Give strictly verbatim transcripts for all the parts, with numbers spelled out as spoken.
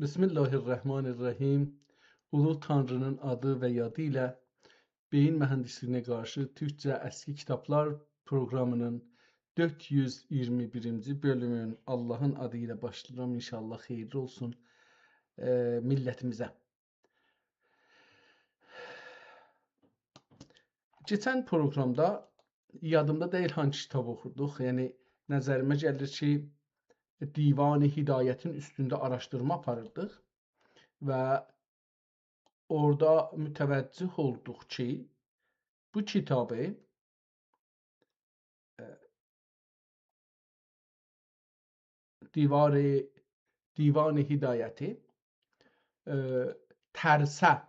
بسم الله الرحمن الرحیم. اولو تانری‌نین آدی و یادی ایله بئیین موهندیسلیگینه قارشی تورکجه اسکی کیتابلار پروقرامی‌نین دؤرد یوز اییرمی بیرینجی بؤلومون آللاهین آدی ایله باشلاییرام. انشاءالله خئییرلی اولسون، ائ، میللتیمیزه. کئچن پروقرامدا یادیمدا دئییل هانسی کیتاب اوخوردوق. یعنی، نظریمه گلیر کی، دیوان هدایتین اوستونده آراشدیرما آپاریردیق و اورادا متوجه اولدوق کی، بو کیتابی، ائ، دیوار، دیوان هدایتی، ائ، ترسه،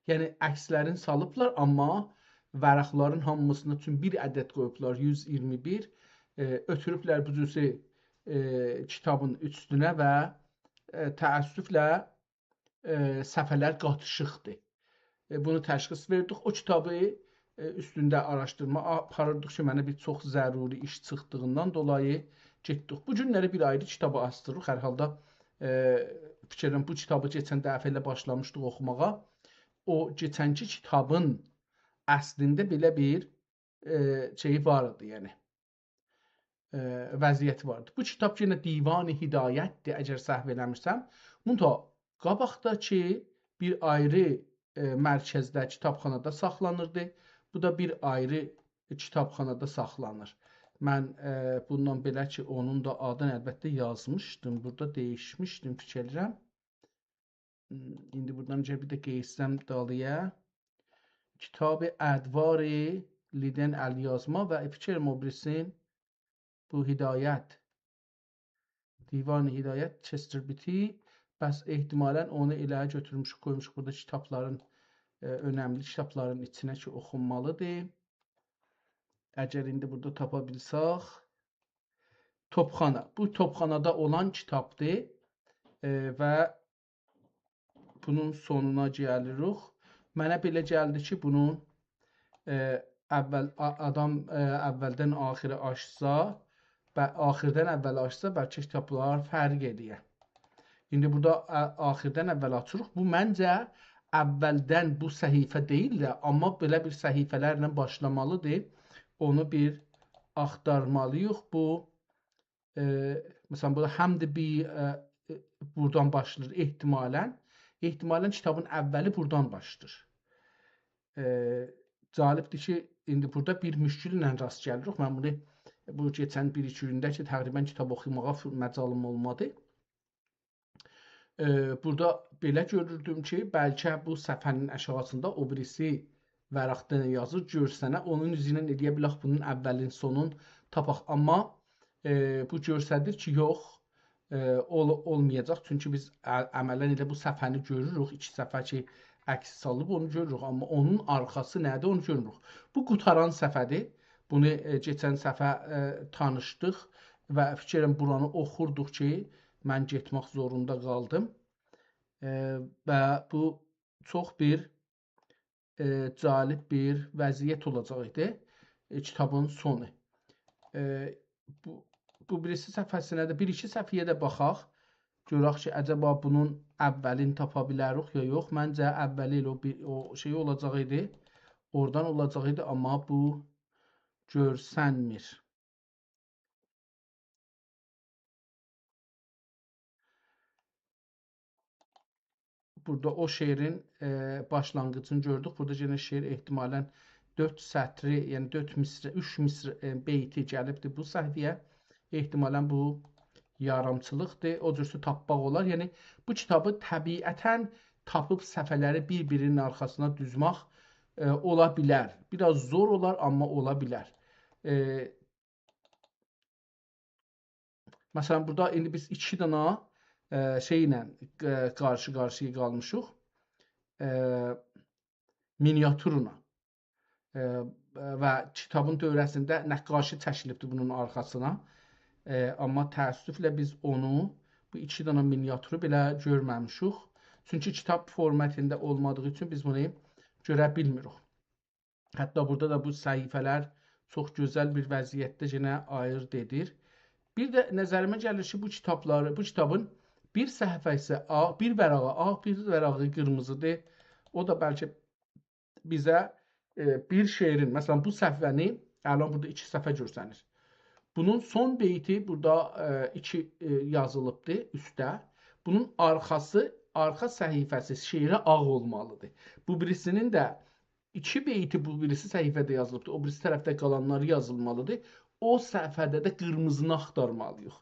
یعنی عکسلرین سالیبلار، آمما ورقلرین هامیسینی اوچون بیر عدد قویوبلار، یوز اییرمی بیر، ائ، اؤتوروبلر بو جورسه، ائ، کیتابین اوستونه و، ائ، تأسفله ائ، صفحه‌لر قاتیشیقدیر. ائ، بونو تشخیص وئردیک. او کیتابی، ائ، اوستونده آراشدیرما آپاریردیق کی، منه بیر چوخ ضروری ایش چیخدیغیندان دولایی گئتدیک. بو گونلری بیر آیری کیتابی آچدیریق. هر حالدا، ائ، فیکر ائدیرم، بو کیتابی کئچن دفعه ائله باشلامیشدیق اوخوماغا. او کئچنکی کیتابین اصلینده بئله بیر، ائ، شئیی وار ایدی، یعنی. ائ، وضعیتی واردی. بو کیتاب یئنه دیوان هدایتدیر، اگر سهو ائله‌میرسم. منتها قاباقداکی بیر آیری، ائ، مرکزده، کیتابخانادا ساخلانیردی. بو دا بیر آیری کیتابخانادا ساخلانیر. من، ائ، بوندان بئله کی، اونون دا آدینی البته یازمیشدیم. بورادا دییشمیشدیم، فیکر ائدیرم. ایندی بورادان گل بیر ده گئچسم دالییا. کیتاب ادوار لیدن الیازما و فیکر ائدیرم او بیریسین بو هدایت. دیوان هدایت چستر بیتی. پس احتمالاً اونو ائله گؤتورموشوک، قویموشوق بورادا کیتابلارین، ائ، اؤنملی کیتابلارین ایچینه کی، اوخونمالیدیر. اگر ایندی بورادا تاپا بیلسک. توپخانا. بو توپخانادا اولان کیتابدیر، ائ، و بونون سونونا گلیریک. منه بئله گلدی کی، بونون، ائ، اول، آ-، آدام، ائ، اولدن آخیری آچسا و آخیردن اولی آچسا، بلکه کیتابلار فرق ائله‌یه. ایندی بورادا، آ-، آخیردن اولی آچیریق. بو، منجه، اولدن بو صفحه دئییل ده، آمما بئله بیر صفحه‌لرله باشلامالیدیر. اونو بیر آختارمالیییق. بو، ائ، مثلاً، بورادا حمد بی، ائ، ائ، بورادان باشلاییر احتمالاً. احتمالاً کیتابین اولی بورادان باشلاییر. ائ، جالبدیر کی، ایندی بورادا بیر مشکلله راست گلیریک. من بونو، بو کئچن بیر-ایکی گونده کی، تقریباً کیتاب اوخوماغا فو-، مجالیم اولمادی. ائ، بورادا بئله گؤروردوم کی، بلکه بو صفحه‌نین آشاغیسیندا او بیریسی ورقده نه یازیر، گؤرسنه، اونون اوزو ایله ائلیه بیلک بونون اولین، سونون تاپاق. آمما، ائ، بو گؤستریر کی، یوخ، ائ، اول-، اولمایاجاق. چونکی بیز ع-، عملاً ائله بو صفحه‌نی گؤروروک، ایکی صفحه کی، عکس سالیب، اونو گؤروروک. آمما اونون آرخاسی نه‌دیر، اونو گؤرموروک. بو قوتاران صفحه‌دیر. بونو، ائ، کئچن صفحه، ائ، تانیشدیق و فیکر ائدیرم بورانی اوخوردوق کی، من گئتمک زوروندا قالدیم. ائ، و بو چوخ بیر، ائ، جالب بیر وضعیت اولاجاق ایدی، ائ، کیتابین سونو. ائ، بو، بو بیریسی صفحه‌سینه ده، بیر-ایکی صفحه‌یه ده باخاق. گؤرک کی، عجبا بونون اولین تاپا بیلریک یا یوخ. منجه، اولی ائله او بیر، او شئی اولاجاق ایدی. اورادان اولاجاق ایدی، آمما بو گؤرسنمیر. بورادا او شعرین، ائ، باشلانغیجینی گؤردوک. بورادا یئنه شعر احتمالاً دؤرد سطری، یعنی دؤرد مصرع، اوچ مصرع، ائ، بیتی گلیبدیر بو صفحه‌یه. احتمالاً بو یاریمچیلیقدیر. او جورسه تاپماق اولار. یعنی بو کیتابی طبیعتاً تاپیب صفحه‌لری بیر-بیرینین آرخاسینا دوزمک، ائ، اولا بیلر. بیر آز زور اولار، آمما اولا بیلر. ائ، مثلاً، بورادا ایندی بیز ایکی دانا، ائ، شئی ایله، ائ، قارشی-قارشییا قالمیشیق. ائ، مینیاتورلا. ائ، و کیتابین دؤوره‌سینده نقاشی چکیلیبدیر بونون آرخاسینا. ائ، آمما تأسفله بیز اونو، بو ایکی دانا مینیاتورو بئله گؤرمه‌میشیک. چونکی کیتاب فورماتیندا اولمادیغی اوچون بیز بونو گؤره بیلمیریک. حتی بورادا دا بو صفحه‌لر چوخ گؤزل بیر وضعیتده یئنه آییرد ائدیر. بیر ده نظریمه گلیر کی، بو کیتابلاری، بو کیتابین بیر صفحه‌سی آغ، بیر ورقی آغ، بیر ورقی قیرمیزی‌دیر. او دا بلکه بیزه، ائ، بیر شعرین، مثلا، بو صفحه‌نی، الان بورادا ایکی صفحه گؤرسنیر. بونون سون بیتی بورادا، ائ، ایکی، ائ، یازیلیبدیر اوستده. بونون آرخاسی، آرخا صفحه‌سی شعره آغ اولمالیدیر. بو بیریسی‌نین ده ایکی بیتی بو بیریسی صفحه‌ده یازیلیبدیر، او بیریسی طرفده قالانلاری یازیلمالیدیر. او صفحه‌ده ده قیرمیزینی آختارمالیییق.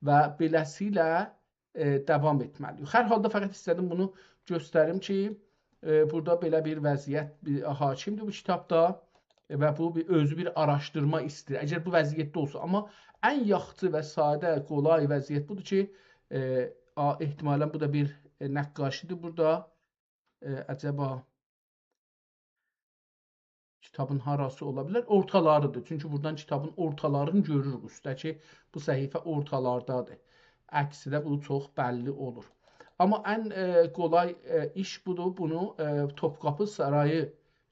و بئله‌سیله، ائ، داوام ائتمه‌لیییک. هر حالدا فقط ایسته‌دیم بونو گؤستریم کی، ائ، بورادا بئله بیر وضعیت، بیر حاکمدیر بو کیتابدا، ائ، و بو بیر، اؤزو بیر آراشدیرما ایسته‌ییر. اگر بو وضعیتده اولسا، آمما ان یاخشی و ساده، قولای وضعیت بودور کی، ائ، آ، احتمالا بو دا بیر، ائ، نقاشی‌دیر بورادا. ائ، عجبا کیتابین هاراسی اولا بیلر؟ اورتالاری‌دیر. چونکی بورادان کیتابین اورتالارینی گؤروروک اوستده کی، بو صفحه اورتالاردادیر. عکسی ده بو چوخ بللی اولور. آمما ان، ائ، قولای، ائ، ایش بودور. بونو، ائ، توپقاپی سارایی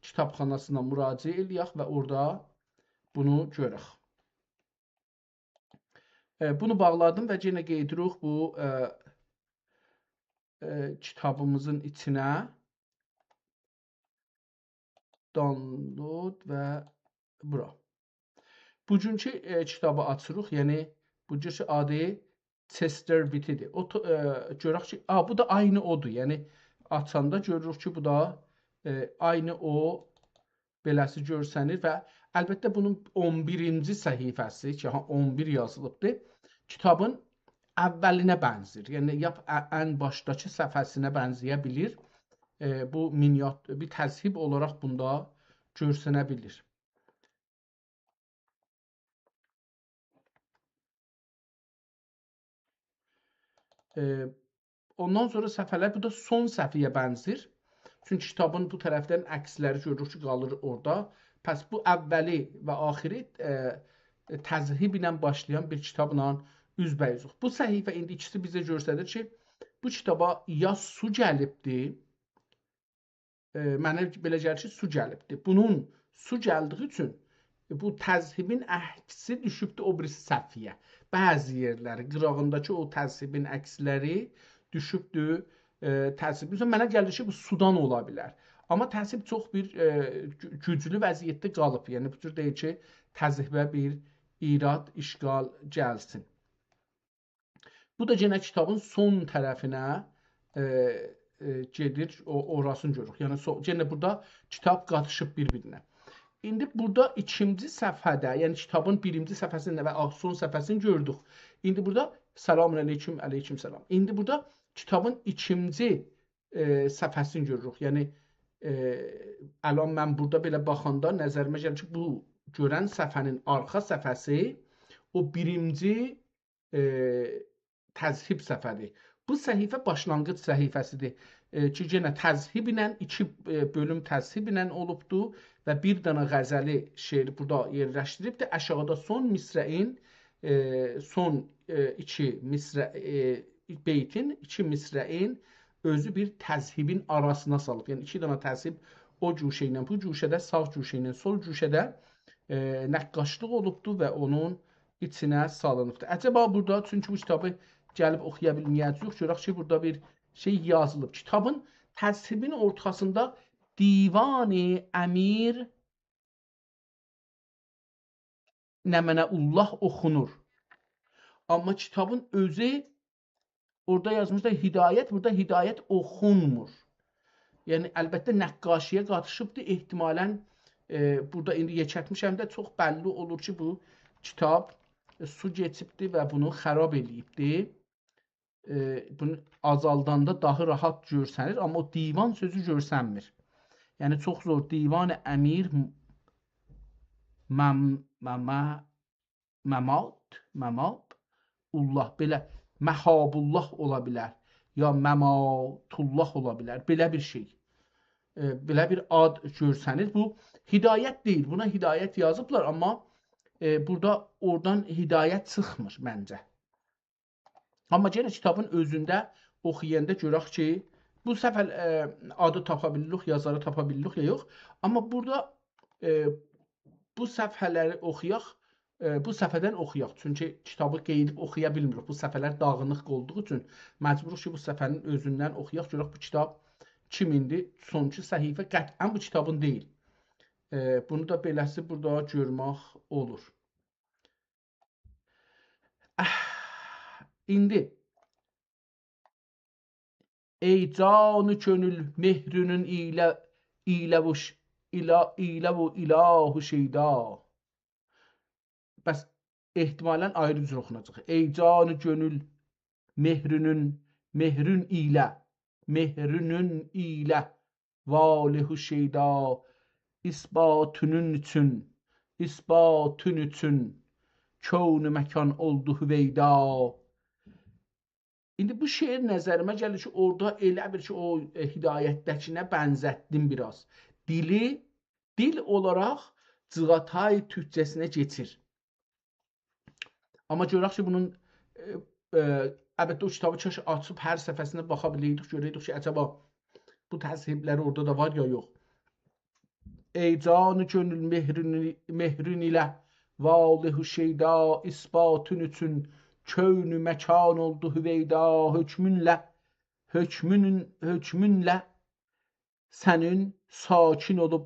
کیتابخاناسینا مراجعه ائله‌یک و اورادا بونو گؤرک. ائ، بونو باغلادیم و یئنه قئییدیریک بو، ائ، ائ، کیتابیمیزین ایچینه. Download و بورا. بوگونکو، ائ، کیتابی آچیریق، یعنی بو کی آدی Chester Beatty-دیر. او تو-، ائ، گؤرک کی، آ، بو دا عینی اودور. یعنی آچاندا گؤروروک کی، بو دا، ائ، عینی او بئله‌سی گؤرسنیر و البته بونون اون بیرینجی صفحه‌سی کی، ها، اون بیر یازیلیبدیر، کیتابین اولینه بنزیر. یعنی، لاپ ا-، ان باشداکی صفحه‌سینه بنزه‌یه بیلیر. ائ، بو مینیات-، بیر تذهیب اولاراق بوندا گؤرسنه بیلیر. ائ، اوندان سونرا صفحه‌لر، بو دا سون صفحه‌یه بنزیر. چونکی کیتابین بو طرفدن عکسلری گؤروروک کی، قالیر اورادا. پس بو اولی و آخری، ائ، تذهیب ایله باشلایان بیر کیتابلا اوزبه‌اوزوق. بو صفحه ایندی ایکیسی بیزه گؤستریر کی، بو کیتابا یا سو گلیبدی، ائ، منه بئله گلیر کی، سو گلیبدیر. بونون سو گلدیگی اوچون بو تذهیبین عکسی دوشوبدور او بیریسی صفحه‌یه. بعضی یئرلری، قیراغینداکی او تذهیبین عکسلری دوشوبدور، ائ، تذهیب. مثلا، منه گلیر کی، بو سودان اولا بیلر. آمما تذهیب چوخ بیر، ائ، گو-، گوجلو وضعیتده قالیب. یعنی، بو جور دئییل کی، تذهیبه بیر ایراد، اشکال گلسین. بو دا یئنه کیتابین سون طرفینه، ائ، ائ، گئدیر، او، اوراسینی گؤروروک. یعنی، سو-، یئنه بورادا کیتاب قاتیشیب بیر-بیرینه. ایندی بورادا ایکینجی صفحه‌ده، یعنی کیتابین بیرینجی صفحه‌سینی و آ-، سون صفحه‌سینی گؤردوک. ایندی بورادا «سلام علیکم»، «علیکم سلام». ایندی بورادا کیتابین ایکینجی، ائ، صفحه‌سینی گؤروروک. یعنی، ائ، الان من بورادا بئله باخاندا نظریمه گلیر کی، بو گؤرن صفحه‌نین آرخا صفحه‌سی او بیرینجی ائ، تذهیب صفحه‌دیر. بو صفحه باشلانغیج صفحه‌سیدیر. ائ، کی، یئنه تذهیب ایله، ایکی، ائ، بؤلوم تذهیب ایله اولوبدو و بیر دنه غزلی، شعری بورادا یئرلشدیریبدیر. آشاغیدا سون مصرعین، ائ، سون، ائ، ایکی مصرع، ائ، بیتین، ایکی مصرعین اؤزو بیر تذهیبین آراسینا سالیب. یعنی، ایکی دنه تذهیب او گوشه ایله بو گوشه‌ده، ساغ گوشه ایله سول گوشه‌ده، ائ، نقاشلیق اولوبدو و اونون ایچینه سالینیبدیر. عجبا بورادا، چونکی بو کیتابی گلیب اوخویا بیلمه‌یه‌جه‌ییک، گؤرک کی، بورادا بیر شئی یازیلیب. کیتابین تذهیبین اورتاسیندا «دیوان امیر نمنه الله» اوخونور. آمما کیتابین اؤزو اورادا یازمیش دا «هدایت»، بورادا «هدایت» اوخونمور. یعنی، البته، نقاشی‌یه قاتیشیبدیر. احتمالا، ائ، بورادا ایندی یئکلتمیشم ده چوخ بللی اولور کی، بو کیتاب، ائ، سو کئچیبدیر و بونو خراب ائله‌ییبدیر. ائ، بونو آزالداندا داها راحت گؤرسنیر، آمما او «دیوان» سؤزو گؤرسنمیر. یعنی، چوخ زور. «دیوان امیر مم-، مم-، ممات، ممات، الله»، بئله «مهاب الله» اولا بیلر، یا «ممات الله» اولا بیلر، بئله بیر شئی. ائ، بئله بیر آد گؤرسنیر. بو «هدایت» دئییل، بونا «هدایت» یازیبلار، آمما، ائ، بورادا اورادان هدایت چیخمیر منجه. آمما یئنه کیتابین اؤزونده اوخویاندا گؤرک کی، بو صفحه، ائ، آدی تاپا بیلیریک، یازاری تاپا بیلیریک یا یوخ. آمما بورادا، ائ، بو صفحه‌لری اوخویاق. ائ، بو صفحه‌دن اوخویاق. چونکی کیتابی قئییدیب اوخویا بیلمیریک. بو صفحه‌لر داغینیق اولدوغو اوچون مجبوروق کی، بو صفحه‌نین اؤزوندن اوخویاق. گؤرک بو کیتاب کیمیندیر؟ سونونجو صفحه قطعاً بو کیتابین دئییل. ائ، بونو دا بئله‌سی بورادا گؤرمک اولور. اه، ایندی ای جان و کؤنول مهرونون ایله، ایله بو ش-، ایله، ایله بو اله و شیدا. بس احتمالاً آیری جور اوخوناجاق. ای جان و کؤنول مهرونون، مهرون ایله، مهرونون ایله واله و شیدا، اثباتونون اوچون، اثباتون اوچون کون و مکان اولدو هویدا. ایندی بو شعر نظریمه گلیر کی، اورادا ائله بیر کی، او، ائ، هدایتده‌کینه بنزتدیم بیر آز. دیلی، دیل اولاراق جیغاتای تورکجه‌سینه کئچیر. آمما گؤرک کی، بونون، ائ، ائ، البته، او کیتابی کاش آچیب هر صفحه‌سینه باخا بیلئیدیک، گؤرئیدیک کی، عجبا بو تذهیب‌لری اورادا دا وار یا یوخ. ای جان و کؤنول مهرون، مهرون ایله واله و شیدا، اثباتون اوچون کون و مکان اولدو هویدا. حکمونله، حکمون، حکمونله سنین ساکن اولوب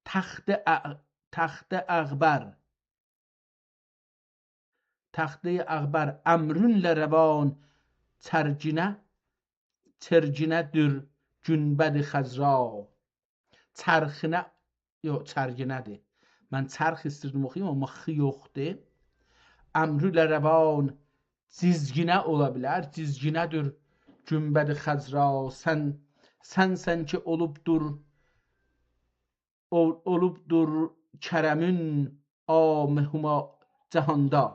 تخت اع-، تخت اغبر، تخت اغبر، امرونله روان چرگینه، چرگینه‌دیر گنبد خضرا. چرخینه، یوخ، چرگینه‌دیر. من چرخ ایستیردیم اوخویوم، آمما خ یوخدور. امرونله روان جیزگینه اولا بیلر، جیزگینه‌دیر گنبد خضرا. سن، سنسن کی، اولوبدور، اول-، اولوبدور کرمون عام هما جهاندا.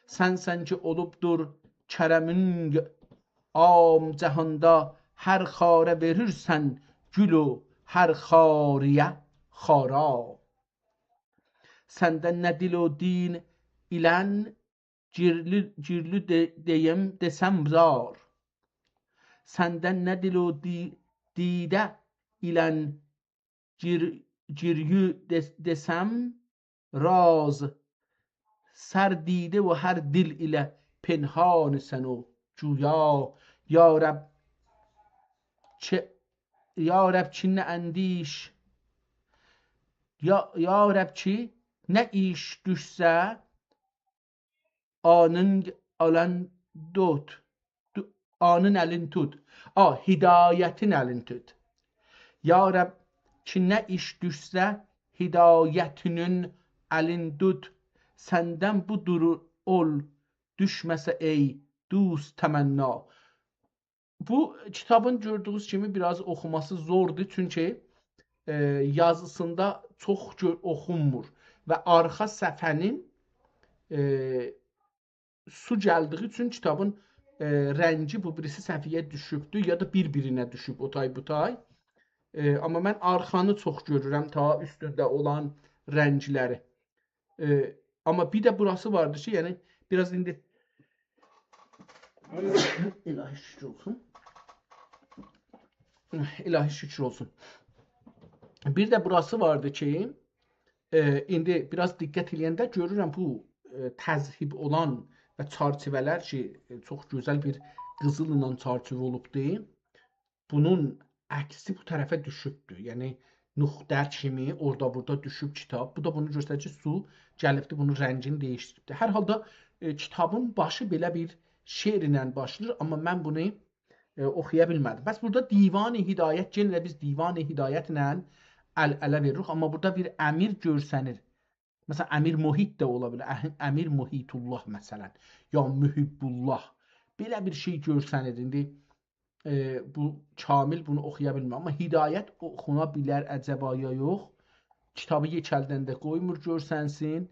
سنسن کی، اولوبدور کرمون عام جهاندا، هر خاره وئریرسن گل و هر خاری‌یه خارا. سندن نه دیل و دین ایلن گیرلی، گیرلی دئ-، دئیم، دئسم زار. سندن نه دیل و دی-، دیده ایلن گیر-، گیرلی دئ-، دئسم راز. سر دیده و هر دیل ایله پنهانی‌سن و گویا. یا رب، چه، یا رب کی، نه اندیش، یا، یا رب کی، نه ایش دوشسه، آنین آلان دوت. دو-، آنین الین توت. آ، هدایتین الین توت. یا رب، کی نه ایش دوشسه، هدایتینین الین توت. سندن بو دورو اول، دوشمه‌سه ای دوست تمنا. بو کیتابین گؤردویونوز کیمی بیر آز اوخوماسی زوردور، چونکی، ائ، یازیسیندا چوخ گؤ-، اوخونمور و آرخا صفحه‌نین، ائ، سو گلدیگی اوچون کیتابین، ائ، رنگی بو بیریسی صفحه‌یه دوشوبدور، یا دا بیر-بیرینه دوشوب او تای بو تای. ائ، آمما من آرخانی چوخ گؤرورم تا اوستونده اولان رنگلری. ائ، آمما بیر ده بوراسی واردی کی، یعنی، بیر آز ایندی الهی شکر اولسون. الهی شکر اولسون. بیر ده بوراسی واردی کی، ائ، ایندی بیر آز دقت ائله‌ینده گؤرورم بو، ائ، تذهیب اولان و چرچیوه‌لر کی، ائ، چوخ گؤزل بیر قیزیللا چرچیوه اولوبدو. بونون عکسی بو طرفه دوشوبدور. یعنی، نوختر کیمی اورادا بورادا دوشوب کیتاب. بو دا بونو گؤستریر کی، سو گلیبدی، بونون رنگینی دییشدیریبدی. هر حالدا، ائ، کیتابین باشی بئله بیر شعرله باشلاییر، آمما من بونو، ائ، اوخویا بیلمه‌دیم. بس بورادا دیوان هدایت، یئنه ده بیز دیوان هدایتله ال-اله وئریریک، آمما بورادا بیر امیر گؤرسنیر. مثلا، امیر محیط ده اولا بیلر. اه-، امیر محیط‌الله، مثلا. یا محب‌الله. بئله بیر شئی گؤرسنیر. ایندی، ائ، بو کامل بونو اوخویا بیلمیر. آمما هدایت اوخونا بیلر عجبا یا یوخ؟ کیتابی یئکلدنده قویمور گؤرسنسین.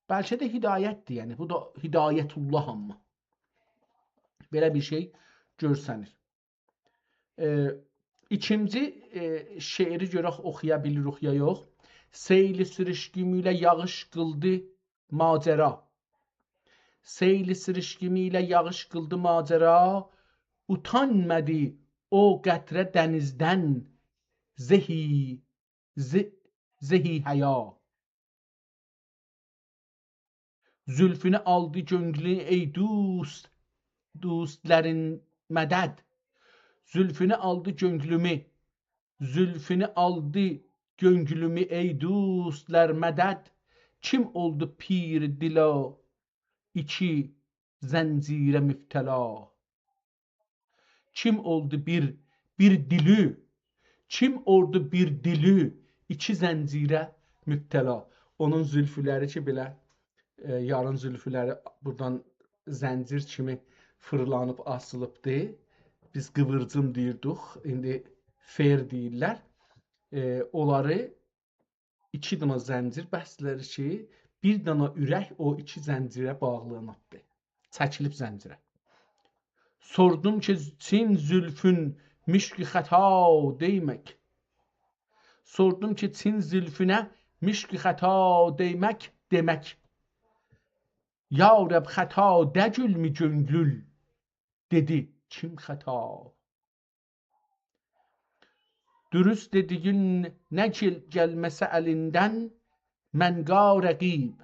بلکه ده هدایتدیر، یعنی. بو دا هدایت‌الله آمما. بئله بیر شئی گؤرسنیر. ائ، ایکینجی، ائ، شعری گؤرک اوخویا بیلیریک یا یوخ. سیل سرشکیمیله یاغیش قیلدی ماجرا. سیل سرشکیمیله یاغیش قیلدی ماجرا. اوتانمادی او قطره دنیزدن زهی، ز-، زهی حیا. زولفونو آلدی گؤنلومو، ای دوست، دوستلارین مدد. زولفونو آلدی گؤنلومو، زولفونو آلدی گؤنلومو، ای دوستلار مدد. کیم اولدو پیر دل و ایکی زنجیره مبتلا؟ کیم اولدو بیر، بیر دلی، کیم اولدو بیر دلی، ایکی زنجیره مبتلا؟ اونون زولفولری کی، بئله، ائ، یارین زولفولری بورادان زنجیر کیمی فیرلانیب آسیلیبدی. بیز قیویرجین دئییردیک، ایندی فر دئییرلر. ائ، اونلاری ایکی دنه زنجیر بسلر کی، بیر دنه اورک او ایکی زنجیره باغلانیبدی. چکیلیب زنجیره. سوردوم کی، چین زولفون مشک خطا دئیمک. سوردوم کی، چین زولفونه مشک خطا دئیمک، دئمک. یا رب، خطا دئییلمی گؤنلون؟ دئدی، کیم خطا؟ دوروست دئدیگین نه گل-، گلمه‌سه الیندن، منقا رقیب.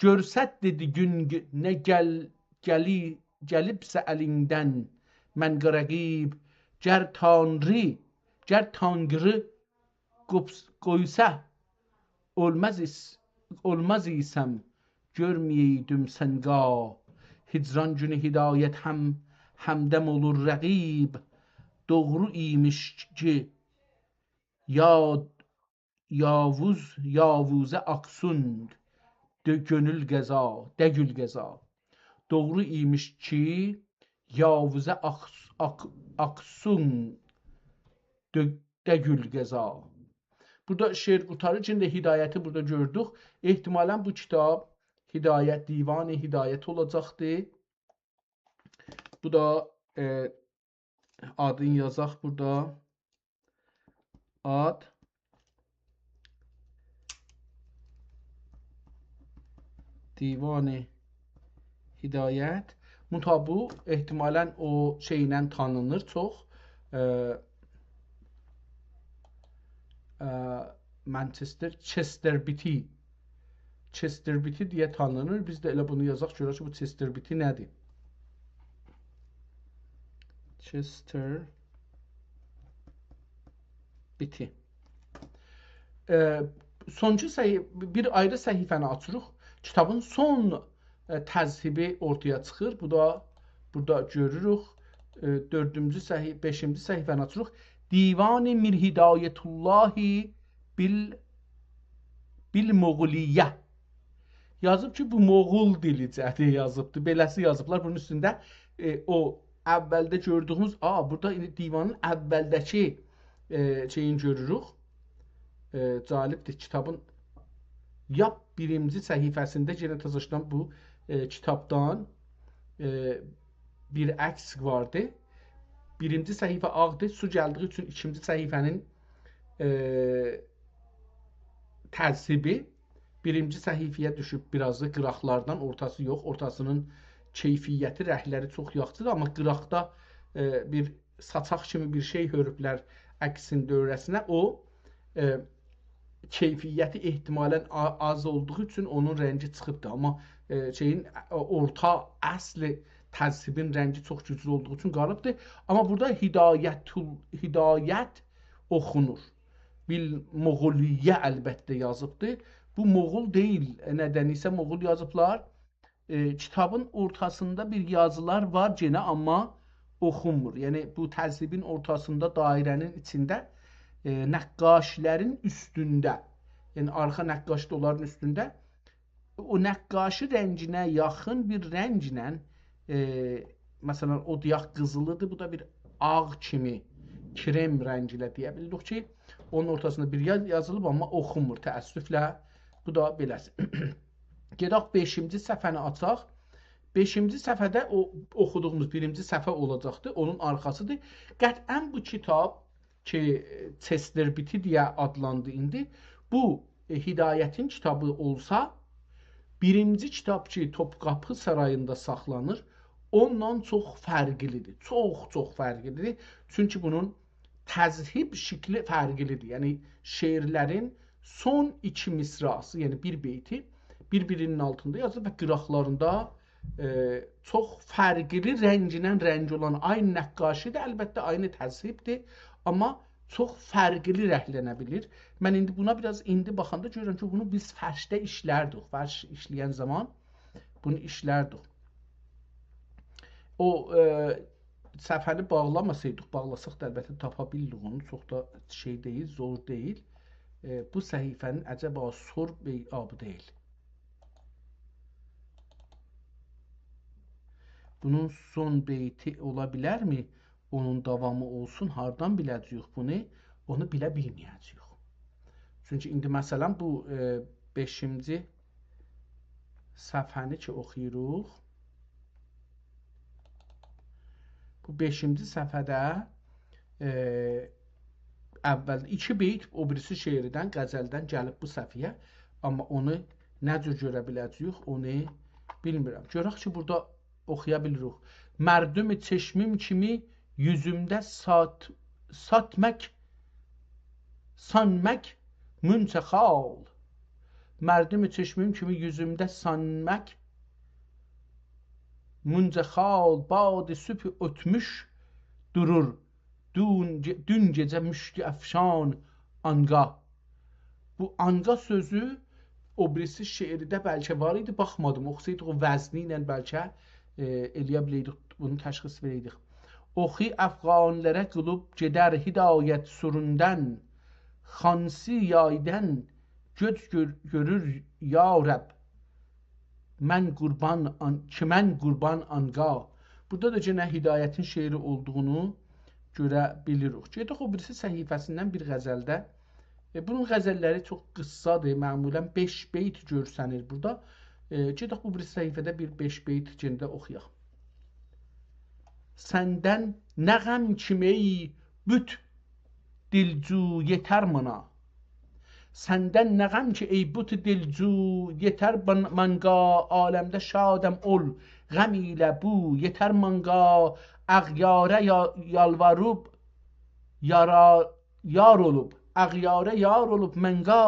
گؤرست دئدیگین گ-، نه گل-، گلی-، گلیبسه الیندن، منقا رقیب. گر تانری، گر تانری قوپس-، قویسا، اولماز ایس-، اولماز ایسم، گؤرمه‌یه‌یدیم سنقا. هجران گونو هدایت هم، همدم اولور رقیب. دوغرو ایمیش کی، یا-، یاووز، یاووزه آخسون، دئ-، گؤنول قضا، دئییل قضا. دوغرو ایمیش کی، یاووزه آخ-، آخ-، آخسون، دئ-، دئییل قضا. بورادا شعر قوتاریر. یئنه ده هدایتی بورادا گؤردوک. احتمالاً بو کیتاب هدایت، دیوان هدایت اولاجاقدیر. بو دا، ائ، آدینی یازاق بورادا. آد، دیوان هدایت. منتها بو احتمالاً او شئیله تانینیر چوخ. ائ، ائ، منچستر، چستر بیتی. چستر بیتی دئیه تانینیر. بیز ده ائله بونو یازاق، گؤرک کی، بو چستر بیتی نه‌دیر؟ چستر بیتی. ائ، سونونجو صحی-، بیر آیری صفحه‌نی آچیریق. کیتابین سون، ائ، تذهیبی اورتایا چیخیر. بو دا، بورادا گؤروروک. ائ، دؤردونجو صفحه، بئشینجی صفحه‌نی آچیریق. دیوان میر هدایت‌الله بیل-، بیل‌مغولیه. یازیب کی، بو مغول دیلیجه‌دیر یازیبدیر. بئله‌سی یازیبلار. بونون اوستونده، ائ، او اولده گؤردویوموز، آ، بورادا ایندی دیوانین اولده‌کی، ائ، شئیینی گؤروروک. ائ، جالبدیر. کیتابین لاپ بیرینجی صفحه‌سینده یئنه تزه‌دن بو، ائ، کیتابدان، ائ، بیر عکس واردی. بیرینجی صفحه آغدیر، سو گلدیگی اوچون ایکینجی صفحه‌نین، ائ، تذهیبی بیرینجی صفحه‌یه دوشوب، بیر آز دا قیراقلاردان، اورتاسی یوخ، اورتاسینین کیفیتی، رنگلری چوخ یاخشیدیر، آمما قیراقدا، ائ، بیر ساچاق کیمی بیر شئی هؤروبلر عکسین دؤوره‌سینه. او، ائ، کیفیتی احتمالاً آ-، آز اولدوغو اوچون اونون رنگی چیخیبدی. آمما، ائ، شئیین، ائ، اورتا اصل تذهیبین رنگی چوخ گوجلو اولدوغو اوچون قالیبدی. آمما بورادا هدایت، هدایت اوخونور. بیل‌مغولیه البته یازیبدی. بو مغول دئییل، ندنسه مغول یازیبلار. ائ، کیتابین اورتاسیندا بیر یازیلار وار یئنه، آمما اوخونمور. یعنی، بو تذهیبین اورتاسیندا دایره‌نین ایچینده، ائ، نقاشی‌لرین اوستونده، یعنی آرخا نقاشی ده اونلارین اوستونده، او نقاشی رنگینه یاخین بیر رنگله، ائ، مثلاً، او دئیک قیزیلیدیر، بو دا بیر آغ کیمی، کرم رنگی ایله دئیه بیلیریک کی، اونون اورتاسیندا بیر یاز یازیلیب، آمما اوخونمور تأسفله. بو دا بئله‌سی. گئدک بئشینجی صفحه‌نی آچاق. بئشینجی صفحه‌ده او اوخودوغوموز بیرینجی صفحه اولاجاقدیر، اونون آرخاسیدیر. قطعاً بو کیتاب کی، چستر بیتی دئیه آدلاندی ایندی. بو، ائ، هدایتین کیتابی اولسا، بیرینجی کیتاب کی، توپقاپی ساراییندا ساخلانیر، اوندان چوخ فرقلیدیر. چوخ، چوخ فرقلیدیر. چونکی بونون تذهیب شکلی فرقلیدیر. یعنی، شعرلرین سون ایکی مصراعی، یعنی بیر بیتی بیر-بیرینین آلتیندا یازیب و قیراقلاریندا، ائ، چوخ فرقلی رنگینن رنگ اولان، عینی نقاشی‌دیر، البته عینی تذهیب‌دیر، آمما چوخ فرقلی رنگلنه بیلیر. من ایندی بونا بیر آز ایندی باخاندا گؤرورم کی، بونو بیز فرشده ایشلردیک. فرش ایشله‌ین زامان بونو ایشلردیک. او، ائ، صفحه‌نی باغلاماسایدیق، باغلاساق دا البته تاپا بیلیریک اونو. چوخ دا شئی دئییل، زور دئییل. ائ، بو صفحه‌نین عجبا سون بی-، آ، بو دئییل. بونون سون بیتی اولا بیلرمی؟ اونون داوامی اولسون، هاردان بیله‌جه‌ییک بونو؟ اونو بیله بیلمه‌یه‌جه‌ییک. چونکی ایندی، مثلا، بو، ائ، بئشینجی صفحه‌نی کی اوخویوروق، بو بئشینجی صفحه‌ده، ائ، اول ایکی بیت او بیریسی شعردن، غزلدن گلیب بو صفحه‌یه. آمما اونو نه جور گؤره بیله‌جه‌ییک، اونو بیلمیرم. گؤرک کی، بورادا اوخویا بیلیریک. مردم چشمیم کیمی یوزومده سات-، ساتمک، سانمک مونجه خال. مردم چشمیم کیمی یوزومده سانمک مونجه خال. باد صبح اؤتموش دورور دون، گئ-، دون گئجه مشک افشان عنقا. بو عنقا سؤزو او بیریسی شعرده بلکه وار ایدی، باخمادیم. اوخوسایدیق او وزنی ایله بلکه، ائ، ائلیه بیلئیدیک، بونو تشخیص وئرئیدیک. اوخو افغانلارا قیلیب گئدر هدایت سوروندن، خانسی یایدان گؤج گؤر-، گؤرور یا رب. من قوربان آن-، کی من قوربان عنقا. بورادا دا یئنه هدایتین شعری اولدوغونو گؤره بیلیریک. گئدک او بیریسی صفحه‌سیندن بیر غزلده. ائ، بونون غزللری چوخ قیسسادیر، معمولا بئش بیت گؤرسنیر بورادا. ائ، گئدک بو بیریسی صفحه‌ده بیر بئش بیت یئنه ده اوخویاق. سندن نه غم کیم ای بت دلجو یئتر مانا. سندن نه غم کی، ای بت دلجو، یئتر بان-، مانقا، عالمده شادم اول، غم ایله بو یئتر مانقا. اغیارا یا-، یالواریب، یارا-، یار اولوب، اغیارا یار اولوب مانقا،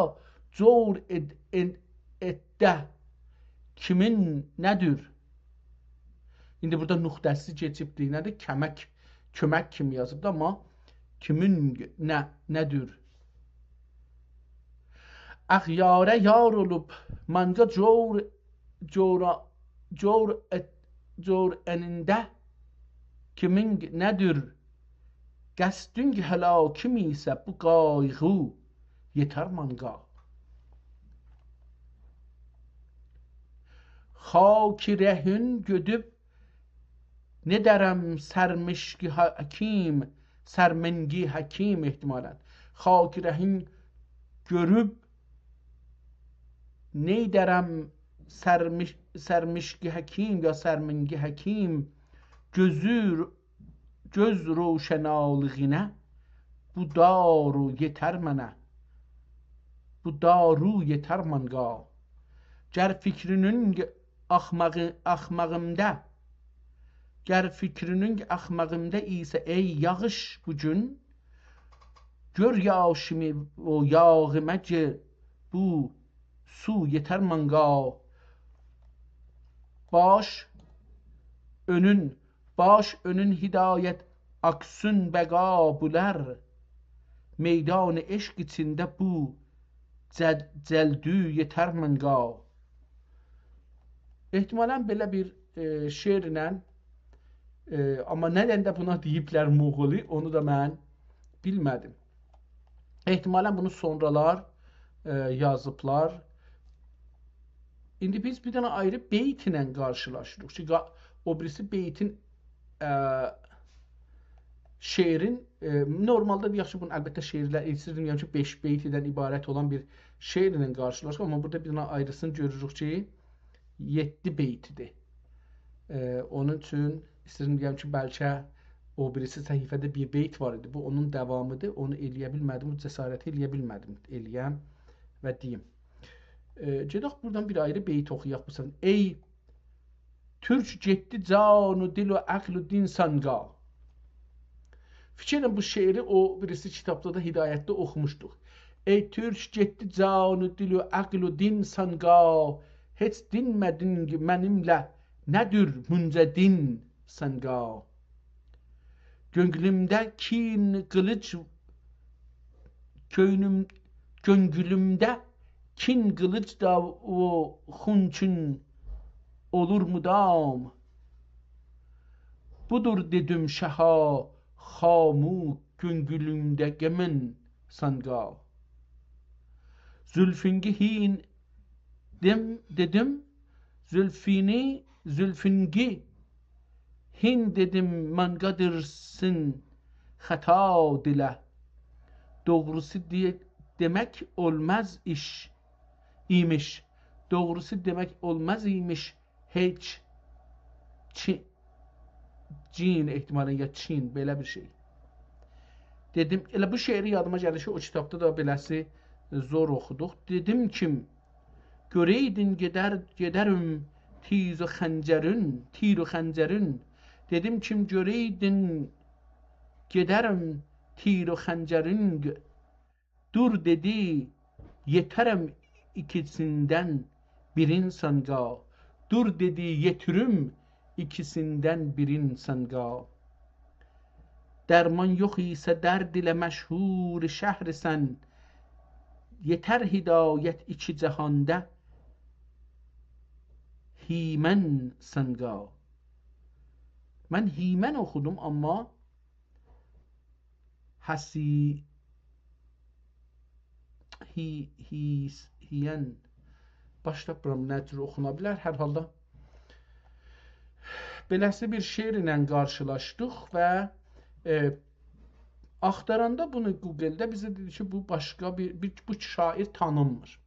جور ائد-، ائد-، ائتده کیمین نه‌دیر؟ ایندی بورادا نقطه‌سی کئچیبدیر. نه‌دیر؟ کمک، کؤمک کیمی یازیبدی، آمما کیمین نه، نه‌دیر؟ اغیارا یار اولوب مانقا، جور، جورا-، جور ائت-، جور انینده کیمین نه‌دیر؟ قصدین هلاکیم ایسه بو قایغی یئتر مانقا. خاک رهین گؤدوب نئدرم سرمشق حکیم، سرمنق حکیم احتمالا. خاک رهین گؤروب نئیدرم سرمش-، سرمشق حکیم یا سرمنق حکیم، گؤزو، گؤز روشنالیغینه بو دارو یئتر منه، بو دارو یئتر مانقا. گر فیکرینین آخماغی-، آخماغیمدا، گر فیکرینین آخماغیمدا ایسه ای یاغیش بو گون، گؤر یاشیمی او یاغیما کی بو سو یئتر مانقا. باش اؤنون، باش اؤنون هدایت آکسون بقا بولار، میدان عشق ایچینده بو جل-، جلدو یئتر مانقا. احتمالا بئله بیر، ائ، شعرله، ائ، آمما ندن ده بونا دئییبلر مغولی، اونو دا من بیلمه‌دیم. احتمالا بونو سونرالار، ائ، یازیبلار. ایندی بیز بیر دنه آیری بیت ایله قارشیلاشیریق کی، قا-، او بیریسی بیتین، ائ، شعرین، ائ، نورمالدا، یاخشی، بونون البته شعرلر، ایسته‌ییردیم دئیم کی، بئش بیتدن عبارت اولان بیر شعرله قارشیلاشیریق، آمما بورادا بیر دنه آیریسینی گؤروروک کی، یئددی بیتدیر. ائ، اونون اوچون ایسته‌ییردیم دئیم کی، بلکه او بیریسی صفحه‌ده بیر بیت وار ایدی. بو اونون داوامیدیر. اونو ائلیه بیلمه‌دیم، بو جسارتی ائلیه بیلمه‌دیم ائلیه‌م و دئییم. ائ، گئدک بورادان بیر آیری بیت اوخویاق بو سفر. ای تورک گئتدی جان و دل و عقل و دین سانقا. فیکر ائلیرم بو شعری او بیریسی کیتابدا دا هدایتده اوخوموشدوق. ای تورک، گئتدی جان و دل و عقل و دین سن قا، هئچ دینمه‌دین منیمله، نه‌دیر بونجا دین سن قا. گؤنگولومده کین قیلیج، گؤنوم-، گؤنگولومده کین قیلیج دا او خون چون اولور مدام. بودور دئدیم شاها، خامو گؤنگولومده غمین سن قا. زولفونگی هین دئم-، دئدیم، زولفینی، زولفونگی هین دئدیم، مانقادیرسین خطا دیله. دوغروسو دئ-، دئمک اولماز ایش ایمیش. دوغروسو دئمک اولماز ایمیش هئچ. چی-، جین احتمالاً یا چین، بئله بیر شئی. دئدیم، ائله بو شعری یادیما گلیر کی، او کیتابدا دا بئله‌سی زور اوخودوق. دئدیم کیم، گؤرئیدین گئدر، گئدرم تیز و خنجرین، تیر و خنجرین. دئدیم کیم، گؤرئیدین گئدرم تیر و خنجرین. دور دئدی، یئترم ایکیسیندن بیرین سن قا. دور دئدی، یئتیریم ایکیسیندن بیرین سن قا. درمان یوخ ایسه درد ایله مشهور شهرسن، یئتر هدایت ایکی جهاندا هیمن سن قا. من هیمن اوخودوم، آمما هسی-، هی-، هیس-، هیین. باش تاپمیرام نه جور اوخونا بیلر. هر حالدا بئله‌سی بیر شعر ایله قارشیلاشدیق و، ائ، آختاراندا بونو گوگلده بیزه دئدی کی، بو باشقا بیر، بیر، بو شاعر تانینمیر.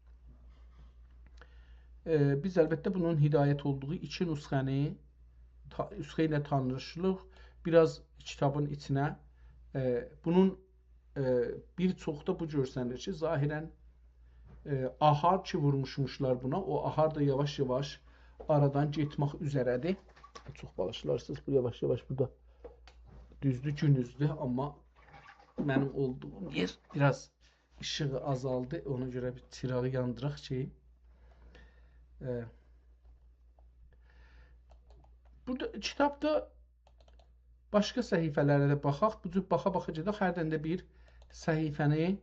ائ، بیز البته بونون هدایت اولدوغو ایکی نسخه‌نی تا-، نسخه ایله تانیشلیق. بیر آز کیتابین ایچینه، ائ، بونون، ائ، بیر چوخ دا بو گؤرسنیر کی، ظاهراً، ائ، آهار کی وورموشموشلار بونا، او آهار دا یاواش-یاواش آرادان گئتمک اوزره‌دیر. چوخ باغیشلارسینیز، بو یاواش-یاواش بورادا دوزدور، گوندوزدور، آمما منیم اولدوغوم یئر بیر آز ایشیغی آزالدی. اونا گؤره بیر چیراغی یاندیراق کی، ائ، بورادا کیتابدا باشقا صفحه‌لره ده باخاق. بو جور باخا-باخا گئدک، هردن ده بیر صفحه‌نی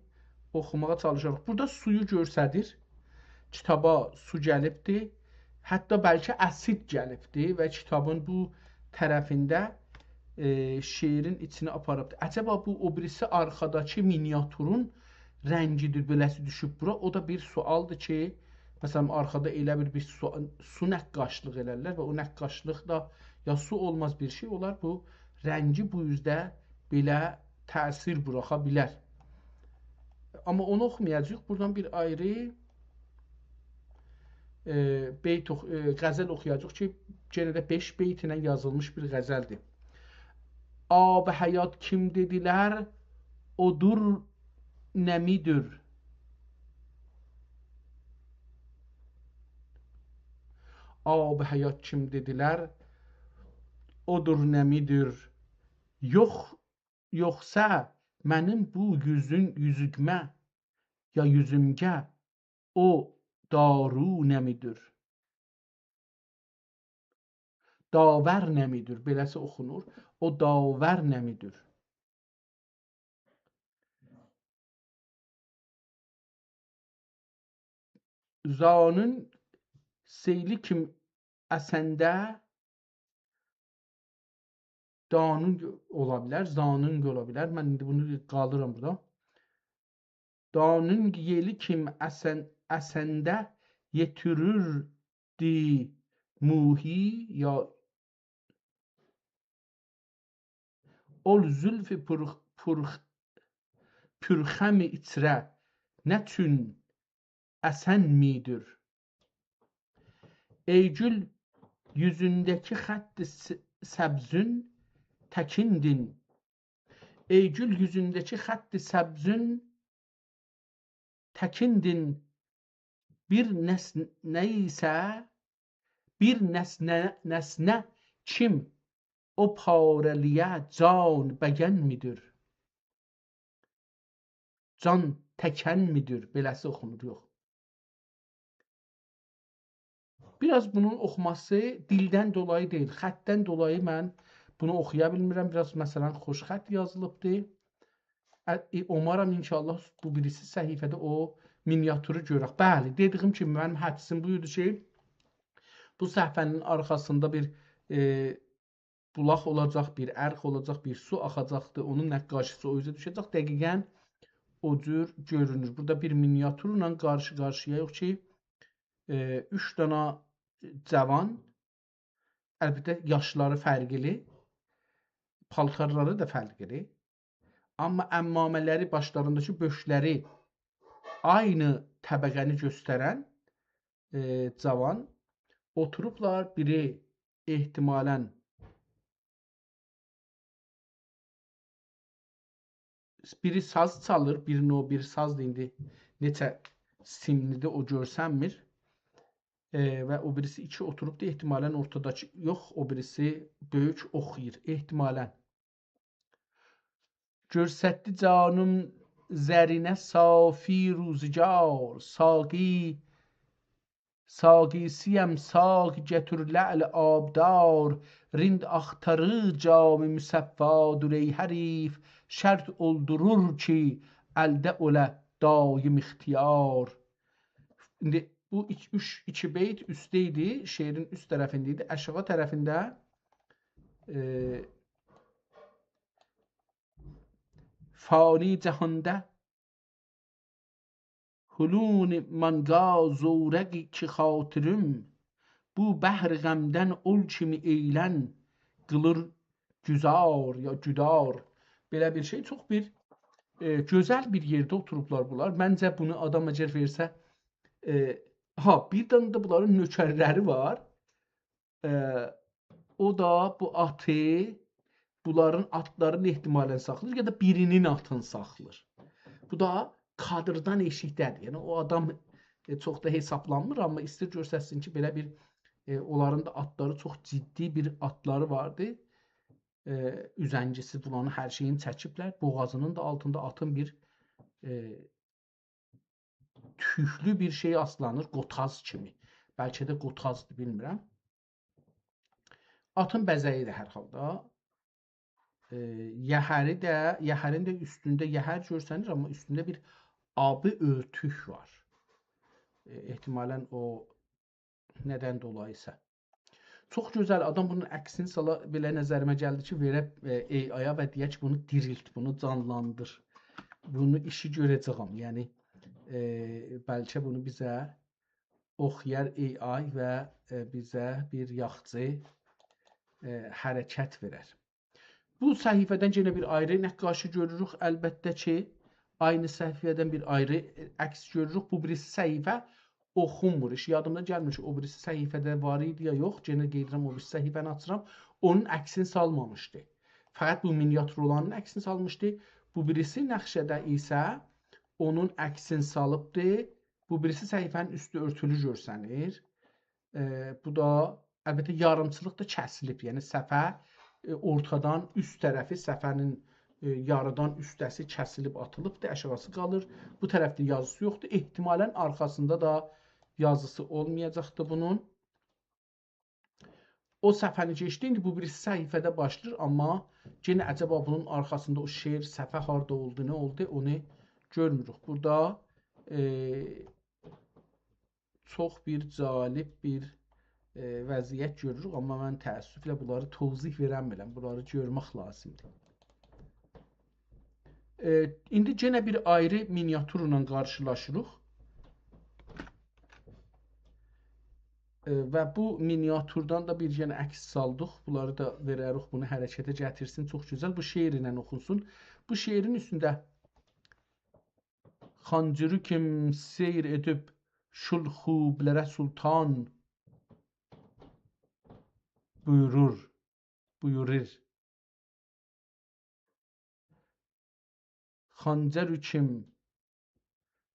اوخوماغا چالیشاریق. بورادا سویو گؤرسدیر. کیتابا سو گلیبدی. حتی بلکه اسید گلیبدی و کیتابین بو طرفینده، ائ، شعرین ایچینه آپاریبدی. عجبا بو او بیریسی آرخاداکی مینیاتورون رنگیدیر بئله‌سی دوشوب بورا؟ او دا بیر سؤالدیر کی، مثلاً، آرخادا ائله بیر، بیر سو، سو نقاشلیق ائلرلر و او نقاشلیق دا یا سو اولماز بیر شئی اولار، بو رنگی بو اوزده بئله تأثیر بوراخا بیلر. آمما اونو اوخومایاجاغیق. بورادان بیر آیری، ائ، بیت اوخ-، ائ، غزل اوخویاجاغیق کی، یئنه ده بئش بیت ایله یازیلمیش بیر غزلدیر. آب حیات کیم دئدیلر، اودور نمی‌دور؟ آب حیات کیم دئدیلر، اودور نمی‌دور؟ یوخ، یوخسا منیم بو یوزون، یوزوگمه یا یوزومگه او دارو نمی‌دور؟ داور نمی‌دور، بئله‌سی اوخونور. او داور نمی‌دور؟ زانین سئیلی کیم اسنده، دانین اولا بیلر، زانین اولا بیلر. من ایندی بونو قالدیرام بورادا. دانین یئلی کیم اسن-، اسنده یئتیریردی موهی یا اول زولف پور-، پور-، پورخم ایچره نه چون اسنمی‌دور؟ ای گول، یوزونده‌کی خط س-، سبزون تکیندین. ای گول، یوزونده‌کی خط سبزون تکیندین، بیر نس-، نسنه ایسه، بیر نسنه، نسنه کیم او پاره‌لییه جان بگن می‌دور؟ جان تکن می‌دور، بئله‌سی اوخونور، یوخ. بیر آز بونون اوخوماسی دیلدن دولایی دئییل، خطدن دولایی من بونو اوخویا بیلمیرم. بیر آز، مثلا، خوشخط یازیلیبدی. ا-، ائ، اومارام ان‌شاءالله بو بیریسی صفحه‌ده او مینیاتورو گؤرک. بلی، دئدیییم کیمی، منیم حدسیم بو ایدی کی، بو صفحه‌نین آرخاسیندا بیر، ائ، بولاق اولاجاق، بیر ارخ اولاجاق، بیر سو آخاجاقدی. اونون نقاشی‌سی او اوزه دوشه‌جک. دقیقا او جور گؤرونور. بورادا بیر مینیاتورلا قارشی-قارشییاییق کی، ائ، اوچ دانا جاوان، البته یاشلاری فرقلی، پالتارلاری دا فرقلی. آمما عمامه‌لری، باشلارینداکی بؤرکلری عینی طبقه‌نی گؤسترن، ائ، جاوان اوتوروبلار، بیری احتمالا بیری ساز چالیر، بیر نو، بیر ساز دا ایندی نئچه سیملی‌دیر، او گؤرسنمیر. ائ، و او بیریسی ایکی اوتوروبدور، احتمالا اورتاداکی، یوخ، او بیریسی بؤیوک اوخویور، احتمالا. گؤرستدی جانیم زرینه صافی روزگار، ساقی، ساقی‌سیم، ساق گتیر لعل آبدار، رند آختاریر جام مصفادیر ای حریف، شرط اولدورور کی، الده اولا دایم اختیار. ایندی بو ایکی، اوچ، ایکی بیت اوستده ایدی، شعرین اوست طرفینده ایدی. آشاغی طرفینده، ائ، فانی جهاندا حلونی مانقا زورقی کی خاطریم، بو بحر غمدن اول کیمی ائیلن قیلیر گذار یا گودار. بئله بیر شئی، چوخ بیر، ائ، گؤزل بیر یئرده اوتوروبلار بونلار. منجه بونو آدام اگر وئرسه، ائ، ها، بیر دنه ده بونلارین نؤکرلری وار. ائ، او دا بو آتی، بونلارین آتلارینی احتمالا ساخلاییر، یا دا بیرینین آتینی ساخلاییر. بو دا کادردان ائشیکده‌دیر. یعنی او آدام، ائ، چوخ دا حسابلانمیر، آمما ایسته‌ییر گؤرستسین کی، بئله بیر، ائ، اونلارین دا آتلاری چوخ جدی بیر آتلاری واردی. ائ، اوزنگیسی، بونلارین هر شئیینی چکیبلر. بوغازینین دا آلتیندا آتین بیر، ائ، توکلو بیر شئی آسلانیر، قوتاز کیمی. بلکه ده قوتازدیر، بیلمیرم. آتین بزه‌یی‌دیر هر حالدا. ائ، یهری ده، یهرین ده اوستونده یهر گؤرسنیر، آمما اوستونده بیر آبی اؤرتوک وار. ائ، احتمالا او ندن دولایی‌سا. چوخ گؤزل، آدام بونون عکسینی سالا، بئله نظریمه گلدی کی، وئره، ائ، AI-یا و دئیه کی، بونو دیریلت، بونو جانلاندیر. بونو ایشی گؤره‌جه‌یم. یعنی، ائ، بلکه بونو بیزه اوخویار AI و، ائ، بیزه بیر یاخچی، ائ، حرکت وئرر. بو صفحه‌دن یئنه بیر آیری نقاشی گؤروروک، البته کی، عینی صفحه‌دن بیر آیری، ائ، عکس گؤروروک. بو بیریسی صفحه اوخونمور. هئچ یادیمدا گلمیر کی، او بیریسی صفحه‌ده وار ایدی یا یوخ. یئنه گئدیرم، او بیریسی صفحه‌نی آچیرام. اونون عکسینی سالمامیشدی. فقط بو مینیاتور اولانین عکسینی سالمیشدی. بو بیریسی نقشه‌ده ایسه اونون عکسینی سالیبدی. بو بیریسی صفحه‌نین اوستو اؤرتولو گؤرسنیر. ائ، بو دا، البته، یاریمچیلیق دا کسیلیب. یعنی صفحه، ائ، اورتادان اوست طرفی، صفحه‌نین، ائ، یاریدان اوسته‌سی کسیلیب آتیلیبدیر، آشاغیسی قالیر. بو طرفده یازیسی یوخدور. احتمالا آرخاسیندا دا یازیسی اولمایاجاقدیر بونون. او صفحه‌نی کئچدی، ایندی بو بیریسی صفحه‌ده باشلاییر، آمما یئنه عجبا بونون آرخاسیندا او شعر، صفحه هاردا اولدو، نه اولدو، اونو گؤرموروک. بورادا، ائ، چوخ بیر جالب بیر، ائ، وضعیت گؤروروک، آمما من تأسفله بونلاری توضیح وئرنمیرم. بونلاری گؤرمک لازیمدیر. ائ، ایندی یئنه بیر آیری مینیاتورلا قارشیلاشیریق. ائ، و بو مینیاتوردان دا بیر یئنه عکس سالدیق. بونلاری دا وئرریک، بونو حرکته گتیرسین. چوخ گؤزل. بو شعرله اوخونسون. بو شعرین اوستونده: «خنجری کیم سیر ائدیب شول خوبلره سلطان بویورور، بویورور. خنجری کیم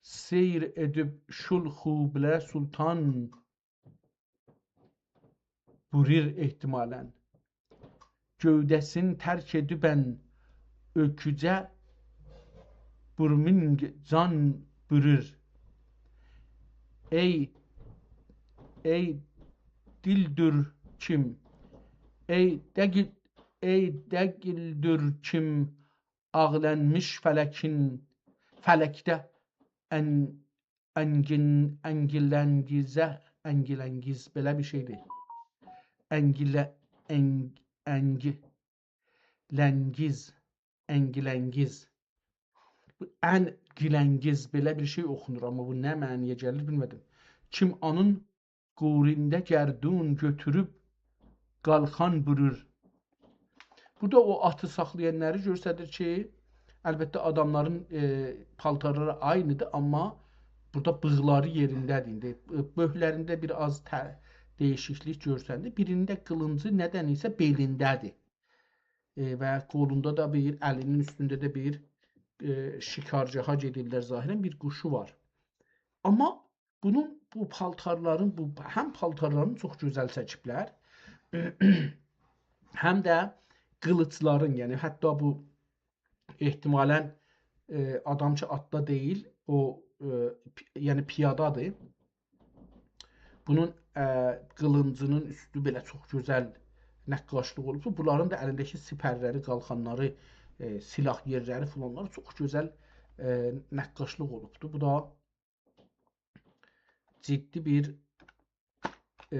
سیر ائدیب شول خوبلره سلطان بویورور احتمالا. گؤوده‌سین ترک ائدیبن اؤکوجه گورمینگ جان بورور. ای، ای دیلدور کیم، ای دگیل، ای دگیلدور کیم، آغلانمیش فلکین، فلکده ان، انگین، انگیلنگیزه، انگیلنگیز، بئله بیر شئیدیر. انگیله، انگ، انگیلنگیز، انگیلنگیز. بو انگیلنگیز، بئله بیر شئی اوخونور، آمما بو نه معنی‌یه گلیر بیلمه‌دیم. کیم آنین قورینده گردون گؤتوروب قالخان بورور. بورادا او آتی ساخلایانلاری گؤستریر کی، البته آداملارین، ائ، پالتارلاری عینی‌دیر، آمما بورادا بیغلاری یئرینده‌دیر. ایندی، ائ، بؤرکلرینده بیر آز ته-، دییشیکلیک گؤرسندی. بیرینده قیلینجی ندنسه بئلینده‌دیر. ائ، و قولوندا دا بیر، الینین اوستونده ده بیر، ائ، شکارگاها گئدیرلر ظاهراً، بیر قوشو وار. آمما بونون، بو پالتارلارین، بو، هم پالتارلارینی چوخ گؤزل چکیبلر، هم ده قیلیجلارین، یعنی حتی بو احتمالاً، ائ، آدام کی آتدا دئییل، او، ائ، پی-، یعنی پیادادیر. بونون، ائ، قیلینجینین اوستو بئله چوخ گؤزل نقاشلیق اولوبدور. بونلارین دا الینده‌کی سپرلری، قالخانلاری، ائ، سلاح یئرلری فلانلاری چوخ گؤزل، ائ، نقاشلیق اولوبدور. بو دا جدی بیر، ائ،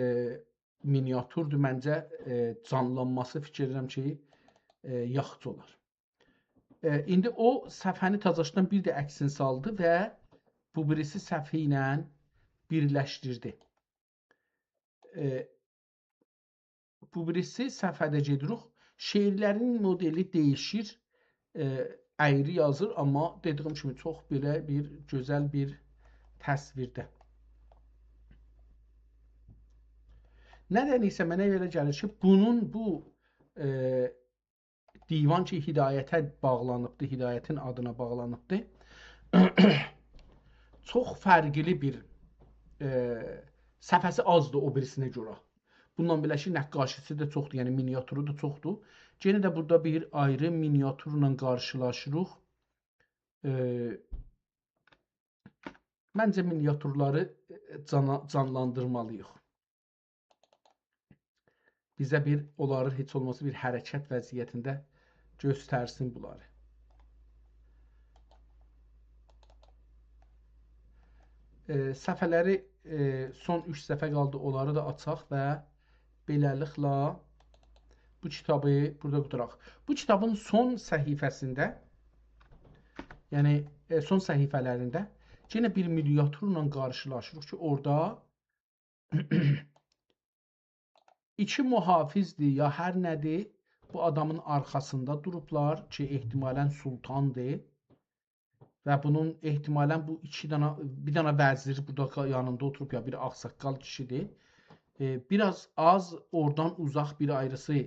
مینیاتوردور. منجه، ائ، جانلانماسی فیکیر ائدیرم کی، ائ، یاخشی اولار. ائ، ایندی او صفحه‌نی تازاشدان بیر ده عکسینی سالدی و بو بیریسی صفحه ایله بیرلشدیردی. ائ، بو بیریسی صفحه‌ده گئدیریک. شعرلرین مدلی دییشیر. ائ، اَیری یازیر، آمما دئدیییم کیمی چوخ بئله بیر گؤزل بیر تصویرده. ندنسه منه بئله گلیر کی، بونون بو، ائ، دیوان کی هدایته باغلانیبدی، هدایتین آدینا باغلانیبدی. چوخ فرقلی بیر، ائ، صفحه‌سی آزدیر او بیریسینه گؤره. بوندان بئله کی، نقاشی‌سی ده چوخدور، یعنی مینیاتورو دا چوخدور. یئنه ده بورادا بیر آیری مینیاتورلا قارشیلاشیریق. ائ، منجه مینیاتورلاری، ائ، جانا-، جانلاندیرمالی‌ییق. بیزه بیر، اونلاری هئچ اولماسا بیر حرکت وضعیتینده گؤسترسین بونلاری. ائ، صفحه‌لری، ائ، سون اوچ صفحه قالدی، اونلاری دا آچاق و بئله‌لیکله بو کیتابی بورادا قوتاراق. بو کیتابین سون صفحه‌سینده، یعنی، ائ، سون صفحه‌لرینده یئنه بیر مینیاتورلا قارشیلاشیریق کی، اورادا ایکی محافظدیر یا هر نه‌دیر، بو آدامین آرخاسیندا دوروبلار کی، احتمالاً سلطاندیر. و بونون احتمالاً بو ایکی دنه، بیر دنه وزیر بورادا قا-، یانیندا اوتوروب، یا بیر آغ‌ساققال کیشی‌دیر. ائ، بیر آز آز اورادان اوزاق بیر آیریسی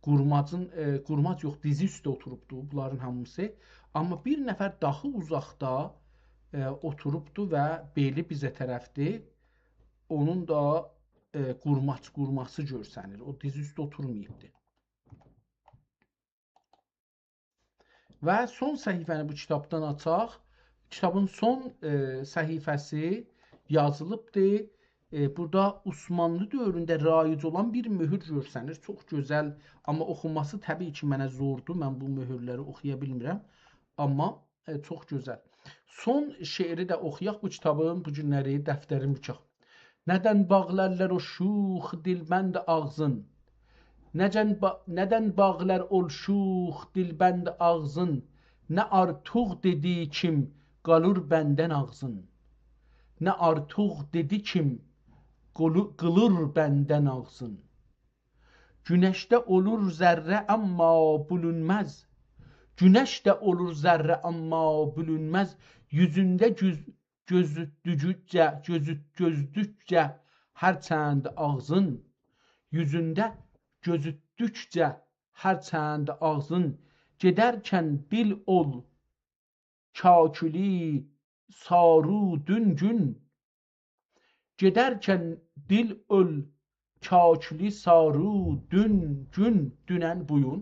قورماجین، ائ، قورماج یوخ، دیزی اوسته اوتوروبدو بونلارین هامیسی. آمما بیر نفر داها اوزاقدا، ائ، اوتوروبدو و بئلی بیزه طرفدیر. اونون دا، ائ، قورماج، قورماسی گؤرسنیر. او دیزی اوسته اوتورماییبدی. و سون صفحه‌نی بو کیتابدان آچاق. کیتابین سون، ائ، صفحه‌سی یازیلیبدی. ائ، بورادا عثمانلی دؤورونده رایج اولان بیر مؤهور گؤرسنیر. چوخ گؤزل، آمما اوخوماسی طبیعی کی، منه زوردور. من بو مؤهورلری اوخویا بیلمیرم. آمما، ائ، چوخ گؤزل. سون شعری ده اوخویاق بو کیتابین، بو گونلری دفترین بوچاق. ندن باغلارلار او شوخ دلبند آغزین؟ نجن با-، ندن باغلار اول شوخ دلبند آغزین؟ نه آرتوق دئدی کیم قالیر بندن آغزین؟ نه آرتوق دئدی کیم قولو-، قیلیر بندن آغزین؟ گونشده اولور ذره، آمما بولونماز. گونشده اولور ذره، آمما بولونماز. یوزونده گؤز-، گؤزوتدوکجه، گؤزوت-، گؤزدوکجه هرچند آغزین. یوزونده گؤزوتدوکجه هرچند آغزین. گئدرکن دیل اول کاکولی سارو دون گون. گئدرکن دیل اول کاکولی سارو دون گون، دونن بو گون.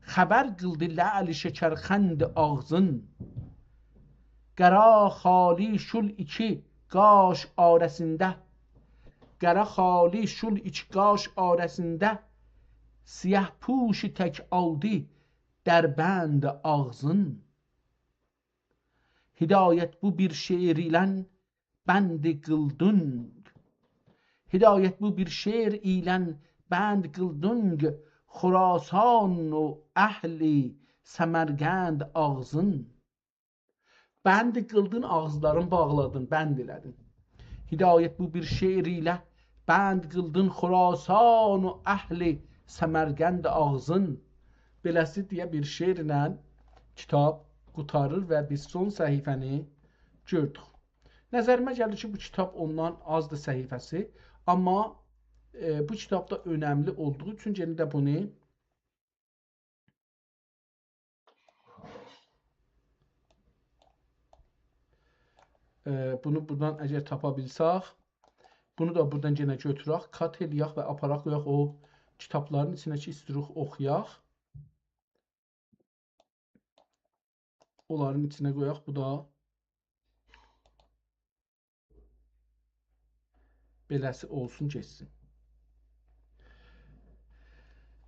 خبر قیلدی لعل شکرخند آغزین. قارا خالی شول ایکی قاش آراسیندا، قارا خالی شول ایکی قاش آراسیندا، سیاه پوشی تک آلدی دربند آغزین. هدایت بو بیر شعر ایلن بند قیلدین، هدایت بو بیر شعر ایلن بند قیلدین، خراسان و اهل سمرقند آغزین. بند قیلدین، آغیزلارین باغلادین، بند ائله‌دین. هدایت بو بیر شعر ایله بند قیلدین، خراسان و اهل سمرقند آغزین. بئله‌سی دئیه بیر شعرله کیتاب قوتاریر و بیز سون صفحه‌نی گؤردوک. نظریمه گلیر کی، بو کیتاب اوندان آزدیر صفحه‌سی، آمما، ائ، بو کیتاب دا اؤنملی اولدوغو اوچون یئنه ده بونو ائ، بونو بورادان اگر تاپا بیلسک، بونو دا بورادان یئنه گؤتورک، کات ائله‌یک و آپاراق قویاق او کیتابلارین ایچینه کی، ایستیروخ اوخویاق. اونلارین ایچینه قویاق، بو دا بئله‌سی اولسون، گئتسین.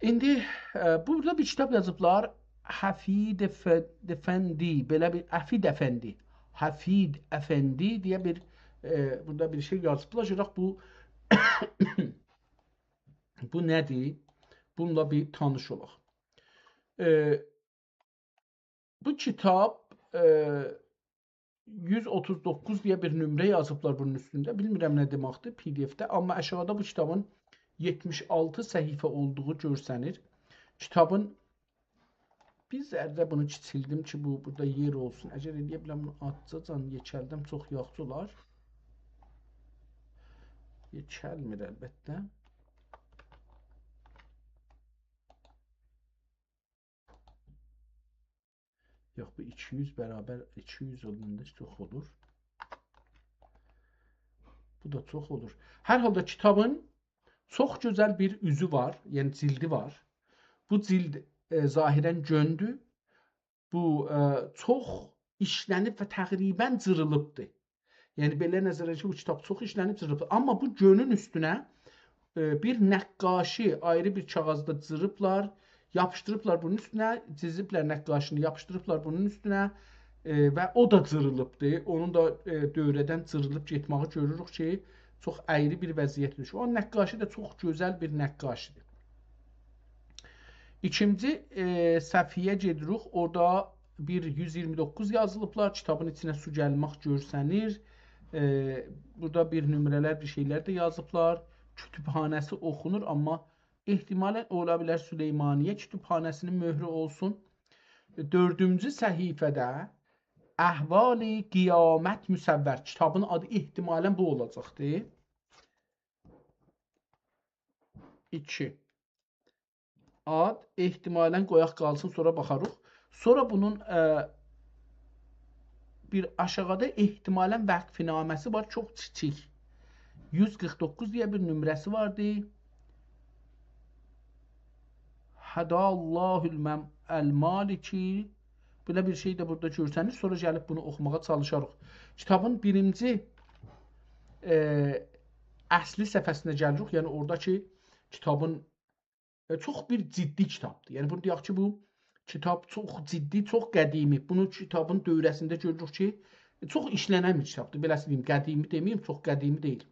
ایندی، ائ، بورادا بیر کیتاب یازیبلار. حفید ف-، افندی، بئله بیر، عفید افندی. حفید افندی دئیه بیر، ائ، بورادا بیر شئی یازیبلار. گؤرک بو، بو نه‌دیر؟ بونونلا بیر تانیش اولاق. ائ، بو کیتاب، ائ، یوز اوتوز دوققوز دئیه بیر نمره یازیبلار بونون اوستونده. بیلمیرم نه دئمکدیر پی‌دی‌افده، آمما آشاغیدا بو کیتابین یئتمیش آلتی صفحه اولدوغو گؤرسنیر. کیتابین بیر ذره بونو کیچیلدیم کی، بو بورادا یئر اولسون. اگر ائلیه بیلم بونو آزجاجان یئکلدم، چوخ یاخشی اولار. یئکلمیر البته. یوخ، بو ایکی یوز برابر ایکی یوز اولاندا چوخ اولور. بو دا چوخ اولور. هر حالدا کیتابین چوخ گؤزل بیر اوزو وار، یعنی جیلدی وار. بو جیلد، ائ، ظاهراً گؤندور. بو، ائ، چوخ ایشلنیب و تقریباً جیریلیبدیر. یعنی، بئله نظره کی، بو کیتاب چوخ ایشلنیب، جیریلیبدیر. آمما بو گؤنون اوستونه، ائ، بیر نقاشی آیری بیر کاغیذدا جیریبلار، یاپیشدیریبلار بونون اوستونه، جیزیبلر نقاشینی، یاپیشدیریبلار بونون اوستونه، ائ، و او دا جیریلیبدیر. اونون دا، ائ، دؤوره‌دن جیریلیب گئتمه‌یی گؤروروک کی، چوخ اَیری بیر وضعیته دوشوب. او نقاشی ده چوخ گؤزل بیر نقاشی‌دیر. ایکینجی، ائ، صفحه‌یه گئدیریک. اورادا بیر یوز ایگیرمی دوققوز یازیلیبلار. کیتابین ایچینه سو گلمک گؤرسنیر. ائ، بورادا بیر نمره‌لر، بیر شئیلر ده یازیبلار. کتب‌خانه‌سی اوخونور، آمما احتمالاً اولا بیلر سلیمانیه کتب‌خانه‌سی‌نین مؤهرو اولسون. دؤردونجو صفحه‌ده احوال قیامت مصور. کیتابین آدی احتمالاً بو اولاجاقدیر. ایکی. آد احتمالاً قویاق قالسین، سونرا باخاریق. سونرا بونون، ائ، بیر آشاغیدا احتمالاً وقف‌نامه‌سی وار، چوخ کیچیک. یوز قیرخ دوققوز دئیه بیر نمره‌سی واردی. هدی الله المم-، المالکی. بئله بیر شئی ده بورادا گؤرسنیر. سونرا گلیب بونو اوخوماغا چالیشاریق. کیتابین بیرینجی، ائ، اصلی صفحه‌سینه گلیریک. یعنی اورادا کی، کیتابین، ائ، چوخ بیر جدی کیتابدیر. یعنی بونو دئیک کی، بو کیتاب چوخ جدی، چوخ قدیمی. بونو کیتابین دؤوره‌سینده گؤروروک کی، چوخ ایشلنن بیر کیتابدیر. بئله‌سی دئییم، قدیمی دئمه‌ییم، چوخ قدیمی دئییل.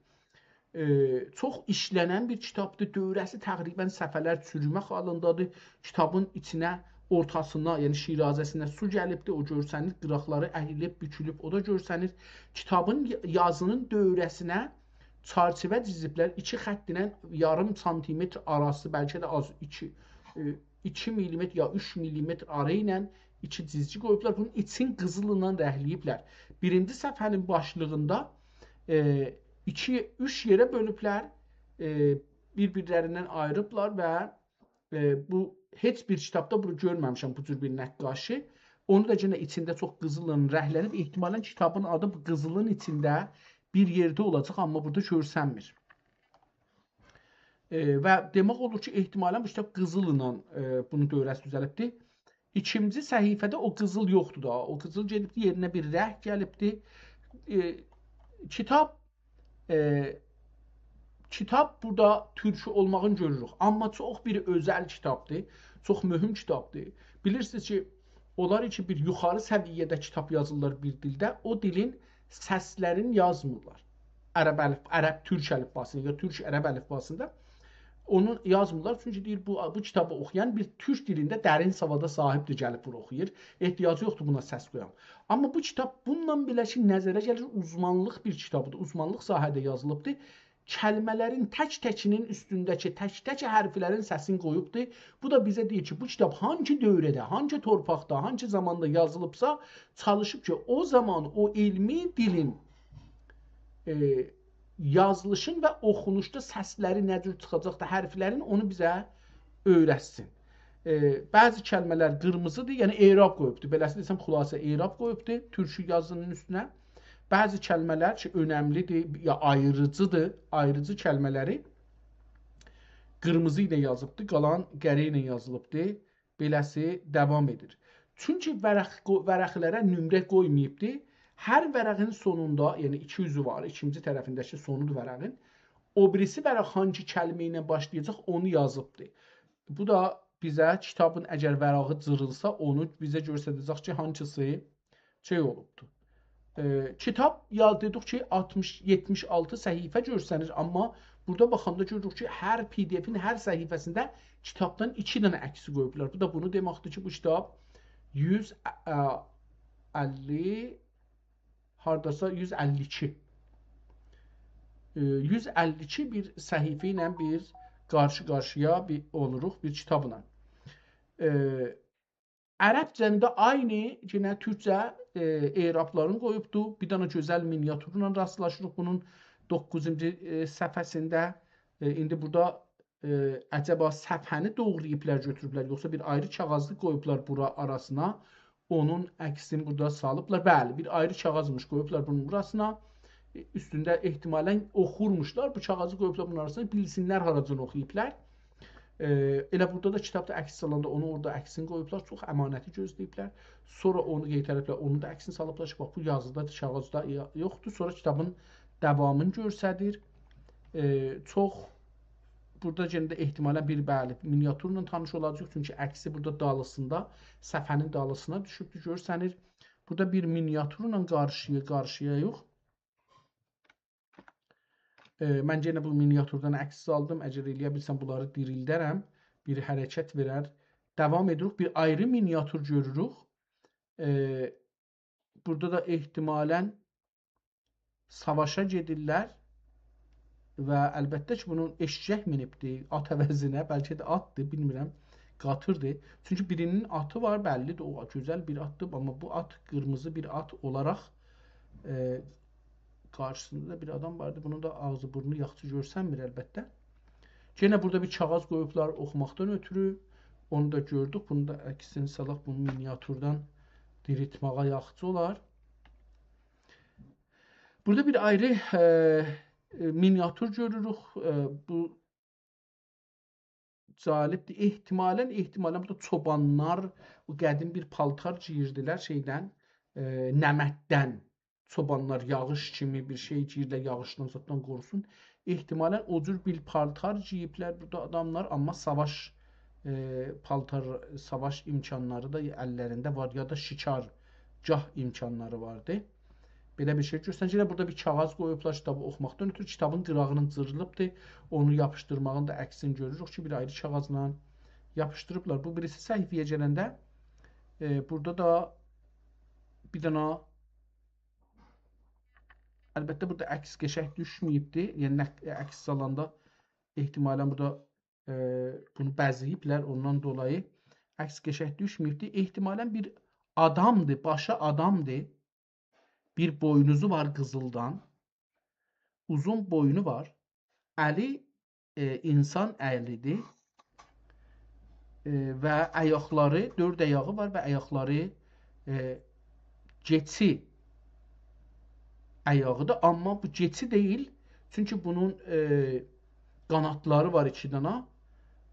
ائ، چوخ ایشلنن بیر کیتابدیر. دؤوره‌سی تقریباً صفحه‌لر چورومک حالیندادیر. کیتابین ایچینه، اورتاسینا، یعنی شیرازه‌سینه سو گلیبدیر. او گؤرسنیر، قیراقلاری اییلیب، بوکولوب، او دا گؤرسنیر. کیتابین ی-، یازینین دؤوره‌سینه چرچیوه جیزیبلر. ایکی خط ایله یاریم سانتیمتر آراسی، بلکه ده آز، ایکی، ائ، ایکی میلیمتر یا اوچ میلیمتر آرا ایله ایکی جیزگی قویوبلار. بونون ایچین قیزیل‌لا رنگله‌ییبلر. بیرینجی صفحه‌نین باشلیغیندا، ائ، ایکی، اوچ یئره بؤلوبلر، ائ، بیر-بیرلریندن آییریبلار و، ائ، بو هئچ بیر کیتابدا بونو گؤرمه‌میشم، بو جور بیر نقاشی. اونو دا یئنه ایچینده چوخ قیزیل‌لا رنگله‌نیب، احتمالاً کیتابین آدی بو قیزیلین ایچینده بیر یئرده اولاجاق، آمما بورادا گؤرسنمیر. ائ، و دئمک اولور کی، احتمالاً بو کیتاب قیزیل‌لا، ائ، بونون دؤوره‌سی دوزلیبدیر. ایکینجی صفحه‌ده او قیزیل یوخدور دا. او قیزیل گئدیبدی، یئرینه بیر رنگ گلیبدی. ائ، کیتاب، ائ، کیتاب بورادا تورکو اولماغینی گؤروروک. آمما چوخ بیر اؤزل کیتابدیر، چوخ مهم کیتابدیر. بیلیرسینیز کی، اونلار کی بیر یوخاری سویه‌ده کیتاب یازیرلار بیر دیلده، او دیلین سسلرینی یازمیرلار. عرب الف-، عرب تورک الیفباسیندا یا تورک عرب الیفباسیندا اونو یازمیرلار. چونکی دئییر، بو، بو کیتابی اوخویان بیر تورک دیلینده درین سوادا صاحیبدیر، گلیب بورا اوخویور. احتیاجی یوخدور بونا سس قویام. آمما بو کیتاب بونونلا بئله کی، نظره گلیر، اوزمانلیق بیر کیتابدیر، اوزمانلیق ساحه‌ده یازیلیبدیر. کلمه‌لرین تک-تکینین اوستونده‌کی تک-تک حرفلرین سسینی قویوبدور. بو دا بیزه دئییر کی، بو کیتاب هانگی دؤوره‌ده، هانگی تورپاقدا، هانگی زاماندا یازیلیبسا، چالیشیب کی، او زامان او علمی دیلین، ائ، یازیلیشین و اوخونوشدا سسلری نه جور چیخاجاقدیر، حرفلرین، اونو بیزه اؤیرتسین. ائ، بعضی کلمه‌لر قیرمیزیدیر، یعنی اعراب قویوبدور. بئله‌سی دئسم، خلاصه اعراب قویوبدور تورکو یازینین اوستونه. بعضی کلمه‌لر کی، اؤنملیدیر، یا آیریجیدیر، آیریجی کلمه‌لری قیرمیزی ایله یازیبدی، قالان قره ایله یازیلیبدی. بئله‌سی داوام ائدیر. چونکی ورق قو-، ورقلره نمره قویماییبدی. هر ورقین سونوندا، یعنی ایکی اوزو وار، ایکینجی طرفینده‌کی سونودور ورقین، او بیریسی ورق هانگی کلمه ایله باشلایاجاق، اونو یازیبدی. بو دا بیزه کیتابین اگر ورقی جیریلسا، اونو بیزه گؤستره‌جک کی، هانگیسی شئی اولوبدور. ائ، کیتاب، یا دئدیک کی، آلتمیش، یئتمیش آلتی صفحه گؤرسنیر، آمما بورادا باخاندا گؤروروک کی، هر پی دی افین هر صفحه‌سینده کیتابدان ایکی دنه عکسی قویوبلار. بو دا بونو دئمکدیر کی، بو کیتاب یوز اللی، هارداسا یوز اللی ایکی. ائ، یوز اللی ایکی بیر صفحه ایله بیز قارشی-قارشییا بیر اولوروق بیر کیتابلا. ائ، عربجه‌نی ده عینی، یئنه تورکجه، ائ، اعرابلارین قویوبدو. بیر دنه گؤزل مینیاتورلا راستلاشیریق بونون دوققوزونجو، ائ، صفحه‌سینده. ائ، ایندی بورادا، ائ، عجبا صفحه‌نی دوغراییبلار، گؤتوروبلر، یوخسا بیر آیری کاغاذی قویوبلار بورا آراسینا، اونون عکسینی بورادا سالیبلار. بلی، بیر آیری کاغاذمیش، قویوبلار بونون بوراسینا. ائ، اوستونده احتمالاً اوخورموشلار، بو کاغاذی قویوبلار بونون آراسینا، بیلسینلر هاراجان اوخویوبلار. ائ، ائله بورادا دا کیتابدا عکس آلاندا اونو اورادا عکسینی قویوبلار. چوخ امانتی گؤزله‌ییبلر. سونرا اونو قئیتریبلر، اونون دا عکسینی سالیبلار کی، باخ، بو یازیدا، کاغاذدا یا-، یوخدور. سونرا کیتابین داوامینی گؤستریر. ائ، چوخ بورادا یئنه ده احتمالاً بیر، بلی، مینیاتورلا تانیش اولاجاق. چونکی عکسی بورادا دالیسیندا، صفحه‌نین دالیسینا دوشوبدور، گؤرسنیر. بورادا بیر مینیاتورلا قارشییا، قارشییا یوخ. ائ، من یئنه بو مینیاتوردان عکس سالدیم. اگر ائله‌یه بیلسم، بونلاری دیریلدرم. بیر حرکت وئرر. داوام ائدیریک. بیر آیری مینیاتور گؤروروک. ائ، بورادا دا احتمالاً ساواشا گئدیرلر و البته کی، بونون ائششک مینیبدی آت عوضینه، بلکه ده آتدی، بیلمیرم، قاتیردی. چونکی بیرینین آتی وار، بللیدیر، او گؤزل بیر آتدیر، آمما بو آت قیرمیزی بیر آت اولاراق، ائ، قارشیسیندا دا بیر آدام واردی. بونون دا آغزی بورنو یاخشی گؤرسنمیر البته. یئنه بورادا بیر کاغاذ قویوبلار اوخوماقدان اؤترو. اونو دا گؤردوک. بونو دا عکسینی سالاق، بونو مینیاتوردان دیریلتماغا یاخشی اولار. بورادا بیر آیری، ائ، ائ، مینیاتور گؤروروک. ائ، بو جالبدیر. احتمالاً، احتمالاً بورادا چوبانلار بو قدیم بیر پالتار گئییردیلر شئیدن، ائ، نمددن. چوبانلار یاغیش کیمی بیر شئی گئییرلر، یاغیشدان زاددان قوروسون. احتمالاً او جور بیر پالتار گئییبلر بورادا آداملار، آمما ساواش، ائ، پالتار، ساواش امکانلاری دا اللرینده وار، یا دا شکارگاه امکانلاری واردی. بئله بیر شئی گؤستریر. یئنه بورادا بیر کاغاذ قویوبلار کیتابی اوخوماقدان اؤترو. کیتابین قیراغینین جیریلیبدی. اونو یاپیشدیرماغین دا عکسینی گؤروروک کی، بیر آیری کاغاذلا یاپیشدیریبلار. بو بیریسی صفحه‌یه گلنده، ائ، بورادا دا بیر دنه، البته، بورادا عکس قشنگ دوشمه‌ییبدی. یعنی، نق-، عکس سالاندا احتمالاً بورادا، ائ، بونو بزه‌ییبلر، اوندان دولایی عکس قشنگ دوشمه‌ییبدی. احتمالاً بیر آدامدیر، باشی آدامدیر. بیر بوینوزو وار قیزیلدان. اوزون بوینو وار. الی، ائ، اینسان الیدیر. ائ، و آیاقلاری، دؤرد آیاغی وار و آیاقلاری، ائ، کئچی آیاغیدیر. آمما بو کئچی دئییل. چونکی بونون، ائ، قانادلاری وار ایکی دانا.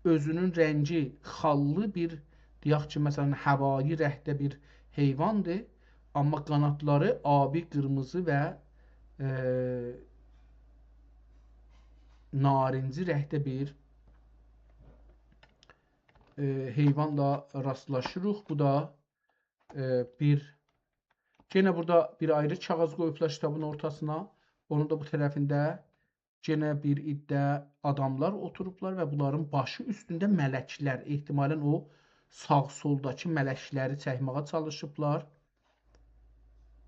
اؤزونون رنگی خاللی بیر دئیک کی، مثلا، هوایی رنگده بیر حیواندیر، آمما قانادلاری آبی، قیرمیزی و، ائ، نارنجی رنگده بیر، ائ، حیوانلا راستلاشیریق. بو دا، ائ، بیر، یئنه بورادا بیر آیری کاغیذ قویوبلار کیتابین اورتاسینا. اونون دا بو طرفینده یئنه بیر عده آداملار اوتوروبلار و بونلارین باشی اوستونده ملکلر، احتمالاً او ساغ-سولداکی ملکلری چکمه‌یه چالیشیبلار.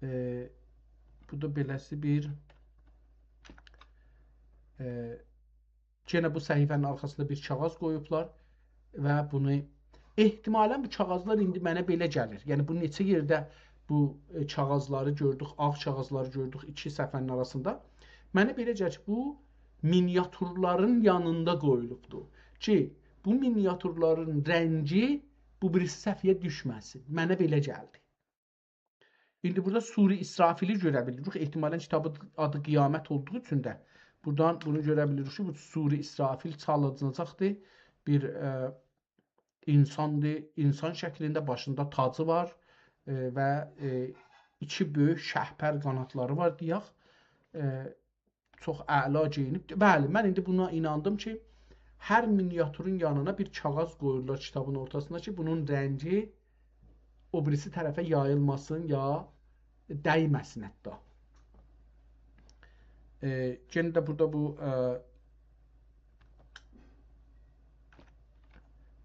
ائ، بو دا بئله‌سی بیر، ائ، یئنه بو صفحه‌نین آرخاسیندا بیر کاغیذ قویوبلار و بونو، احتمالاً بو کاغیذلار ایندی منه بئله گلیر. یعنی بو نئچه یئرده بو، ائ، کاغیذلاری گؤردوک، آغ کاغیذلاری گؤردوک ایکی صفحه‌نین آراسیندا. منه بئله گلیر کی، بو مینیاتورلارین یانیندا قویولوبدور کی، بو مینیاتورلارین رنگی بو بیریسی صفحه‌یه دوشمه‌سین. منه بئله گلدی. ایندی بورادا سور اسرافیلی گؤره بیلیریک. احتمالاً کیتابین آدی قیامت اولدوغو اوچون ده بورادان بونو گؤره بیلیریک کی، بو سور اسرافیل چالیجاجاقدیر. بیر، ائ، اینساندیر، اینسان شکلینده، باشیندا تاجی وار، ائ، و، ائ، ایکی بؤیوک شهپر قانادلاری وار دئیک. ائ، چوخ اعلا گئیینیب. بلی، من ایندی بونا ایناندیم کی، هر مینیاتورون یانینا بیر کاغیذ قویورلار کیتابین اورتاسینا کی، بونون رنگی او بیریسی طرفه یاییلماسین یا دیمه‌سین حتی. ائ، یئنه ده بورادا بو، ائ،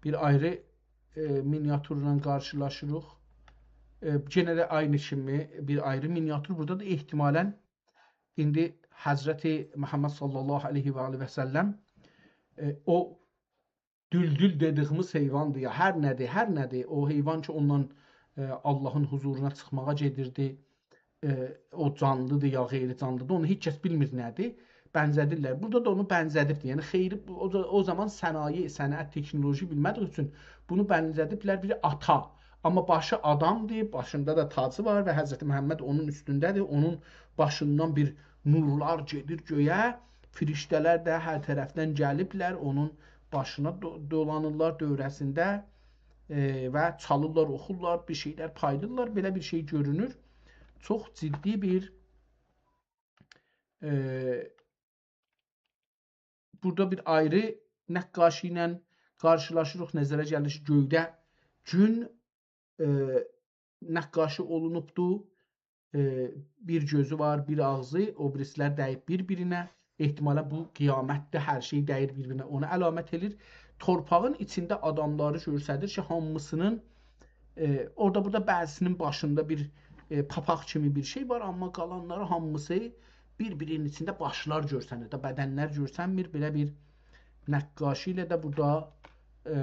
بیر آیری، ائ، مینیاتورلا قارشیلاشیریق. ائ، یئنه ده عینی کیمی بیر آیری مینیاتور. بورادا دا احتمالاً ایندی حضرت محمد صلی الله علیه و آله و سلم، ائ، او دولدول دئدیگیمیز حیواندیر یا هر نه‌دیر، هر نه‌دیر، او حیوان کی، اوندان، ائ، آللاهین حضورونا چیخماغا گئدیردی، ائ، او جانلیدیر یا غیر جانلیدیر، اونو هئچ کس بیلمیر نه‌دیر. بنزه‌دیرلر. بورادا دا اونو بنزه‌دیبدیر. یعنی خیلی او، او زامان صنایع، صنعت، تکنولوژی بیلمه‌دیگی اوچون بونو بنزه‌دیبلر بیر آتا. آمما باشی آدامدیر، باشیندا دا تاجی وار و حضرت محمد اونون اوستونده‌دیر. اونون باشیندان بیر نورلار گئدیر گؤیه، فرشته‌لر ده هر طرفدن گلیبلر، اونون باشینا دو-، دولانیرلار دؤوره‌سینده، ائ، و چالیرلار، اوخورلار، بیر شئیلر پایلاییرلار. بئله بیر شئی گؤرونور. چوخ جدی بیر، ائ، بورادا بیر آیری نقاشی ایله قارشیلاشیریق. نظره گلیر کی، گؤیده گون، ائ، نقاشی اولونوبدو. ائ، بیر گؤزو وار، بیر آغزی، او بیریسیلر دَییب بیر-بیرینه. احتمالاً بو قیامتده هر شئی دَییر بیر-بیرینه، اونو علامت ائله‌ییر. تورپاغین ایچینده آداملاری گؤستریر کی، هامیسینین، ائ، اورادا بورادا بعضیسینین باشیندا بیر، ائ، پاپاق کیمی بیر شئی وار، آمما قالانلاری هامیسی بیر-بیرینین ایچینده باشلار گؤرسنیر، دا بدنلر گؤرسنمیر. بئله بیر نقاشی ایله ده بورادا، ائ،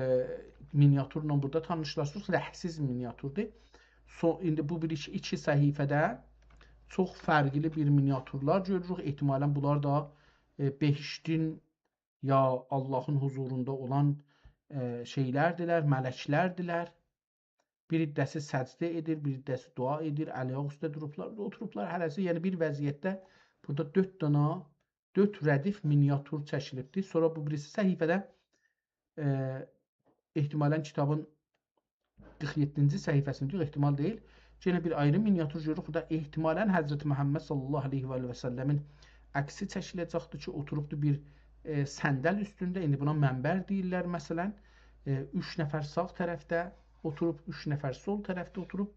مینیاتورلا بورادا تانیشلاشیریق. رنگسیز مینیاتوردور. سو-، ایندی بو بیر ایکی، ایکی صفحه‌ده چوخ فرقلی بیر مینیاتورلار گؤروروک. احتمالاً بونلار دا، ائ، بهشتین یا آللاهین حضوروندا اولان، ائ، شئیلردیلر، ملکلردیلر. بیر عده‌سی سجده ائدیر، بیر عده‌سی دعا ائدیر، ال-آیاق اوسته دوروبلار، اوتوروبلار هره‌سی، یعنی بیر وضعیتده بورادا دؤرد دانا، دؤرد ردیف مینیاتور چکیلیبدیر. سونرا بو بیریسی صفحه‌ده، ائ، احتمالاً کیتابین قیرخ یئددینجی صفحه‌سینده، یوخ، احتمال دئییل. یئنه بیر آیری مینیاتور گؤروروک. بورادا احتمالاً حضرت محمد صلی الله علیه و آله و سلمین عکسی چکیله‌جکدیر کی، اوتوروبدور بیر، ائ، صندل اوستونده. ایندی بونا منبر دئییرلر، مثلاً. ائ، اوچ نفر ساغ طرفده اوتوروب، اوچ نفر سول طرفده اوتوروب،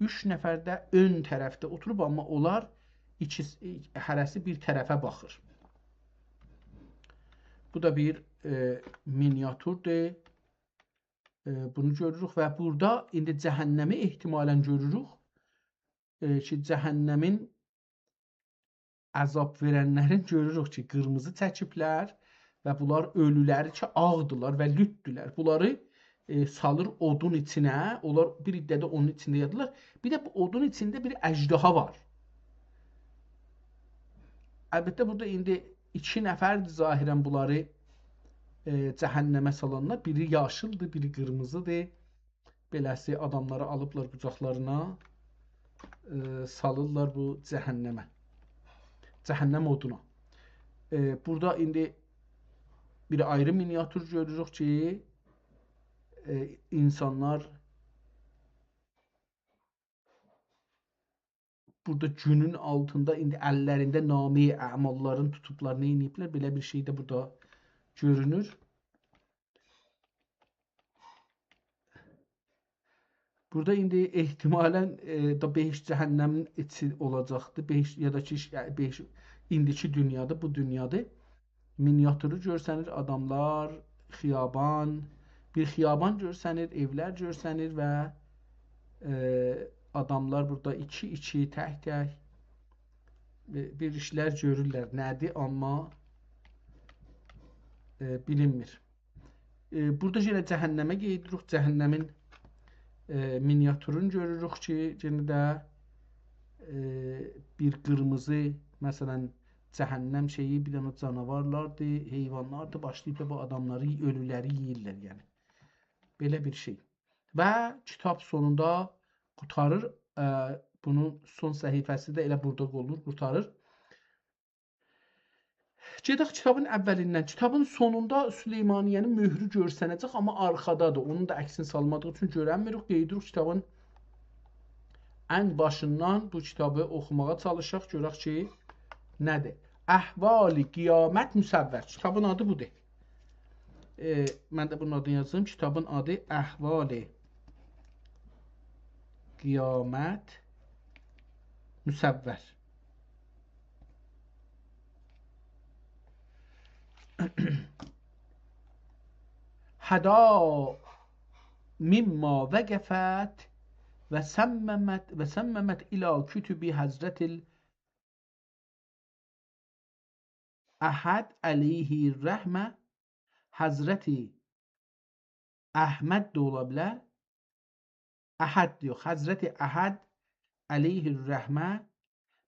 اوچ نفر ده اؤن طرفده اوتوروب، آمما اونلار ایکیسی، هره‌سی بیر طرفه باخیر. بو دا بیر، ائ، مینیاتوردور. ائ، بونو گؤروروک و بورادا ایندی جهنمی احتمالاً گؤروروک. ائ، کی، جهنمین عذاب وئرنلرین گؤروروک کی، قیرمیزی چکیبلر و بونلار اؤلولری کی، آغدیلار و لوتدولر. بونلاری، ائ، سالیر اودون ایچینه، اونلار بیر عده ده اونون ایچینده یاتیرلار. بیر ده بو اودون ایچینده بیر اژدها وار. البته، بورادا ایندی ایکی نفردیر ظاهراً بونلاری، ائ، جهنمه سالانلار. بیری یاشیلدیر، بیری قیرمیزیدیر. بئله‌سی آداملاری آلیبلار قوجاقلارینا، ائ، سالیرلار بو جهنمه. جهنم اودونا. ائ، بورادا ایندی بیر آیری مینیاتور گؤروروک کی، ائ، اینسانلار بورادا گونون آلتیندا ایندی اللرینده نامه‌ی اعماللارین توتوبلار، نه ائدیبلر؟ بئله بیر شئی ده بورادا گؤرونور. بورادا ایندی احتمالاً، ائ، دا بهشت جهنمین ایچی اولاجاقدی. بهشت، یا دا کی، ش-، بهشت ایندیکی دونیادیر، بو دونیادیر. مینیاتورو گؤرسنیر، آداملار، خیابان، بیر خیابان گؤرسنیر، ائولر گؤرسنیر و، ائ، آداملار بورادا ایکی-ایکی، تک-تک، ائ، بیر ایشلر گؤرورلر. نه‌دیر؟ آمما، ائ، بیلینمیر. ائ، بورادا یئنه جهنمه گئدیریک. جهنمین، ائ، مینیاتورونو گؤروروک کی، یئنه ده، ائ، بیر قیرمیزی، مثلاً، جهنم شئیی، بیر دنه جاناوارلاردیر، حیوانلاردیر، باشلاییب دا بو آداملاری، اؤلولری یئییرلر، یعنی. بئله بیر شئی. و کیتاب سونوندا قوتاریر، ائ، بونون سون صفحه‌سی ده ائله بورادا اولور، قوتاریر. گئدک کیتابین اولیندن. کیتابین سونوندا سلیمانیه‌نین مؤهرو گؤرسنه‌جک، آمما آرخادادیر. اونون دا عکسینی سالمادیغی اوچون گؤرنمیریک. قئییدیریک کیتابین ان باشیندان بو کیتابی اوخوماغا چالیشاق، گؤرک کی، نه‌دیر؟ احوال قیامت مصور. کیتابین آدی بودور. ائ، من ده بونون آدینی یازدیم. کیتابین آدی احوال قیامت مصور. هدا مما وقفت و صممت، و صممت الی کتب حضرت الاحد علیه الرحمه، حضرت احمد ده اولا بیلر. احد یوخ، حضرت احد علیه الرحمه،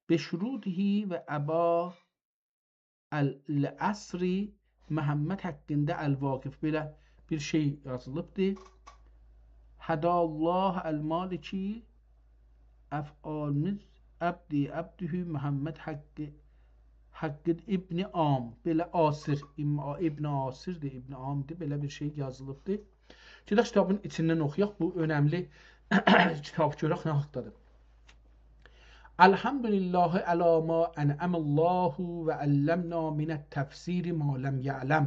بشروطه و ابا ال-، العصر محمد حقینده الواقف، بئله بیر شئی یازیلیبدیر. هدا الله المالکی، افعال مز-، عبدی، عبده محمد حق، حق ابن عام، بئله عاصر، ام-، ابن عاصردیر، ابن عامدیر، بئله بیر شئی یازیلیبدیر. گئدک کیتابین ایچیندن اوخویاق، بو اؤنملی کیتاب، گؤرک نه حاقدادیر. الحمد لله علی ما انعم الله و علمنا من التفسیر ما لم یعلم.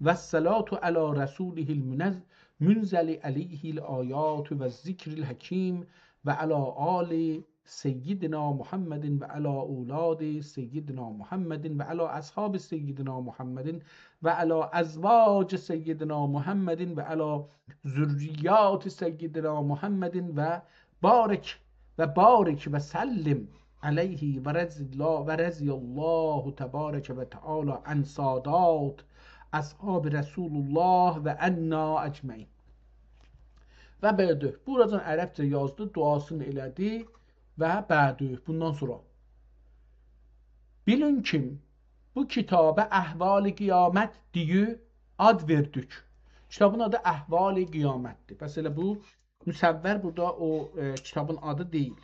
و الصلاة علی رسوله المنز-، منزل علیه الآیات و الذکر الحکیم و علی آل سیدنا محمد و علی اولاد سیدنا محمد و علی اصحاب سیدنا محمد و علی ازواج سیدنا محمد و علی ذریات سیدنا محمد و بارک و بارک و سلم علیه و رضی الله، و رضی الله تبارک و تعالی عن سادات اصحاب رسول الله و عنا اجمعین. و بعده، بوراجان عربجه یازدی، دعاسینی ائله‌دی و بعده، بوندان سونرا. بیلین کی، بو کیتابا احوال قیامت دئییب آد وئردیک. کیتابین آدی احوال قیامتدیر. پس ائله بو مصور بورادا او، ائ، کیتابین آدی دئییل.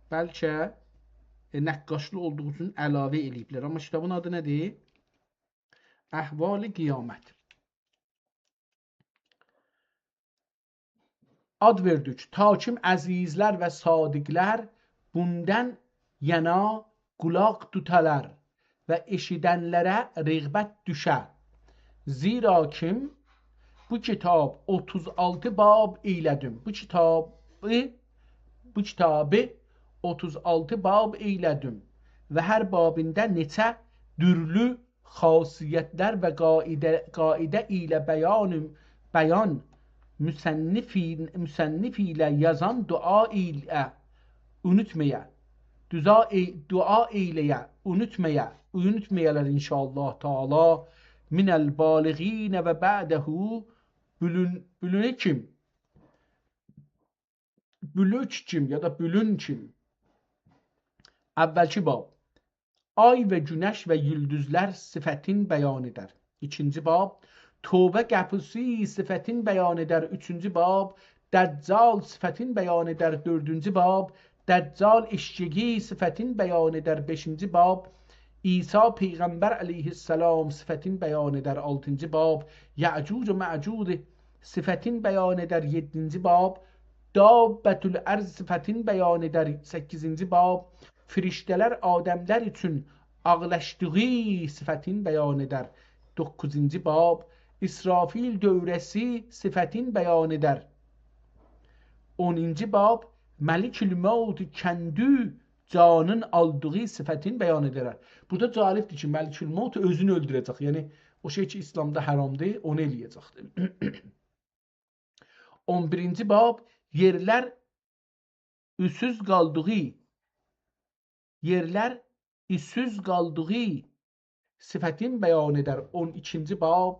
بلکه، ائ، نقاشلی اولدوغو اوچون علاوه ائله‌ییبلر. آمما کیتابین آدی نه‌دیر؟ احوال قیامت. آد وئردیک. تا کیم عزیزلر و صادقلر بوندان یانا قولاق توتالار و ائشیدنلره رغبت دوشه. زیرا کیم بو کیتاب اوتوز آلتی باب ائیله‌دیم. بو کیتابی، بو کیتابی اوتوز آلتی باب ائیله‌دیم و هر بابیندا نئچه تورلو خاصیتلر و قاعده، قاعده ایله بیان، بیان مصنفی، مصنف ایله یازان دعا ایله اونوتمایا. دعا ای-، دعا ایله‌یه، اونوتمایا، اونوتمایالار ان‌شاءالله تعالی. من البالغین و بعده، بولون، بولونو کیم؟ بولوک کیم یا دا بولون کیم؟ اولکی باب. آی و گونش و یولدوزلار صفتین بیان ائدر. ایکینجی باب. توبه قاپیسی صفتین بیان ائدر. اوچونجو باب. دجال صفتین بیان ائدر. دؤردونجو باب. دجال ائششه‌یی صفتین بیان ائدر. بئشینجی باب. عیسی پیغمبر علیه‌السلام صفتین بیان ائدر. آلتینجی باب. یأجوج و مأجوج صفتین بیان ائدر، یئددینجی باب. دابة الارض صفتین بیان ائدر، سککیزینجی باب. فرشته‌لر آدم‌لر اوچون آغلاشدیغی صفتین بیان ائدر، دوققوزونجو باب. اسرافیل دؤوره‌سی صفتین بیان ائدر، اونونجو باب. ملک الموت کندی جانین آلدیغی صفتین بیان ائدر. بورادا جالبدیر کی، ملک الموت اؤزونو اؤلدوره‌جک. یعنی، او شئی کی، ایسلامدا حرامدیر، اونو ائله‌یه‌جکدیر. اون بیرینجی باب، یئرلر اوسوز قالدیغی، یئرلر اوسوز قالدیغی صفتین بیان ائدر. اون ایکینجی باب،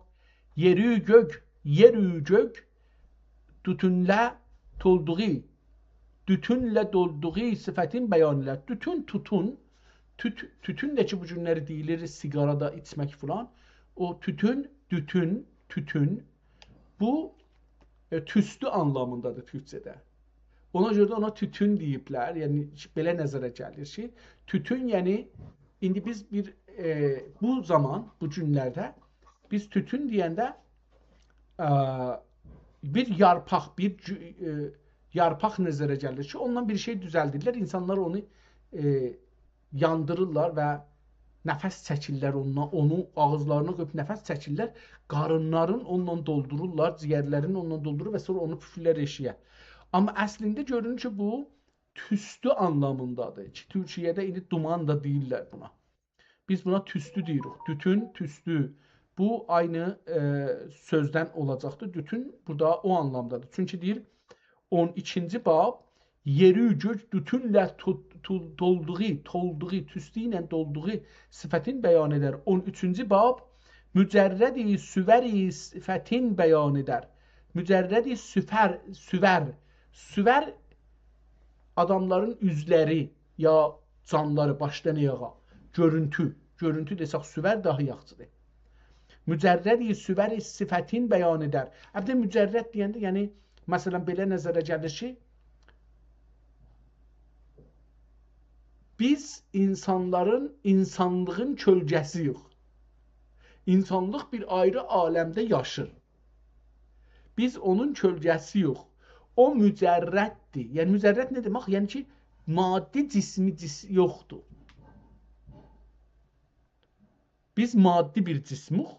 یئری گؤک، یئری گؤک، توتونله دولدوغو، توتونله دولدوغو صفتین بیان ائدر. توتون، توتون، توت-، توتون ده کی، بو گونلری دئییلیر، سیگارا دا ایچمک فلان. او توتون، توتون، توتون، بو، ائ، توستو آنلامیندادیر تورکجه‌ده. اونا گؤره ده اونا توتون دئییبلر. یعنی، بئله نظره گلیر کی، توتون، یعنی، ایندی بیز بیر، ائ، بو زامان، بو گونلرده بیز توتون دئینده، ائ، بیر یارپاق، بیر گو-، ائ، یارپاق نظره گلیر کی، اوندان بیر شئی دوزلدیرلر. اینسانلار اونو، ائ، یاندیریرلار و نفس چکیرلر اونونلا، اونو آغیزلارینا قویوب نفس چکیرلر. قارینلارین اونونلا دولدورورلار، جیگرلرین اونونلا دولدورور و سونرا اونو پوفلر ائشیگه. آمما اصلینده گؤرونور کی، بو توستو آنلامیندادیر کی، تورکیه‌ده ایندی دومان دا دئییرلر بونا. بیز بونا توستو دئییریک. توتون، توستو. بو عینی، ائ، سؤزدن اولاجاقدیر. توتون بورادا او آنلامدادیر. چونکی دئییر، اون ایکینجی باب، یئری گؤک توتونله تو-، تو-، دولدوغو، تولدوغو، توستو ایله دولدوغو صفتین بیان ائدر. اون اوچونجو باب، مجرد صور صفتین بیان ائدر. مجرد صور، صور، صور آداملارین اوزلری یا جانلاری باشدان آیاغا، گؤرونتو، گؤرونتو دئسک، صور داها یاخشیدیر. مجرد صور صفتین بیان ائدر. البته، مجرد دئینده، یعنی، مثلا، بئله نظره گلیر کی، بیز اینسانلارین، اینسانلیغین کؤلگه‌سی‌یوخ. اینسانلیق بیر آیری عالمده یاشیر. بیز اونون کؤلگه‌سی‌یوخ. او مجرددیر. یعنی، مجرد نه دئمک؟ یعنی کی، مادی جسمی جس-، یوخدور. بیز مادی بیر جسموخ،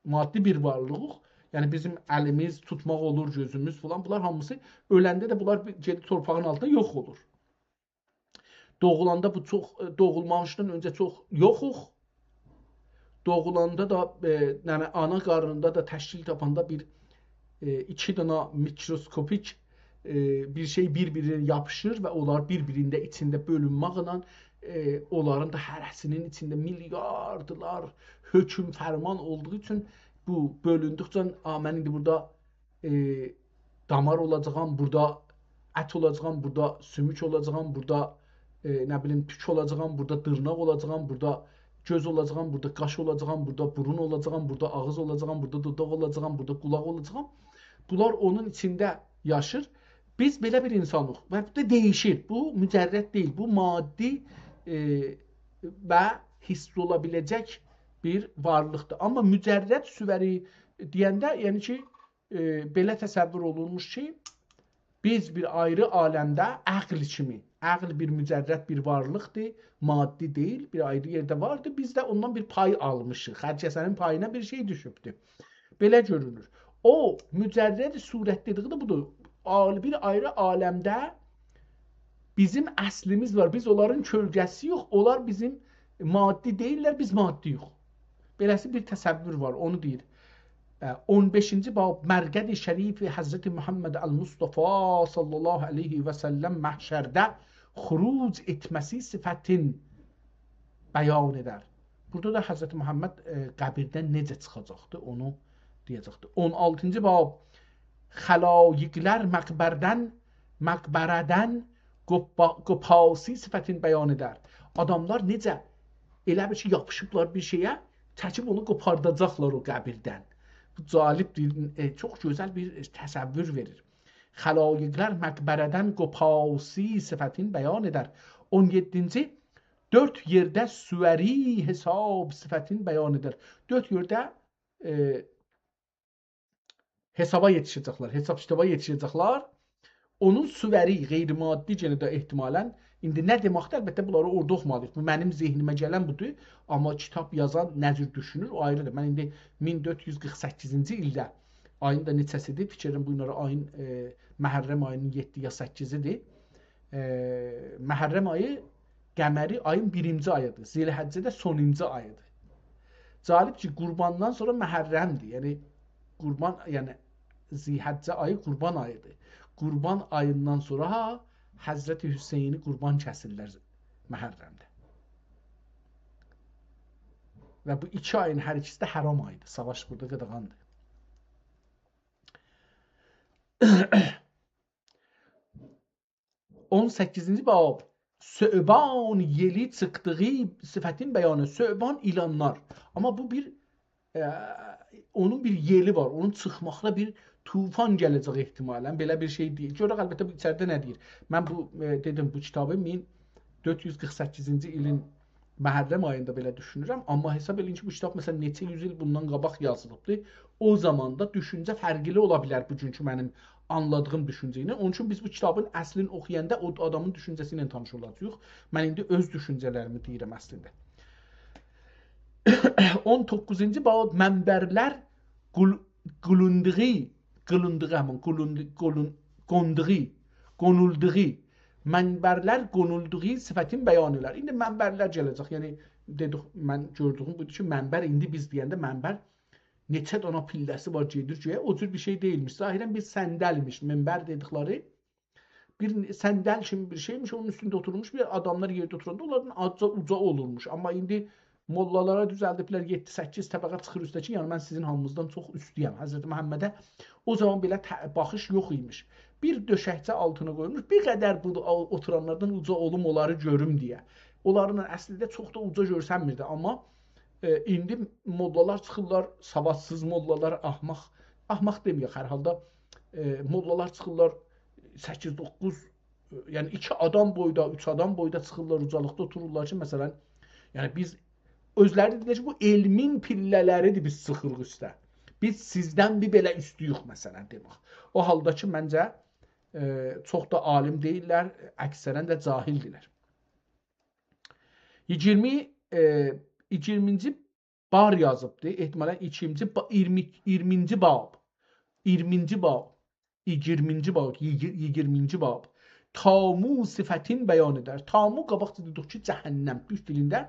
مادی بیر وارلیغیق. یعنی، بیزیم الیمیز، توتماق اولور، گؤزوموز فلان، بونلار هامیسی اؤلنده ده بونلار بیر، گئدیب تورپاغین آلتیندا یوخ اولور. دوغولاندا بو چوخ، دوغولمامیشدان اؤنجه چوخ یوخوق. دوغولاندا دا، ائ، یعنی آنا قارنیندا دا تشکیل تاپاندا بیر، ائ، ایکی دانا میکروسکوپیک، ائ، بیر شئی بیر-بیرینه یاپیشیر و اونلار بیر-بیرینده ایچینده بؤلونمکله، ائ، اونلارین دا هره‌سینین ایچینده میلیاردلار حکم فرمان اولدوغو اوچون بو بؤلوندوکجه، «آ، من ایندی بورادا، ائ، دامار اولاجاغام، بورادا ات اولاجاغام، بورادا سوموک اولاجاغام، بورادا، ائ، نه بیلیم، توک اولاجاغام، بورادا دیرناق اولاجاغام، بورادا گؤز اولاجاغام، بورادا قاش اولاجاغام، بورادا بورون اولاجاغام، بورادا آغیز اولاجاغام، بورادا دوداق اولاجاغام، بورادا قولاق اولاجاغام.» بونلار اونون ایچینده یاشیر. بیز بئله بیر اینسانیق. و بو دا دییشیر. بو مجرد دئییل. بو مادی، ائ، و حس اولا بیله‌جک بیر وارلیقدیر. آمما مجرد صوری دئینده، یعنی کی، ائ، بئله تصور اولونموش کی، بیز بیر آیری عالمده عقل کیمی، عقل بیر مجرد بیر وارلیقدیر، مادی دئییل، بیر آیری یئرده واردیر، بیز ده اوندان بیر پای آلمیشیق، هر کسه‌نین پایینا بیر شئی دوشوبدور. بئله گؤرونور. او مجرد صورت دئدیگی ده بودور. عال-، بیر آیری عالمده بیزیم اصلیمیز وار، بیز اونلارین کؤلگه‌سی‌یوخ، اونلار بیزیم مادی دئییللر، بیز مادی‌یوخ. بئله‌سی بیر تصور وار، اونو دئییر. اه، اون بئشینجی باب، مرقد شریف حضرت محمد المصطفی صلی الله علیه و سلم محشرده خروج ائتمه‌سی صفتین بیان ائدر. بورادا دا حضرت محمد، ائ، قبیردن نئجه چیخاجاقدی، اونو دئیه‌جکدی. اون آلتینجی باب، خلایق‌لر مقبردن، مقبره‌دن قوپا-، قوپاسی صفتین بیان ائدر. آداملار نئجه ائله بیل کی، یاپیشیبلار بیر شئیه، چکیب اونو قوپارداجاقلار او قبیردن. بو جالب دئییل، ائ، چوخ گؤزل بیر تصور وئریر. خلایق‌لر مقبره‌دن قوپاسی صفتین بیان ائدر. اون یئددینجی، دؤرد یئرده صوری حساب صفتین بیان ائدر. دؤرد یئرده، ائ، حسابا یئتیشه‌جکلر، حساب کیتابا یئتیشه‌جکلر. اونون صوری، غیر مادی، یئنه ده احتمالاً، ایندی نه دئمکدیر؟ البته، بونلاری اورادا اوخومالی‌ییق. بو منیم ذهنیمه گلن بودور. آمما کیتاب یازان نه جور دوشونور، او آیریدیر. من ایندی مین دؤرد یوز قیرخ سککیزینجی ایلده، آیین دا نئچه‌سیدیر؟ فیکر ائلیرم، بو گونلری آیین، ائ، محرم آیینین یئددی یا سککیزیدیر. ائ، محرم آیی قمری آیین بیرینجی آییدیر. ذوالحجه ده سونونجو آییدیر. جالب کی، قرباندان سونرا محرمدیر. یعنی، قربان، یعنی، ذوالحجه آیی قربان آییدیر. قربان آییندان سونرا حضرت حسینی قربان کسیرلر محرمده. و بو ایکی آیین هر ایکیسی ده حرام آییدیر. ساواش بورادا قاداغاندیر. اون سککیزینجی باب. ثعبان یئلی چیخدیغی صفتین بیانی. ثعبان، ایلانلار. آمما بو بیر، ائ، اونون بیر یئلی وار. اونون چیخماقدا بیر طوفان گله‌جک احتمالاً. بئله بیر شئی دئییر. گؤرک، البته، بو ایچریده نه دئییر. من بو، ائ، دئدیم، بو کیتابی مین دؤرد یوز قیرخ سککیزینجی ایلین محرم آییندا بئله دوشونورم. آمما حساب ائله‌یین کی، بو کیتاب، مثلاً، نئچه یوز ایل بوندان قاباق یازیلیبدی. او زاماندا دوشونجه فرقلی اولا بیلر بوگونکو منیم آنلادیغیم دوشونجه ایله. اونون اوچون بیز بو کیتابین اصلینی اوخویاندا او آدامین دوشونجه‌سی ایله تانیش اولاجاغیق. من ایندی اؤز دوشونجه‌لریمی دئییرم اصلینده. اون دوققوزونجو باب، منبرلر قول-، قولوندوغو، قولوندوغو، همین قولوندو-، قولون-، قوندوغو، قونولدوغو، منبرلر قونولدوغو صفتین بیان ائلر. ایندی منبرلر گله‌جک. یعنی، دئدیک، من گؤردویوم بودور کی، منبر، ایندی بیز دئینده منبر نئچه دانا پیلله‌سی وار، گئدیر گؤیه. او جور بیر شئی دئییلمیش. ظاهراً بیر صندل‌میش، منبر دئدیکلری. بیر صندل کیمی بیر شئیمیش، اونون اوستونده اوتورموش بیر آداملار یئرده اوتوراندا اونلاردان آزجا اوجا اولورموش. آمما ایندی موللالارا دوزلدیبلر، یئددی، سککیز طبقه چیخیر اوسته کی، یعنی من سیزین هامینیزدان چوخ اوستویم. حضرت محمده او زامان بئله ته-، باخیش یوخ ایمیش. بیر دؤشکچه آلتینا قویولموش، بیر قدر بو او-، اوتورانلاردان اوجا اولوم، اونلاری گؤروم دئیه. اونلارلا اصلینده چوخ دا اوجا گؤرسنمیردی، آمما، ائ، ایندی موللالار چیخیرلار، سوادسیز موللالار، احمق، احمق دئمه‌یک هر حالدا، ائ، موللالار چیخیرلار سککیز، دوققوز، ائ، یعنی ایکی آدام بویدا، اوچ آدام بویدا چیخیرلار، اوجالیقدا اوتورورلار کی، مثلاً، یعنی بیز، اؤزلری دئدیلر کی، بو علمین پیلله‌لریدیر، بیز چیخیریق اوسته. بیز سیزدن بیر بئله اوستویوک، مثلاً، دئمک. او حالدا کی، منجه، ائ، چوخ دا عالم دئییللر، اکثراً ده جاهلدیرلر. ایگیرمی، ائ، ایگیرمینجی بار یازیبدی. احتمالاً ایکینجی با-، ایگیرمی، ایگیرمینجی باب. ایگیرمینجی باب. ایگیرمینجی باب. ایگیر-، ایگیرمینجی باب. طامو صفتین بیان ائدر. طامو، قاباقجا دئدیک کی، جهنم. تورک دیلینده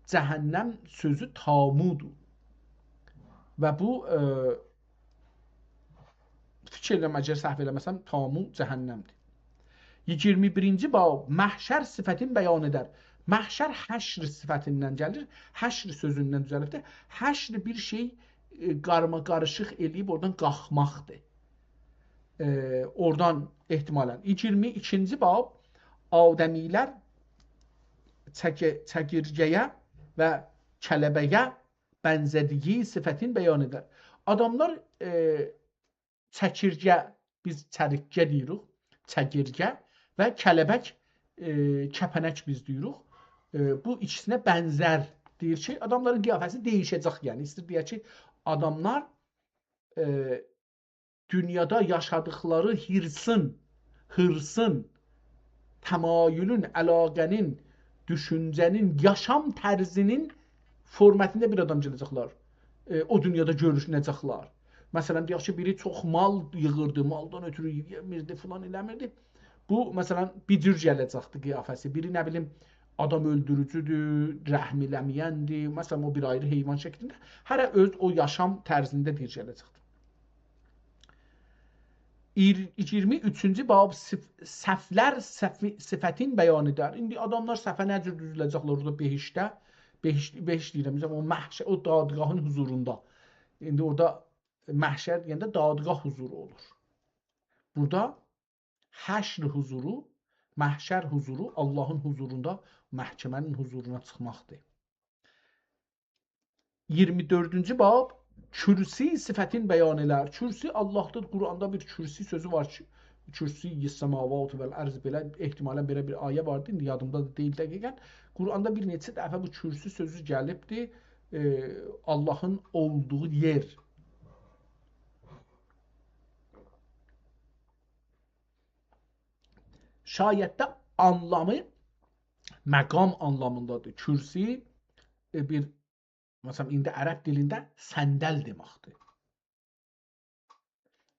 جهنم سؤزو طامودور. و بو، ائ، فیکیر ائلیرم، اگر سهو ائله‌مه‌سم، طامو جهنمدیر. ایگیرمی بیرینجی باب، محشر صفتین بیان ائدر. محشر حشر صفتیندن گلیر. حشر سؤزوندن دوزلیبدیر. حشر بیر شئی، ائ، قارما قاریشیق ائله‌ییب اورادان قالخماقدیر. ائ، اورادان احتمالاً. ایگیرمی ایکینجی باب، آدمی‌لر چکه-، چکیرگه‌یه و کلبه‌یه بنزه‌دیگی صفتین بیان ائدر. آداملار، ائ، چکیرگه، بیز چریکگه دئییریک، چکیرگه و کلبک، ائ، کپنک بیز دئییریک. ائ، بو ایکیسینه بنزر دئییر کی، آداملارین قیافه‌سی دییشه‌جک. یعنی، ایسته‌ییر دئیه کی، آداملار، ائ، دونیادا یاشادیقلاری حیرصین، حیرصین، تمایلون، علاقه‌نین، دوشونجه‌نین، یاشام طرزینین فورماتیندا بیر آدام گله‌جکلر. ائ، او دونیادا گؤرونه‌جکلر. مثلاً، دئیک کی، بیری چوخ مال ییغیردی، مالدان اؤترو یئیه‌میردی، فلان ائله‌میردی. بو، مثلاً، بیر جور گله‌جکدی قیافه‌سی. بیری، نه بیلیم، آدام اؤلدوروجودور، رحم ائله‌مه‌یندیر. مثلاً، او بیر آیری حیوان شکلینده. هره اؤز او یاشام طرزینده بیر گله‌جکدی. ایر-، ایگیرمی اوچونجو باب، صف-، صفلر صفی-، صفتین بیان ائدر. ایندی آداملار صفه نه جور دوزوله‌جکلر اورادا بهشتده؟ بهشت، بهشت دئییرم، او محشر، او دادگاهین حضوروندا. ایندی اورادا محشر دئینده دادگاه حضورو اولور. بورادا حشر حضورو، محشر حضورو، آللاهین حضوروندا، محکمه‌نین حضورونا چیخماقدیر. ایگیرمی دؤردونجو باب، کرسی صفتین بیان ائلر. کرسی آللاهدیر، قرآندا بیر کرسی سؤزو وار کی، کرسی السماوات والارض، بئله احتمالاً بئله بیر آیه واردی، ایندی یادیمدا دا دئییل دقیقاً. قرآندا بیر نئچه دفعه بو کرسی سؤزو گلیبدی، ائ، آللاهین اولدوغو یئر. شاید ده آنلامی مقام آنلامیندادیر. کرسی، ائ، بیر، مثلا، ایندی عرب دیلینده صندل دئمکدیر.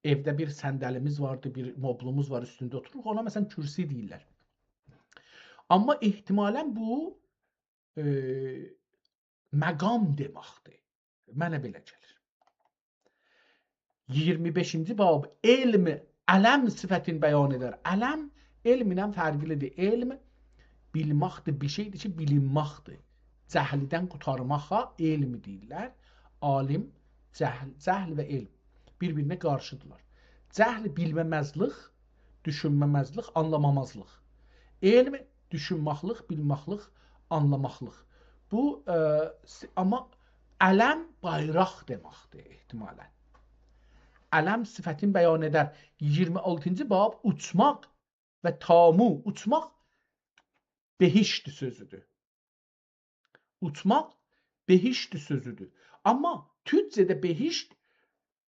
ائوده بیر صندلیمیز واردی، بیر مبلوموز وار، اوستونده اوتوروروق. اونا، مثلا، کرسی دئییرلر. آمما احتمالا بو، ائ، مقام دئمکدیر. منه بئله گلیر. ایگیرمی بئشینجی باب، علم، علم صفتین بیان ائدر. علم، علم ایله فرقلیدیر. علم بیلمکدیر، بیر شئیدیر کی، بیلینمکدیر. جهلیدن قوتارماغا علم دئییرلر. عالم، جهل، جهل و علم بیر-بیرینه قارشیدیرلار. جهل بیلمه‌مزلیک، دوشونمه‌مزلیک، آنلامامازلیق. علم دوشونمکلیک، بیلمکلیک، آنلاماقلیق. بو، ائ، س-، آمما علم بایراق دئمکدیر احتمالا. علم صفتین بیان ائدر. ایگیرمی آلتینجی باب، اوچماق و طامو. اوچماق بهشت سؤزودور. اوچماق بهشت سؤزودور. آمما تورکجه‌ده بهشت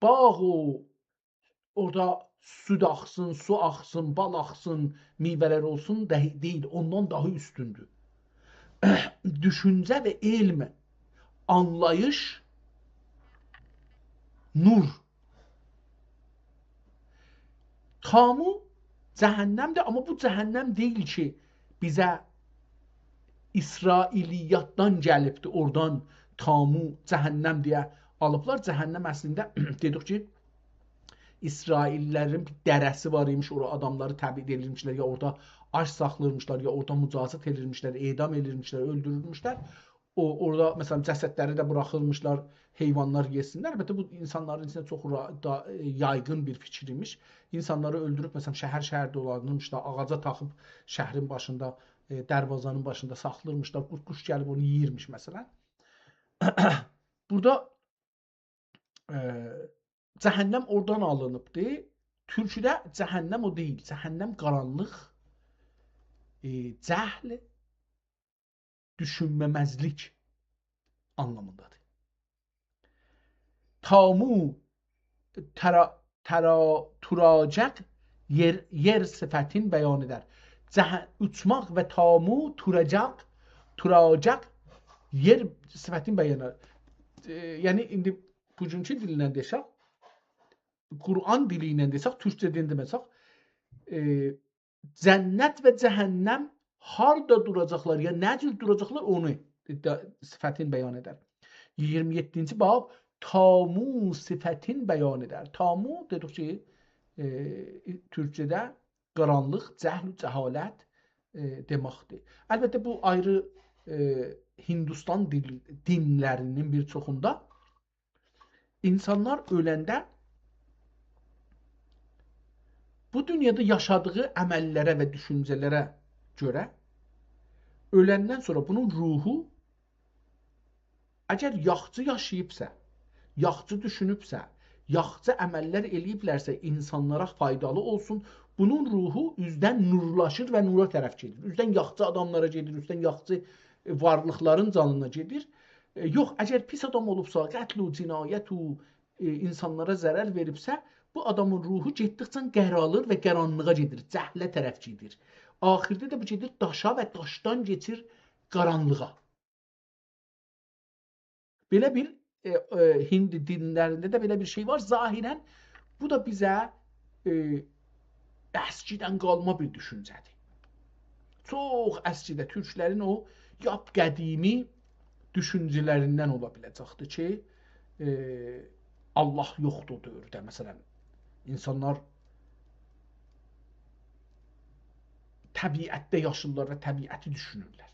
باغ و اورادا سود آخسین، سو آخسین، بال آخسین، میوه‌لر اولسون، ده-، دئییل، اوندان داها اوستوندور. دوشونجه و علم، آنلاییش، نور. طامو جهنمدیر، آمما بو جهنم دئییل کی، بیزه اسرائیلیاتدان گلیبدیر، اورادان طامو جهنم دئیه آلیبلار. جهنم اصلینده، دئدیک کی، اسرائیلی‌لرین بیر دره‌سی وار ایمیش، اورا آداملاری تبعید ائدیرمیشلر، یا اورادا آج ساخلاییرمیشلار، یا اورادا مجازات ائدیرمیشلر، اعدام ائدیرمیشلر، اؤلدورورموشلر. او، اورادا، مثلا، جسدلری ده بوراخیرمیشلار، حیوانلار یئسینلر. البته، بو اینسانلارین ایچینده چوخ را-، دا-، یایغین بیر فیکیر ایمیش. اینسانلاری اؤلدوروب، مثلا، شهر-شهر دولانیرمیشلار، آغاجا تاخیب شهرین باشیندا، ائ، دروازه‌نین باشیندا ساخلاییرمیشلار، قورد-قوش گلیب اونو یئییرمیش، مثلا. بورادا، ائ، جهنم اورادان آلینیبدی. تورکوده جهنم او دئییل. جهنم قارانلیق، ائ، جهل، دوشونمه‌مزلیک آنلامیندادیر. طامو، ترا-، ترا-، توراجاق یئر، یئر صفتین بیان ائدر. جه-، اوچماق و طامو، توراجاق، توراجاق یئر صفتین بیان ائدر. ائ، یعنی، ایندی بوگونکو دیلینن دئسک، قرآن دیلی ایله دئسک، تورکجه دیلینده دئمه‌سک، ائ، جنت و جهنم هاردا دوراجاقلار، یا نه جور دوراجاقلار، اونو دا صفتین بیان ائدر. ایگیرمی یئددینجی باب، طامو صفتین بیان ائدر. طامو، دئدیک کی، ائ، تورکجه‌ده قارانلیق، جهل و جهالت، ائ، دئمکدیر. البته، بو آیری، ائ، هندوستان دیل-، دینلرینین بیر چوخوندا اینسانلار اؤلنده بو دونیادا یاشادیغی عمللره و دوشونجه‌لره گؤره اؤلندن سونرا بونون روحو، اگر یاخشی یاشاییبسا، یاخشی دوشونوبسه، یاخشی عمللر ائله‌ییبلرسه، اینسانلارا فایدالی اولسون، بونون روحو اوزدن نورلاشیر و نورا طرف گئدیر. اوزدن یاخشی آداملارا گئدیر، اوزدن یاخشی، ائ، وارلیقلارین جانینا گئدیر. ائ، یوخ، اگر پیس آدام اولوبسا، قتل و جنایت و، ائ، اینسانلارا ضرر وئریبسه، بو آدامین روحو گئتدیکجه قارالیر و قارانلیغا گئدیر، جهله طرف گئدیر. آخیرده ده بو گئدیر داشا و داشدان کئچیر قارانلیغا. بئله بیر، ائ، ائ، هندی دینلرینده ده بئله بیر شئی وار. ظاهرا بو دا بیزه، ائ، اسکیدن قالما بیر دوشونجه‌دیر. چوخ اسکیده تورکلرین او یاد قدیمی دوشونجه‌لریندن اولا بیله‌جکدیر کی، ائ، الله یوخدور او دؤورده، مثلا. اینسانلار طبیعتده یاشاییرلار و طبیعتی دوشونورلر.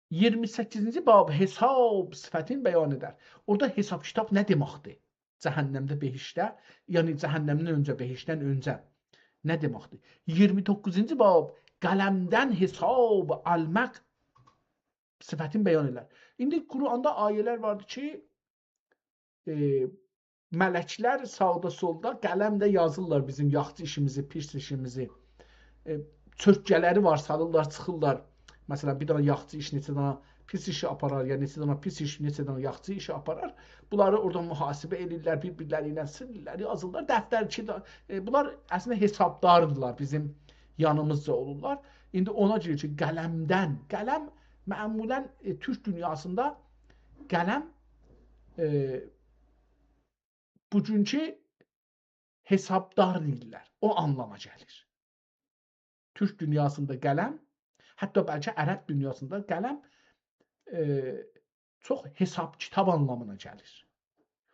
ایگیرمی سککیزینجی باب حساب صفتین بیان ائدر. اورادا حساب کیتاب نه دئمکدیر؟ جهنمده، بهشتده، یعنی جهنمدن اؤنجه، بهشتدن اؤنجه نه دئمکدیر؟ ایگیرمی دوققوزونجو باب قلمدن حساب آلماق صفتین بیان ائدر. ایندی قرآندا آیه‌لر واردیر کی، ائ، ملکلر ساغدا سولدا قلمله یازیرلار بیزیم یاخشی ایشیمیزی، پیس ایشیمیزی. ائ، چؤرتگه‌لری وار، سالیرلار، چیخیرلار. مثلا، بیر دنه یاخچی ایش نئچه دنه پیس ایشی آپارار، یا نئچه دنه پیس ایش نئچه دنه یاخچی ایشی آپارار. بونلاری اورادا محاسبه ائدیرلر، بیر-بیرلری ایله سیلیرلر، یازیرلار، دفترچی ده، ائ، بونلار اصلینده حسابداردیلار، بیزیم یانیمیزجا اولورلار. ایندی اونا گؤره کی، قلمدن، قلم معمولا، ائ، تورک دونیاسیندا قلم، ائ، بوگونکو حسابدار دئییرلر. او آنلاما گلیر. تورک دونیاسیندا قلم، حتی بلکه عرب دونیاسیندا قلم، ائ، چوخ حساب کیتاب آنلامینا گلیر.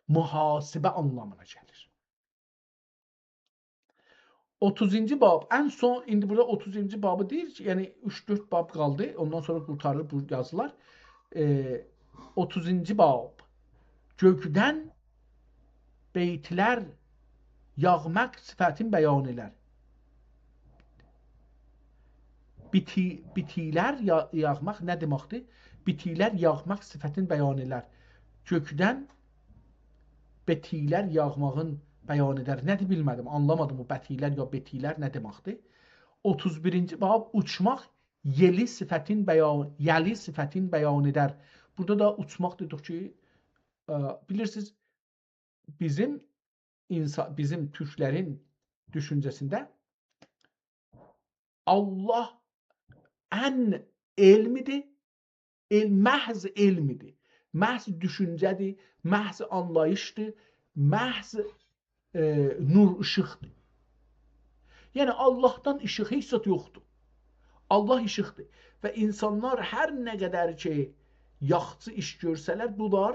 محاسبه آنلامینا گلیر. اوتوزونجو باب، ان سون، ایندی بورادا اوتوزونجو بابی دئییر کی، یعنی اوچ-دؤرد باب قالدی، اوندان سونرا قورتاریر بو یازیلار. ائ، اوتوزونجو باب، گؤکدن بیتلر یاغماق صفتین بیان ائلر. بیتی-، بیتیلر یا-، یاغماق نه دئمکدیر؟ بیتیلر یاغماق صفتین بیان ائلر. گؤکدن بیتیلر یاغماغین بیان ائدر. نه‌دیر بیلمه‌دیم، آنلامادیم بو بتیلر یا بیتیلر نه دئمکدیر. اوتوز بیرینجی باب، اوچماق یئلی صفتین بیان، یئلی صفتین بیان ائدر. بورادا دا اوچماق دئدیک کی، ائ، بیلیرسینیز، بیزیم اینسا-، بیزیم تورکلرین دوشونجه‌سینده الله ان علمدیر، ائل-، محض علمدیر، محض دوشونجه‌دیر، محض آنلاییشدیر، محض، ائ، نور، ایشیقدیر. یعنی، اللهدان ایشیق هئچ زاد یوخدور. الله ایشیقدیر. و اینسانلار هر نه قدر کی، یاخشی ایش گؤرسه‌لر، بونلار،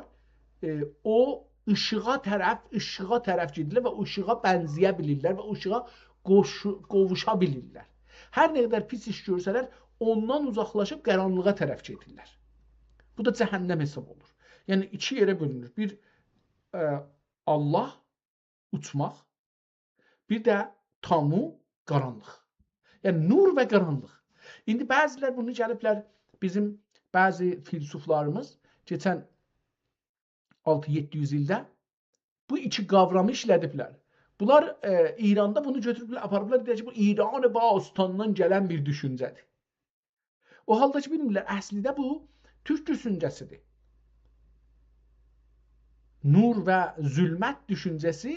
ائ، او ایشیغا طرف، ایشیغا طرف گئدیرلر و او ایشیغا بنزه‌یه بیلیرلر و او ایشیغا قوشو-، قوووشا بیلیرلر. هر نه قدر پیس ایش گؤرسه‌لر، اوندان اوزاقلاشیب قارانلیغا طرف گئدیرلر. بو دا جهنم حساب اولور. یعنی، ایکی یئره بؤلونور. بیر، ائ، الله، اوچماق، بیر ده تامو، قارانلیق. یعنی نور و قارانلیق. ایندی بعضی‌لر بونو گلیبلر، بیزیم بعضی فیلسوفلاریمیز کئچن آلتی یئددی یوز ایلده بو ایکی قاورامی ایشله‌دیبلر. بونلار، ائ، ایراندا بونو گؤتوروبلر، آپاریبلار، دئیک کی، بو ایران باستاندان گلن بیر دوشونجه‌دیر. او حالدا کی، بیلمیرلر، اصلینده بو تورک دوشونجه‌سیدیر. نور و ظلمت دوشونجه‌سی،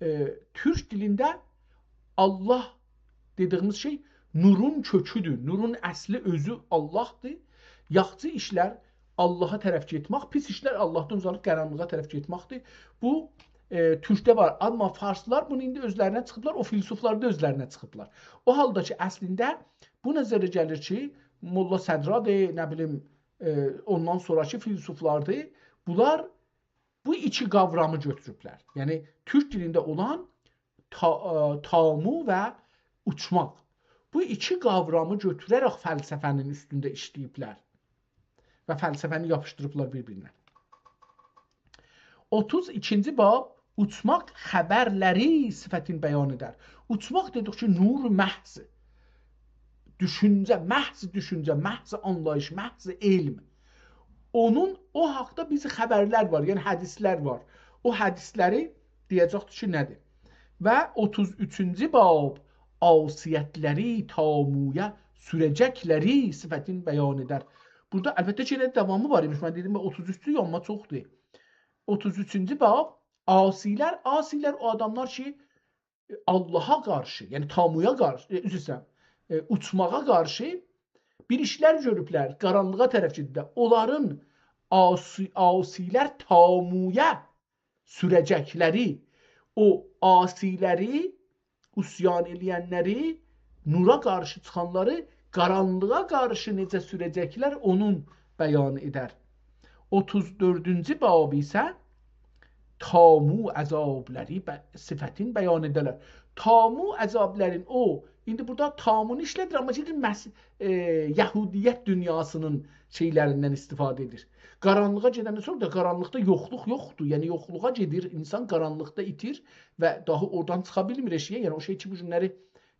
ائ، تورک دیلینده الله دئدیگیمیز شئی نورون کؤکودور. نورون اصلی اؤزو اللهدیر. یاخشی ایشلر اللها طرف گئتمک، پیس ایشلر اللهدان اوزالیب قارانلیغا طرف گئتمکدیر. بو، ائ، تورکده وار. آمما فارسلار بونو ایندی اؤزلرینه چیخیبلار، او فیلسوفلار دا اؤزلرینه چیخیبلار. او حالدا کی، اصلینده بو نظره گلیر کی، ملا صدرادیر، نه بیلیم، ائ، اوندان سونراکی فیلسوفلاردیر. بونلار بو ایکی قاورامی گؤتوروبلر. یعنی، تورک دیلینده اولان تا-، ائ، تامو و اوچماق. بو ایکی قاورامی گؤتوره‌رک فلسفه‌نین اوستونده ایشله‌ییبلر. و فلسفه‌نی یاپیشدیریبلار بیر-بیرینه. اوتوز ایکینجی باب، اوچماق خبرلری صفتین بیان ائدر. اوچماق دئدیک کی، نور محض. دوشونجه، محض دوشونجه، محض آنلاییش، محض علم. اونون، او حاقدا بیزه خبرلر وار، یعنی حدیثلر وار. او حدیثلری دئیه‌جکدیر کی، نه‌دیر؟ و اوتوز اوچونجو باب، عاصیتلری تامویا سوره‌جکلری صفتین بیان ائدر. بورادا البته کی، یئنه داوامی وار ایمیش. من دئدیم، اوتوز اوچدور، آمما چوخدور. اوتوز اوچونجو باب، عاصی‌لر، عاصی‌لر او آداملار کی، اللها قارشی، یعنی تامویا قارشی، ائ، عذر ایسته‌ییرم، ائ، اوچماغا قارشی بیر ایشلر گؤروبلر، قارانلیغا طرف گئدیبلر. اونلارین عاصی-، عاصی‌لر تامویا سوره‌جکلری، او عاصی‌لری، عصیان ائله‌ینلری، نورا قارشی چیخانلاری قارانلیغا قارشی نئجه سوره‌جکلر، اونون بیان ائدر. اوتوز دؤردونجو باب ایسه تامو عذابلری به-، صفتین بیان ائدرلر. تامو عذابلرین او، ایندی بورادا تامونو ایشله‌دیر، آمما گئدیر مس-، ائ، یهودیت دونیاسینین شئیلریندن استفاده ائدیر. قارانلیغا گئدندن سونرا دا قارانلیقدا یوخلوق یوخدور. یعنی یوخلوغا گئدیر، اینسان قارانلیقدا ایتیر و داها اورادان چیخا بیلمیر ائشییه. یعنی او شئی کی، بو گونلری،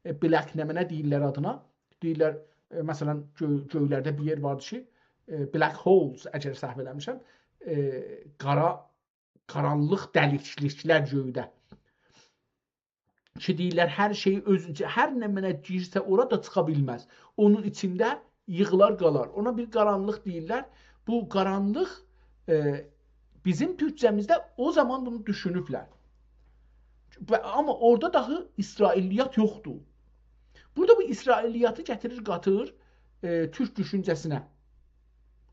ائ، بلک نمنه دئییرلر آدینا. دئییرلر، ائ، مثلا، گؤ-، گؤیلرده بیر یئر واردی کی، ائ، black holes، اگر سهو ائله‌میرم، ائ، قارا، قارانلیق دلیکلیکلر گؤیده. کی، دئییرلر، هر شئی اؤز ایچی، هر نمنه گیرسه اورا دا چیخا بیلمز. اونون ایچینده ییغیلار قالار. اونا بیر قارانلیق دئییرلر. بو قارانلیق، ائ، بیزیم تورکجه‌میزده او زامان بونو دوشونوبلر. و، آمما اورادا داخی اسرائیلیات یوخدور. بورادا بو اسرائیلیاتی گتیریر، قاتیر، ائ، تورک دوشونجه‌سینه،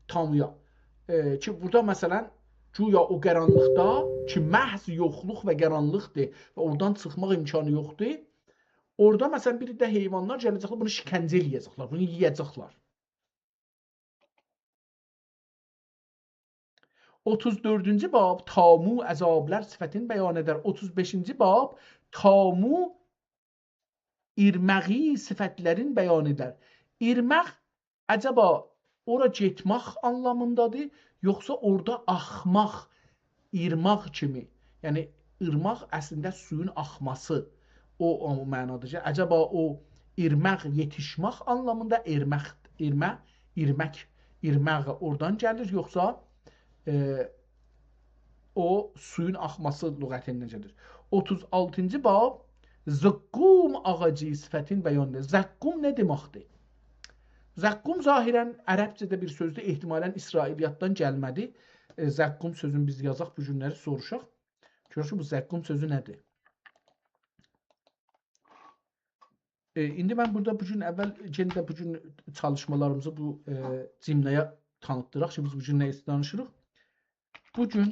تامویا. ائ، کی، بورادا، مثلا، گویا او قارانلیقدا کی، محض یوخلوق و قارانلیقدیر و اورادان چیخماق امکانی یوخدور، اورادا، مثلا، بیر عده حیوانلار گله‌جکلر، بونو شکنجه ائله‌یه‌جکلر، بونو یئیه‌جکلر. اوتوز دؤردونجو باب تامو عذابلار صفتین بیان ائدر. اوتوز بئشینجی باب تامو ایرماغی صفتلرین بیان ائدر. ایرماق عجبا اورا گئتمک آنلامیندادیر، یوخسا اورادا آخماق، ایرماق کیمی؟ یعنی، ایرماق اصلینده سویون آخماسی. او، او معنادا کی، عجبا او ایرماق یئتیشمک آنلامیندا، ایرماق، ایرمه، ایرمک، ایرماق اورادان گلیر، یوخسا، ائ، او سویون آخماسی لغتیندن گلیر. اوتوز آلتینجی باب زقوم آغاجی صفتین بیان ائدیر. زقوم نه دئمکدیر؟ زقوم ظاهرا عربجه‌ده بیر سؤزدور، احتمالا اسرائیلیاتدان گلمه‌دی. ائ، زقوم سؤزونو بیز یازاق، بو گونلری سوروشاق. گؤرک کی، بو زقوم سؤزو نه‌دیر؟ ائ، ایندی من بورادا بو گون اول، یئنه ده بو گون چالیشمالاریمیزی بو، ائ، جمله‌یه تانیتدیراق کی، بیز بو گون نه ایسته‌ییریک دانیشیریق. بو گون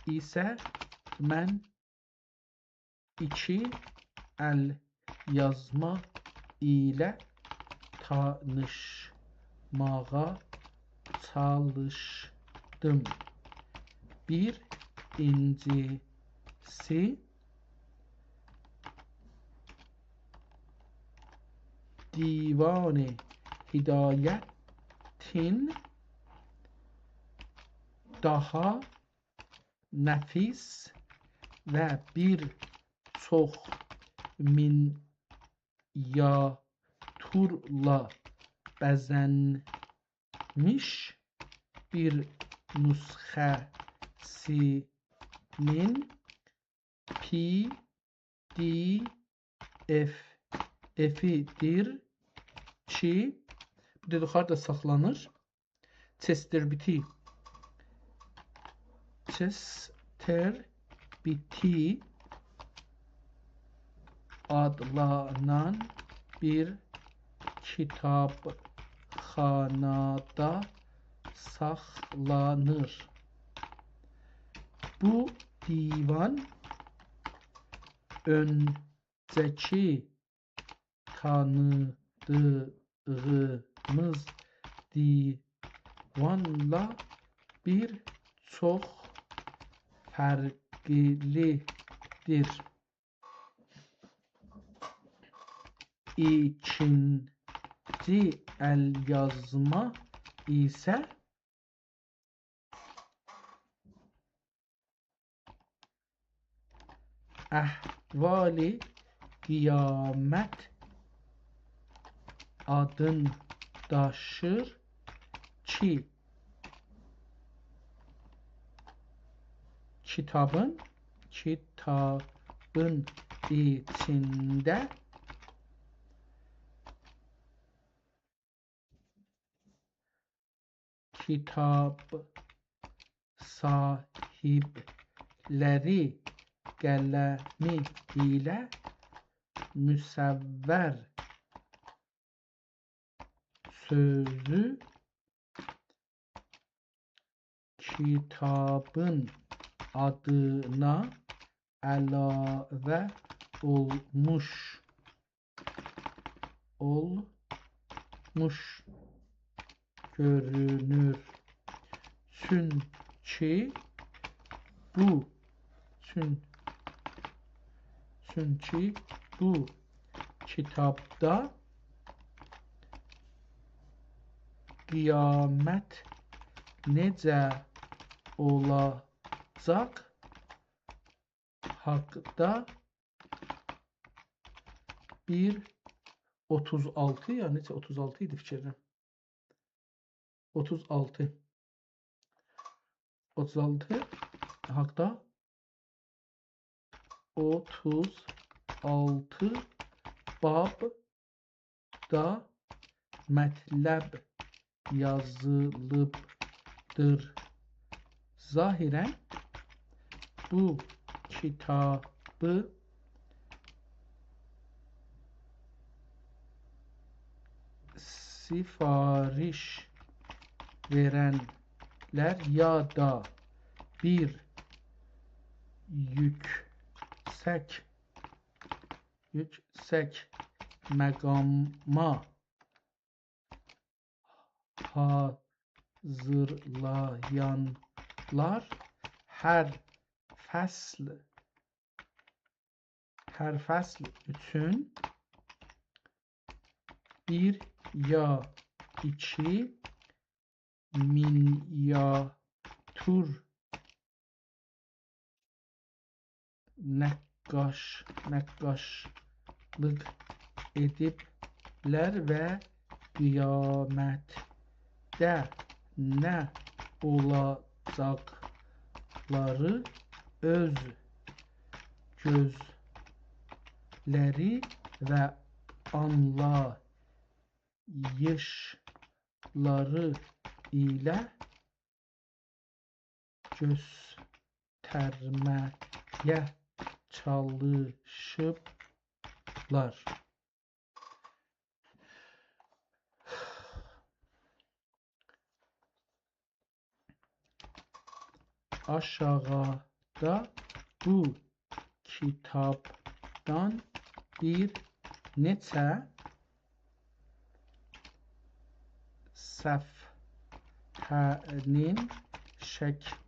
ایسه من ایکی ال یازما ایله تانیشماغا چالیشدیم. بیرینجیسی، دیوان هدایتین داها نفیس و بیر چوخ مینیاتورلا بزنمیش بیر نسخه‌سینین پی دی افی‌دیر کی، بو دئدیک هاردا ساخلانیر؟ چستر بیتی. چستر بیتی آدلانان بیر کیتابخانادا ساخلانیر. بو دیوان اؤنجه‌کی تانیدیغیمیز دیوانلا بیر چوخ فرقلی‌دیر. ایکینجی ال یازما ایسه احوال قیامت آدین داشیر کی، کیتابین، کیتابین ایچینده کیتاب صاحیبلری قلمی ایله مصور سؤزو کیتابین آدینا علاوه اولموش، اولموش گؤرونور. چونکی بو، چون-، چونکی بو کیتابدا قیامت نئجه اولاجاق حاقدا بیر اوتوز آلتی، یعنی نئچه، اوتوز آلتی ایدی فیکر ائدیرم. اوتوز آلتی. اوتوز آلتی حاقدا، اوتوز آلتی بابدا مطلب یازیلیبدیر. ظاهراً بو کیتابی سفارش وئرنلر یا دا بیر یوکسک، یوکسک مقاما حاضیرلایانلار هر فصل، هر فصل اوچون بیر یا ایکی مینیاتور نقاش، نقاشلیق ائدیبلر و قیامتده نه اولاجاقلاری اؤز گؤزلری و آنلاییشلاری ایله گؤسترمه‌یه چالیشیبلار. آشاغیدا بو کیتابدان بیر نئچه صفحه‌نین شکلین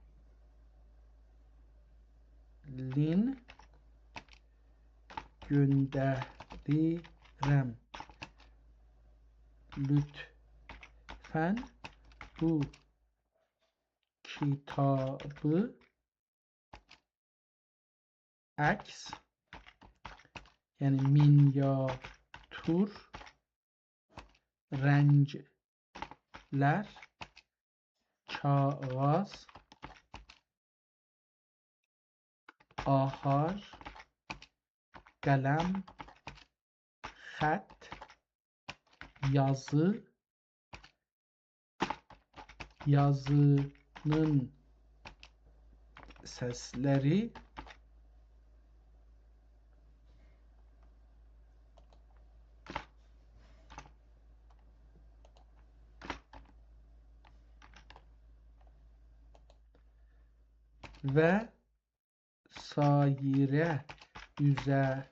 گؤندریرم. لطفاً بو کیتابی عکس، یعنی مینیاتور رنگلر، کاغیذ، آهار، قلم، خط، یازی، یازینین سسلری، و سایره اوزه-،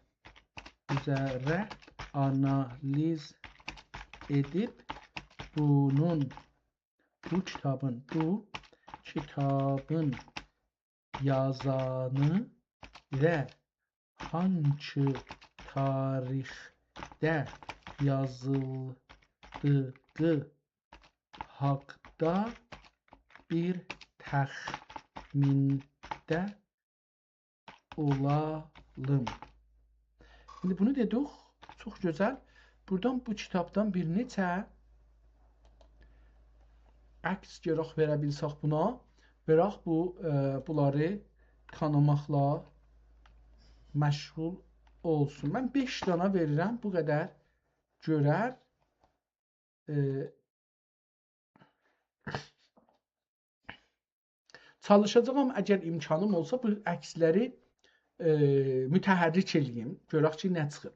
اوزره آنالیز ائدیب بونون، بو کیتابین، بو کیتابین یازانی و هانسی تاریخده یازیلدیغی حاقدا بیر تخمینده اولالیم. ایندی بونو دئدیک، چوخ گؤزل. بورادان، بو کیتابدان بیر نئچه عکس گرک وئره بیلسک بونا، وئرک بو، ائ، بونلاری تانیماقلا مشغول اولسون. من بئش دانا وئریرم، بو قدر گؤرر. ائ، چالیشاجاغام، اگر امکانیم اولسا، بو عکسلری، ائ، متحرک ائله‌ییم. گؤرک کی، نه چیخیر.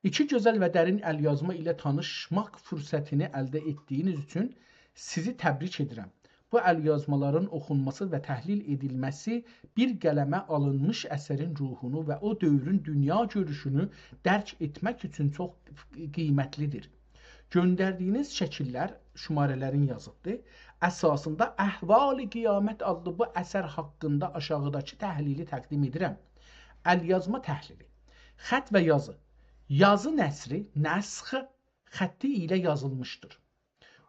ایکی گؤزل و درین ال‌یازما ایله تانیشماق فرصتینی الده ائتدیگینیز اوچون سیزی تبریک ائدیرم. بو ال‌یازمالارین اوخونماسی و تحلیل ائدیلمه‌سی بیر قلمه آلینمیش اثرین روحونو و او دؤورون دونیا گؤروشونو درک ائتمک اوچون چوخ قیمتلی‌دیر. گؤندردیگینیز شکیللر، شماره‌لرین یازیبدیر، اساسیندا «احوال قیامت» آدلی بو اثر حاقیندا آشاغیداکی تحلیلی تقدیم ائدیرم. ال‌یازما تحلیلی. خط و یازی. یازی نثری، نسخ خطی ایله یازیلمیشدیر.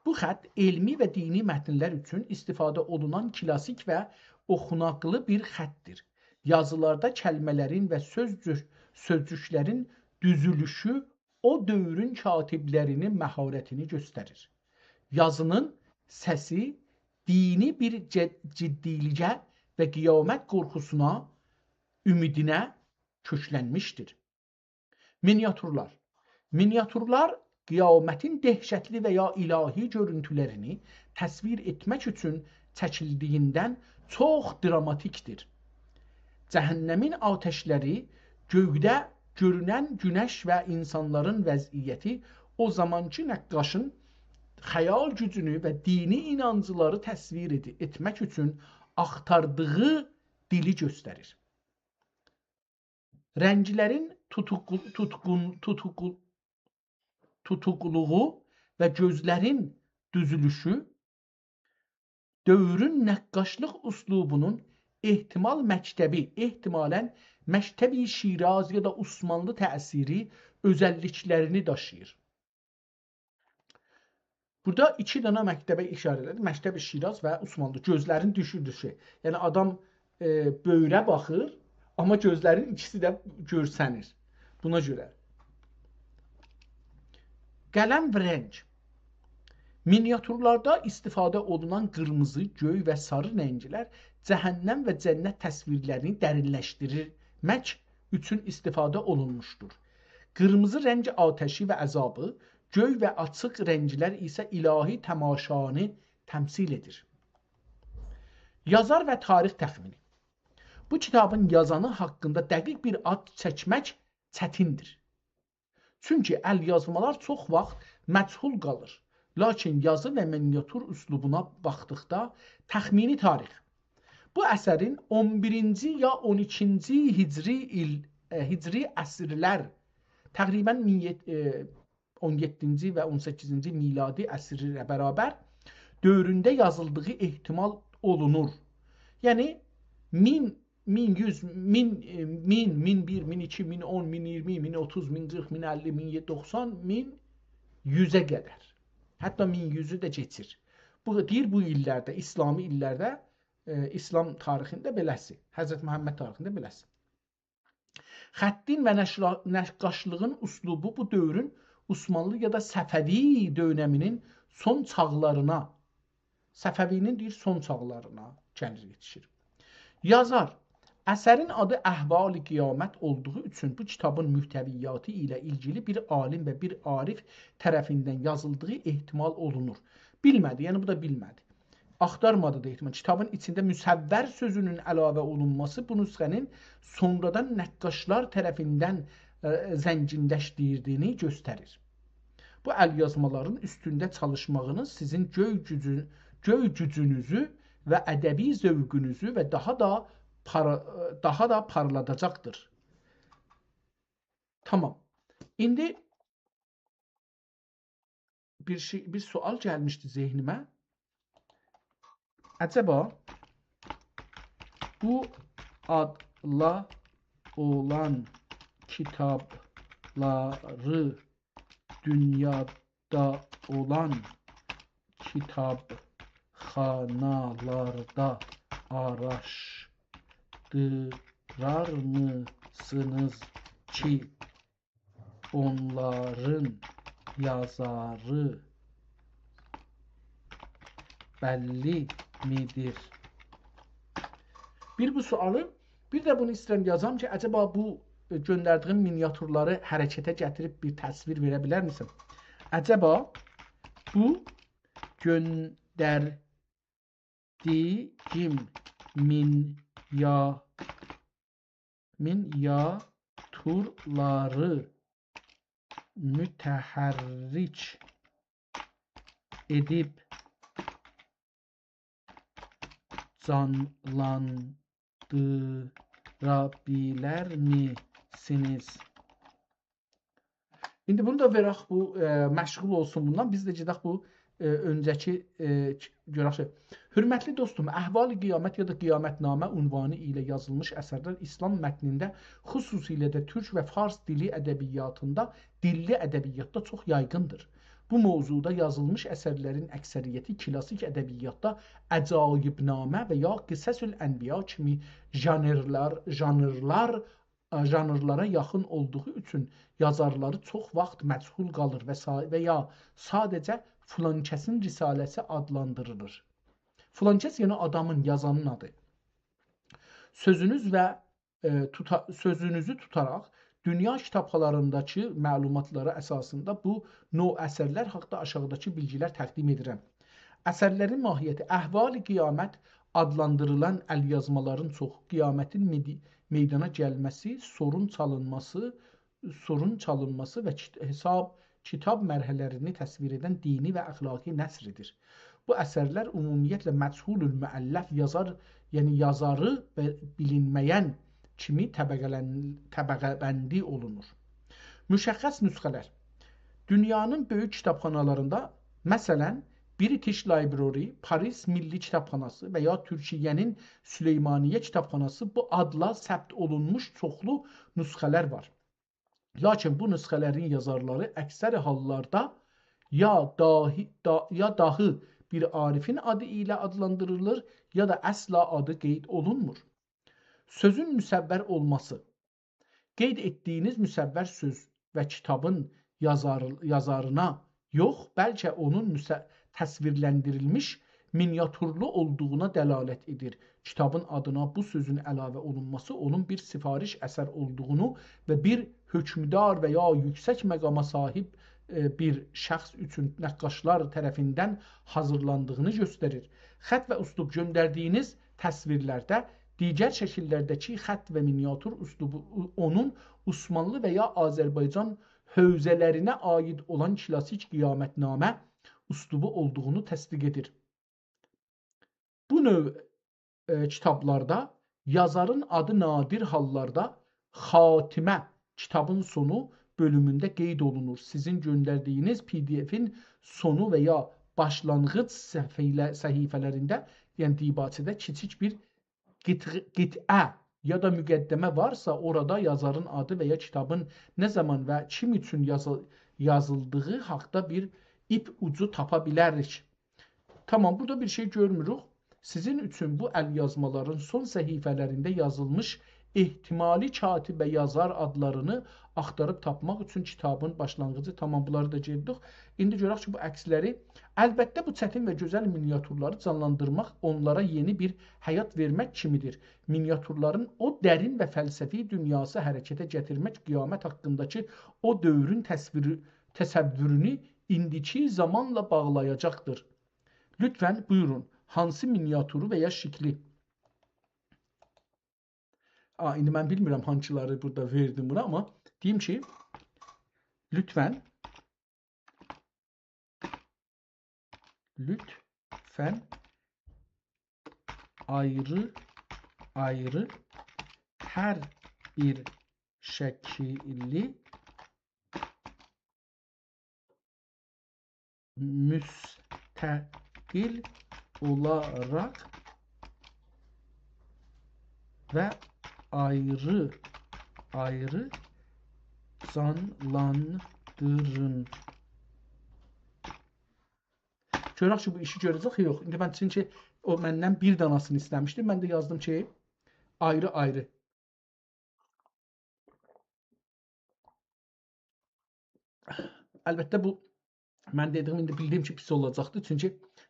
بو خط علمی و دینی متنلر اوچون استفاده اولونان کلاسیک و اوخوناقلی بیر خطدیر. یازیلاردا کلمه‌لرین و سؤزجو-، سؤزجوکلرین دوزولوشو او دؤورون کاتبلرینین مهارتینی گؤستریر. یازینین سسی دینی بیر جد-، جدی‌لیگه و قیامت قورخوسونا، اومیدینه کؤکلنمیشدیر. مینیاتورلار. مینیاتورلار قیامتین دهشتلی و یا الهی گؤرونتولرینی تصویر ائتمک اوچون چکیلدیییندن چوخ دراماتیکدیر. جهنمین آتشلری، گؤیده گؤرونن گونش و اینسانلارین وضعیتی او زامانکی نقاشین خیال گوجونو و دینی اینانجلاری تصویر ائدی-، ائتمک اوچون آختاردیغی دیلی گؤستریر. رنگلرین توتوقو-، توتقون-، توتوقو-، توتوقلوغو و گؤزلرین دوزولوشو دؤورون نقاشلیق اسلوبونون احتمال مکتبی، احتمالاً مکتب شیراز یا دا عثمانلی تأثیری اؤزللیکلرینی داشیییر. بورادا ایکی دنه مکتبه ایشاره ائدیر. مکتب شیراز و عثمانلی. گؤزلرین دوشوردویو شئی. یعنی آدام، ائ، بؤیره باخیر، آمما گؤزلرین ایکیسی ده گؤرسنیر. بونا گؤره. قلم و رنگ. مینیاتورلاردا استفاده اولونان قیرمیزی، گؤی و ساری رنگلر جهنم و جنت تصویرلرینی درینلشدیرمک اوچون استفاده اولونموشدور. قیرمیزی رنگ آتشی و عذابی، گؤی و آچیق رنگلر ایسه الهی تماشانی تمثیل ائدیر. یازار و تاریخ تخمینی. بو کیتابین یازانی حاقیندا دقیق بیر آد چکمک چتیندیر. چونکی ال‌یازمالار چوخ واخت مجهول قالیر. لاکین یازی و مینیاتور اسلوبونا باخدیقدا تخمینی تاریخ. بو اثرین اون بیرینجی یا اون ایکینجی هجری ایل، ائ، هجری عصرلر، تقریباً مین یئت-، ائ، اون یئددینجی و اون سککیزینجی میلادی عصرلره برابر دؤورونده یازیلدیغی احتمال اولونور. یعنی مین، مین یوز، مین، ائ، مین، مین بیر، مین ایکی، مین اون، مین ایگیرمی، مین اوتوز، مین قیرخ، مین اللی، مین یئددی، دوخسان، مین یوزه قدر. حتی مین یوزو ده کئچیر. بو، دئییر، بو ایللرده، اسلامی ایللرده، ائ، اسلام تاریخینده بئله‌سی، حضرت محمد تاریخینده بئله‌سی. خطین و نشلا-، نقاشلیغین اسلوبو بو دؤورون عثمانلی یا دا صفوی دؤنمینین سون چاغلارینا، صفوی‌نین، دئییر، سون چاغلارینا گلیر، یئتیشیر. یازار، اثرین آدی احوال قیامت اولدوغو اوچون بو کیتابین محتویاتی ایله ایلگیلی بیر عالم و بیر عارف طرفیندن یازیلدیغی احتمال اولونور. بیلمه‌دی، یعنی بو دا بیلمه‌دی. آختارمادی دا احتمال. کیتابین ایچینده مصور سؤزونون علاوه اولونماسی بو نسخه‌نین سونرادان نقاشلار طرفیندن، ائ، زنگینلشدیریلدیگینی گؤستریر. بو ال‌یازمالارین اوستونده چالیشماغینیز سیزین گؤی گوجون-، گؤی گوجونوزو و ادبی ذوقونوزو و داها دا پارا-، داها دا پارلاداجاقدیر. تامام. ایندی بیر شئی، بیر سؤال گلمیشدی ذهنیمه. عجبا بو آدلا اولان کیتابلاری دونیادا اولان کیتابخانالاردا آراشدیرارمیسینیز کی، اونلارین یازاری بللی میدیر؟ بیر بو سؤالی، بیر ده بونو ایسته‌ییرم یازام کی، عجبا بو، ائ، گؤندردیگیم مینیاتورلاری حرکته گتیریب بیر تصویر وئره بیلرمیسن؟ عجبا بو گؤندردیگیم مینیا-، مینیاتورلاری متحرک ائدیب جانلاندیرا بیلرمیسینیز؟ ایندی بونو دا وئرک، بو، ائ، مشغول اولسون بوندان. بیز ده گئدک بو، ائ، اؤنجه‌کی، ائ، ک-، گؤرک شئی. حؤرمتلی دوستوم، احوال قیامت یا دا قیامت‌نامه عنوانی ایله یازیلمیش اثرلر اسلام متنینده، خصوصیله ده تورک و فارس دیلی ادبیاتیندا، دیللی ادبیاتدا چوخ یایغیندیر. بو موضوعدا یازیلمیش اثرلرین اکثریتی کلاسیک ادبیاتدا عجایب‌نامه و یا قصص الانبیا کیمی ژانرلار، ژانرلار، ژانرلارا یاخین اولدوغو اوچون یازارلاری چوخ واخت مجهول قالیر و سا-، و یا ساده‌جه فلان کسین رساله‌سی آدلاندیریلیر. فلان کس، یعنی آدامین، یازانین آدی. سؤزونوز و، ائ، توتا-، سؤزونوزو توتاراق دونیا کیتابخانالارینداکی معلوماتلارا اساسیندا بو نوع اثرلر حاقدا آشاغیداکی بیلگیلر تقدیم ائدیرم. اثرلرین ماهیتی: احوال قیامت آدلاندیریلان الیازمالارین چوخو، قیامتین میدی-، میدانا گلمه‌سی، سورون چالینماسی، سورون چالینماسی و کیت-، حساب کیتاب مرحله‌لرینی تصویر ائدن دینی و اخلاقی نثریدیر. بو اثرلر عمومیتله مجهول المؤلف، یازار، یعنی یازاری و بیلینمه‌ین کیمی طبقه‌لن-، طبقه‌بندی اولونور. مشخص نسخه‌لر. دونیانین بؤیوک کیتابخانالاریندا، مثلا، British Library، پاریس میللی کیتابخاناسی و یا تورکیه‌نین سلیمانیه کیتابخاناسی بو آدلا ثبت اولونموش چوخلو نسخه‌لر وار. لاکین بو نسخه‌لرین یازارلاری اکثر حاللاردا یا داهی، دا-، یا داهی بیر عارفین آدی ایله آدلاندیریلیر، یا دا اصلا آدی قید اولونمور. سؤزون مصور اولماسی. قید ائتدیگینیز مصور سؤز و کیتابین یازار-، یازارینا یوخ، بلکه اونون مص-، تصویرلندیریلمیش مینیاتورلو اولدوغونا دلالت ائدیر. کیتابین آدینا بو سؤزون علاوه اولونماسی اونون بیر سفارش اثر اولدوغونو و بیر حکمدار و یا یوکسک مقاما صاحیب، ائ، بیر شخص اوچون نقاشلار طرفیندن حاضیرلاندیغینی گؤستریر. خط و اسلوب. گؤندردیگینیز تصویرلرده، دیگر شکیللرده‌کی خط و مینیاتور اسلوبو اونون عثمانلی و یا آذربایجان حوزه‌لرینه عایید اولان کلاسیک قیامتنامه اسلوبو اولدوغونو تصدیق ائدیر. بو نوع، ائ، کیتابلاردا یازارین آدی نادر حاللاردا خاتمه، کیتابین سونو بؤلومونده قید اولونور. سیزین گؤندردیگینیز پی دی افین سونو و یا باشلانغیج صفحه‌له-، صفحه‌لرینده، یعنی دیباچه‌ده کیچیک بیر قطع-، قطعه یا دا مقدمه وارسا، اورادا یازارین آدی و یا کیتابین نه زامان و کیم اوچون یازی-، یازیلدیغی حاقدا بیر ایپ اوجو تاپا بیلریک. تامام، بورادا بیر شئی گؤرموروک. سیزین اوچون بو ال‌یازمالارین سون صفحه‌لرینده یازیلمیش احتمالی کاتب و یازار آدلارینی آختاریب تاپماق اوچون کیتابین باشلانغیجی. تامام، بونلاری دا گئتدیک. ایندی گؤرک کی، بو عکسلری، البته، بو چتین و گؤزل مینیاتورلاری جانلاندیرماق، اونلارا یئنی بیر حیات وئرمک کیمیدیر. مینیاتورلارین او درین و فلسفی دونیاسی حرکته گتیرمک قیامت حاقینداکی او دؤورون تصویری، تصورونو ایندیکی زامانلا باغلایاجاقدیر. لطفاً بویورون، هانسی مینیاتورو و یا شکلی؟ آ، ایندی من بیلمیرم هانسیلاری بورادا وئردیم بونا، آمما دئییم کی، لطفاً، لطفاً آیری آیری هر بیر شکیلی مستقل اولاراق و آیری آیری جانلاندیرین. گؤرک کی، بو ایشی گؤره‌جک، یوخ. ایندی من، چونکی او مندن بیر داناسینی ایسته‌میشدی، من ده یازدیم کی، آیری آیری. البته، بو، من دئدیگیم، ایندی بیلدیم کی، پیس اولاجاقدی. چونکی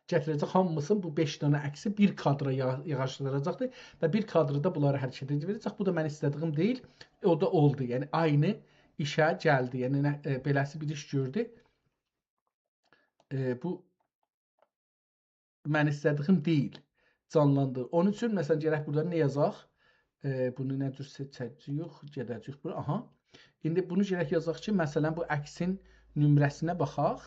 گتیره‌جک هامیسینی، بو بئش دنه عکسی بیر کادرا یا-، ییغیشدیراجاقدی و بیر کادردا بونلاری حرکته وئره‌جک. بو دا من ایسته‌دیگیم دئییل. او دا اولدو. یعنی، عینی ایشه گلدی. یعنی، نه، ائ، بئله‌سی بیر ایش گؤردو. ائ، بو من ایسته‌دیگیم دئییل. جانلاندیر. اونون اوچون، مثلاً، گرک بورادا نه یازاق؟ ائ، بونو نه جور سئچه‌جه‌ییک؟ گئده‌جه‌ییک بورا. آها. ایندی بونو گرک یازاق کی، مثلاً، بو عکسین نمره‌سینه باخاق.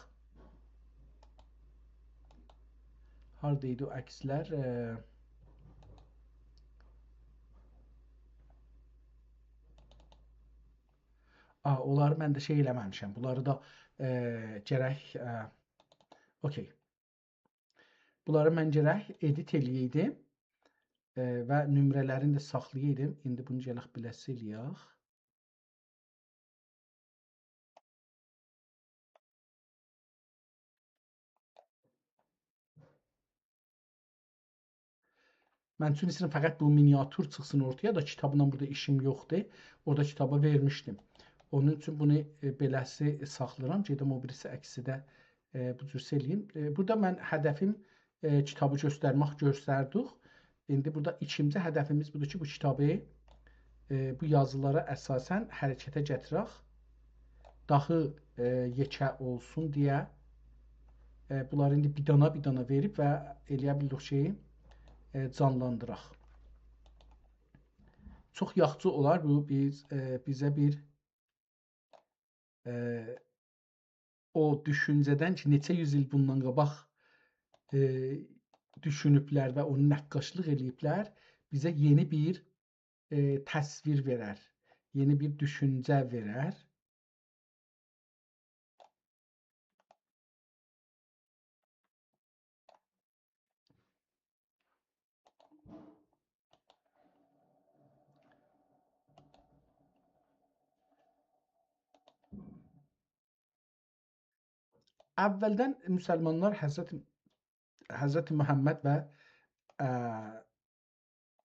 هاردا ایدی او عکسلر؟ ائ، آ، اونلاری من ده شئی ائله‌مه‌میشم. بونلاری دا، ائ، گرک، ائ، اوکی. بونلاری من گرک ادیت ائله‌یه‌یدیم، ائ، و نمره‌لرینی ده ساخلایایدیم. ایندی بونو گرک بئله‌سی ائله‌یک. من چون ایسته‌ییرم فقط بو مینیاتور چیخسین اورتایا، دا کیتابلا بورادا ایشیم یوخدور. اورادا کیتابا وئرمیشدیم. اونون اوچون بونو، ائ، بئله‌سی ساخلاییرام. گئدیم او بیریسی عکسی ده، ائ، بو جور ائله‌ییم. ائ، بورادا من هدفیم، ائ، کیتابی گؤسترمک، گؤستردیک. ایندی بورادا ایکینجی هدفیمیز بودور کی، بو کیتابی ائ، بو یازیلارا اساساً حرکته گتیرک. داها، ائ، یئکه اولسون دئیه، ائ، بونلاری ایندی بیر دانا بیر دانا وئریب و ائلیه بیلدیک کی، ائ، جانلاندیراق. چوخ یاخشی اولار بو، بیز، ائ، بیزه بیر، ائ، او دوشونجه‌دن کی، نئچه یوز ایل بوندان قاباق، ائ، دوشونوبلر و اونو نقاشلیق ائله‌ییبلر، بیزه یئنی بیر، ائ، تصویر وئرر، یئنی بیر دوشونجه وئرر. اولدن مسلمانلار حضرت، حضرت محمد و، ائ،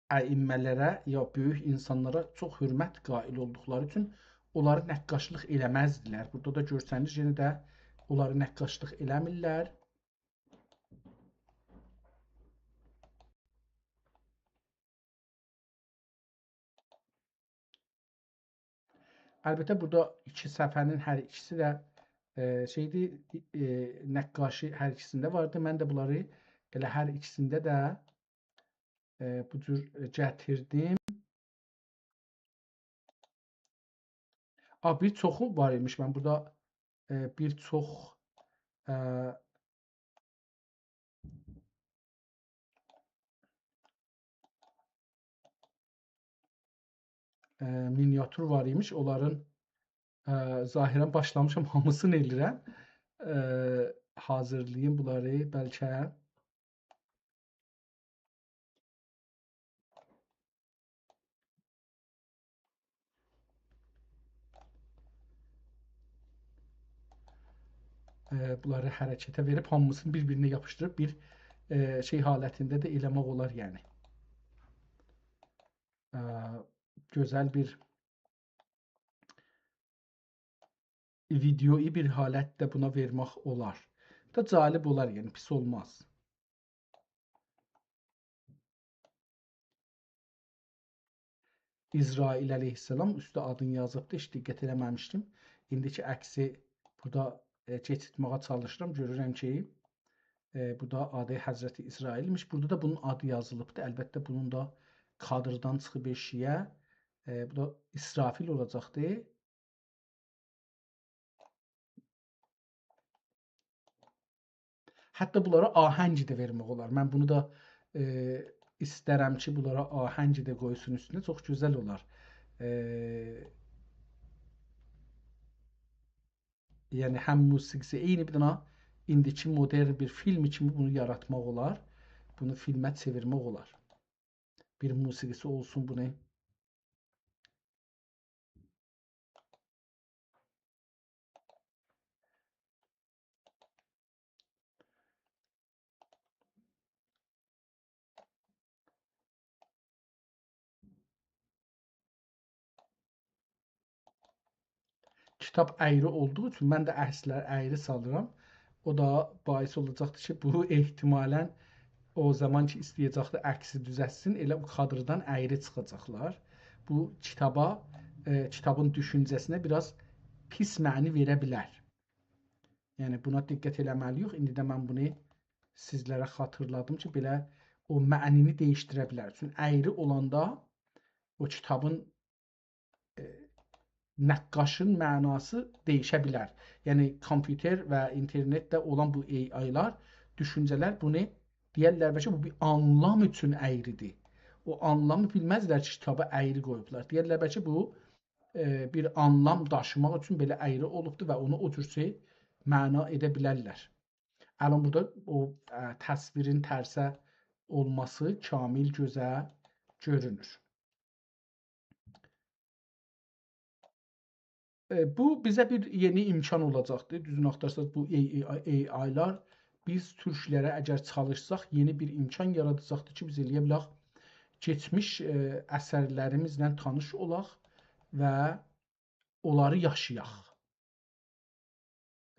ائمه‌لره، یا بؤیوک اینسانلارا چوخ حؤرمت قائل اولدوقلاری اوچون اونلاری نقاشلیق ائله‌مزدیلر. بورادا دا گؤرسنیر، یئنه ده اونلاری نقاشلیق ائله‌میرلر. البته، بورادا ایکی صفحه‌نین هر ایکیسی ده، ائ، شئیدیر، ائ، نقاشی هر ایکیسینده واردی. من ده بونلاری ائله هر ایکیسینده ده، ائ، بو جور گتیردیم. آ، بیر چوخو وار ایمیش. من بورادا، ائ، بیر چوخ، ائ، ائ، مینیاتور وار ایمیش. اونلارین، ائ، ظاهراً باشلامیشام هامیسینی ائله‌ییرم. ائ، حاضیرلاییم بونلاری بلکه. ائ، بونلاری حرکته وئریب هامیسینی بیر-بیرینه یاپیشدیریب بیر، ائ، شئی حالتینده ده ائله‌مک اولار، یعنی. ائ، گؤزل بیر ویدئویی بیر حالتده بونا وئرمک اولار. دا جالب اولار، یعنی پیس اولماز. عزرائیل علیه‌السلام اوسته آدینی یازیبدی، هئچ دقت ائله‌مه‌میشدیم. ایندی کی عکسی بورادا، ائ، کئچیرتمه‌یه چالیشیرام، گؤرورم کی، ائ، بو دا آدی حضرت عزرائیل‌میش. بورادا دا بونون آدی یازیلیبدی. البته، بونون دا کادردان چیخیب ائشییه. ائ، بو دا اسرافیل اولاجاقدی. حتی بونلارا آهنگ ده وئرمک اولار. من بونو دا، ائ، ایسترم کی، بونلارا آهنگ ده قویسون اوستونه. چوخ گؤزل اولار. ائ، یعنی هم موسیقی‌سی عینی بیر دنه ایندیکی مدرن بیر فیلم کیمی بونو یاراتماق اولار. بونو فیلمه چئویرمک اولار. بیر موسیقی‌سی اولسون بونو. کیتاب اَیری اولدوغو اوچون من ده عکسلری اَیری سالیرام. او دا باعث اولاجاقدیر کی، بو احتمالاً او زامان کی، ایسته‌یه‌جکدیر عکسی دوزلتسین، ائله بو کادردان اَیری چیخاجاقلار. بو کیتابا، ائ، کیتابین دوشونجه‌سینه بیر آز پیس معنی وئره بیلر. یعنی، بونا دقت ائله‌مه‌لی‌ییک. ایندی ده من بونو سیزلره خاطیرلادیم کی، بئله او معنی‌نی دییشدیره بیلر. چونکی اَیری اولاندا او کیتابین، ائ، نقاشین معناسی دییشه بیلر. یعنی، کامپیوتر و اینترنتده اولان بو ای آی‌لار، دوشونجه‌لر بونو دئیرلر، بلکه بو بیر آنلام اوچون اَیری‌دیر. او آنلامی بیلمزلر کی، کیتابی اَیری قویوبلار. دئیرلر، بلکه بو، ائ، بیر آنلام داشیماق اوچون بئله اَیری اولوبدور و اونو او جور شئی معنا ائده بیلرلر. الان بورادا او، ائ، تصویرین ترسه اولماسی کامل گؤزه گؤرونور. ائ، بو بیزه بیر یئنی امکان اولاجاقدیر. دوزونو آختارساز، بو ای، ای، ای آی‌لار بیز تورکلره اگر چالیشساق، یئنی بیر امکان یاراداجاقدیر کی، بیز ائلیه بیلک کئچمیش، ائ، اثرلریمیزله تانیش اولاق و اونلاری یاشایاق.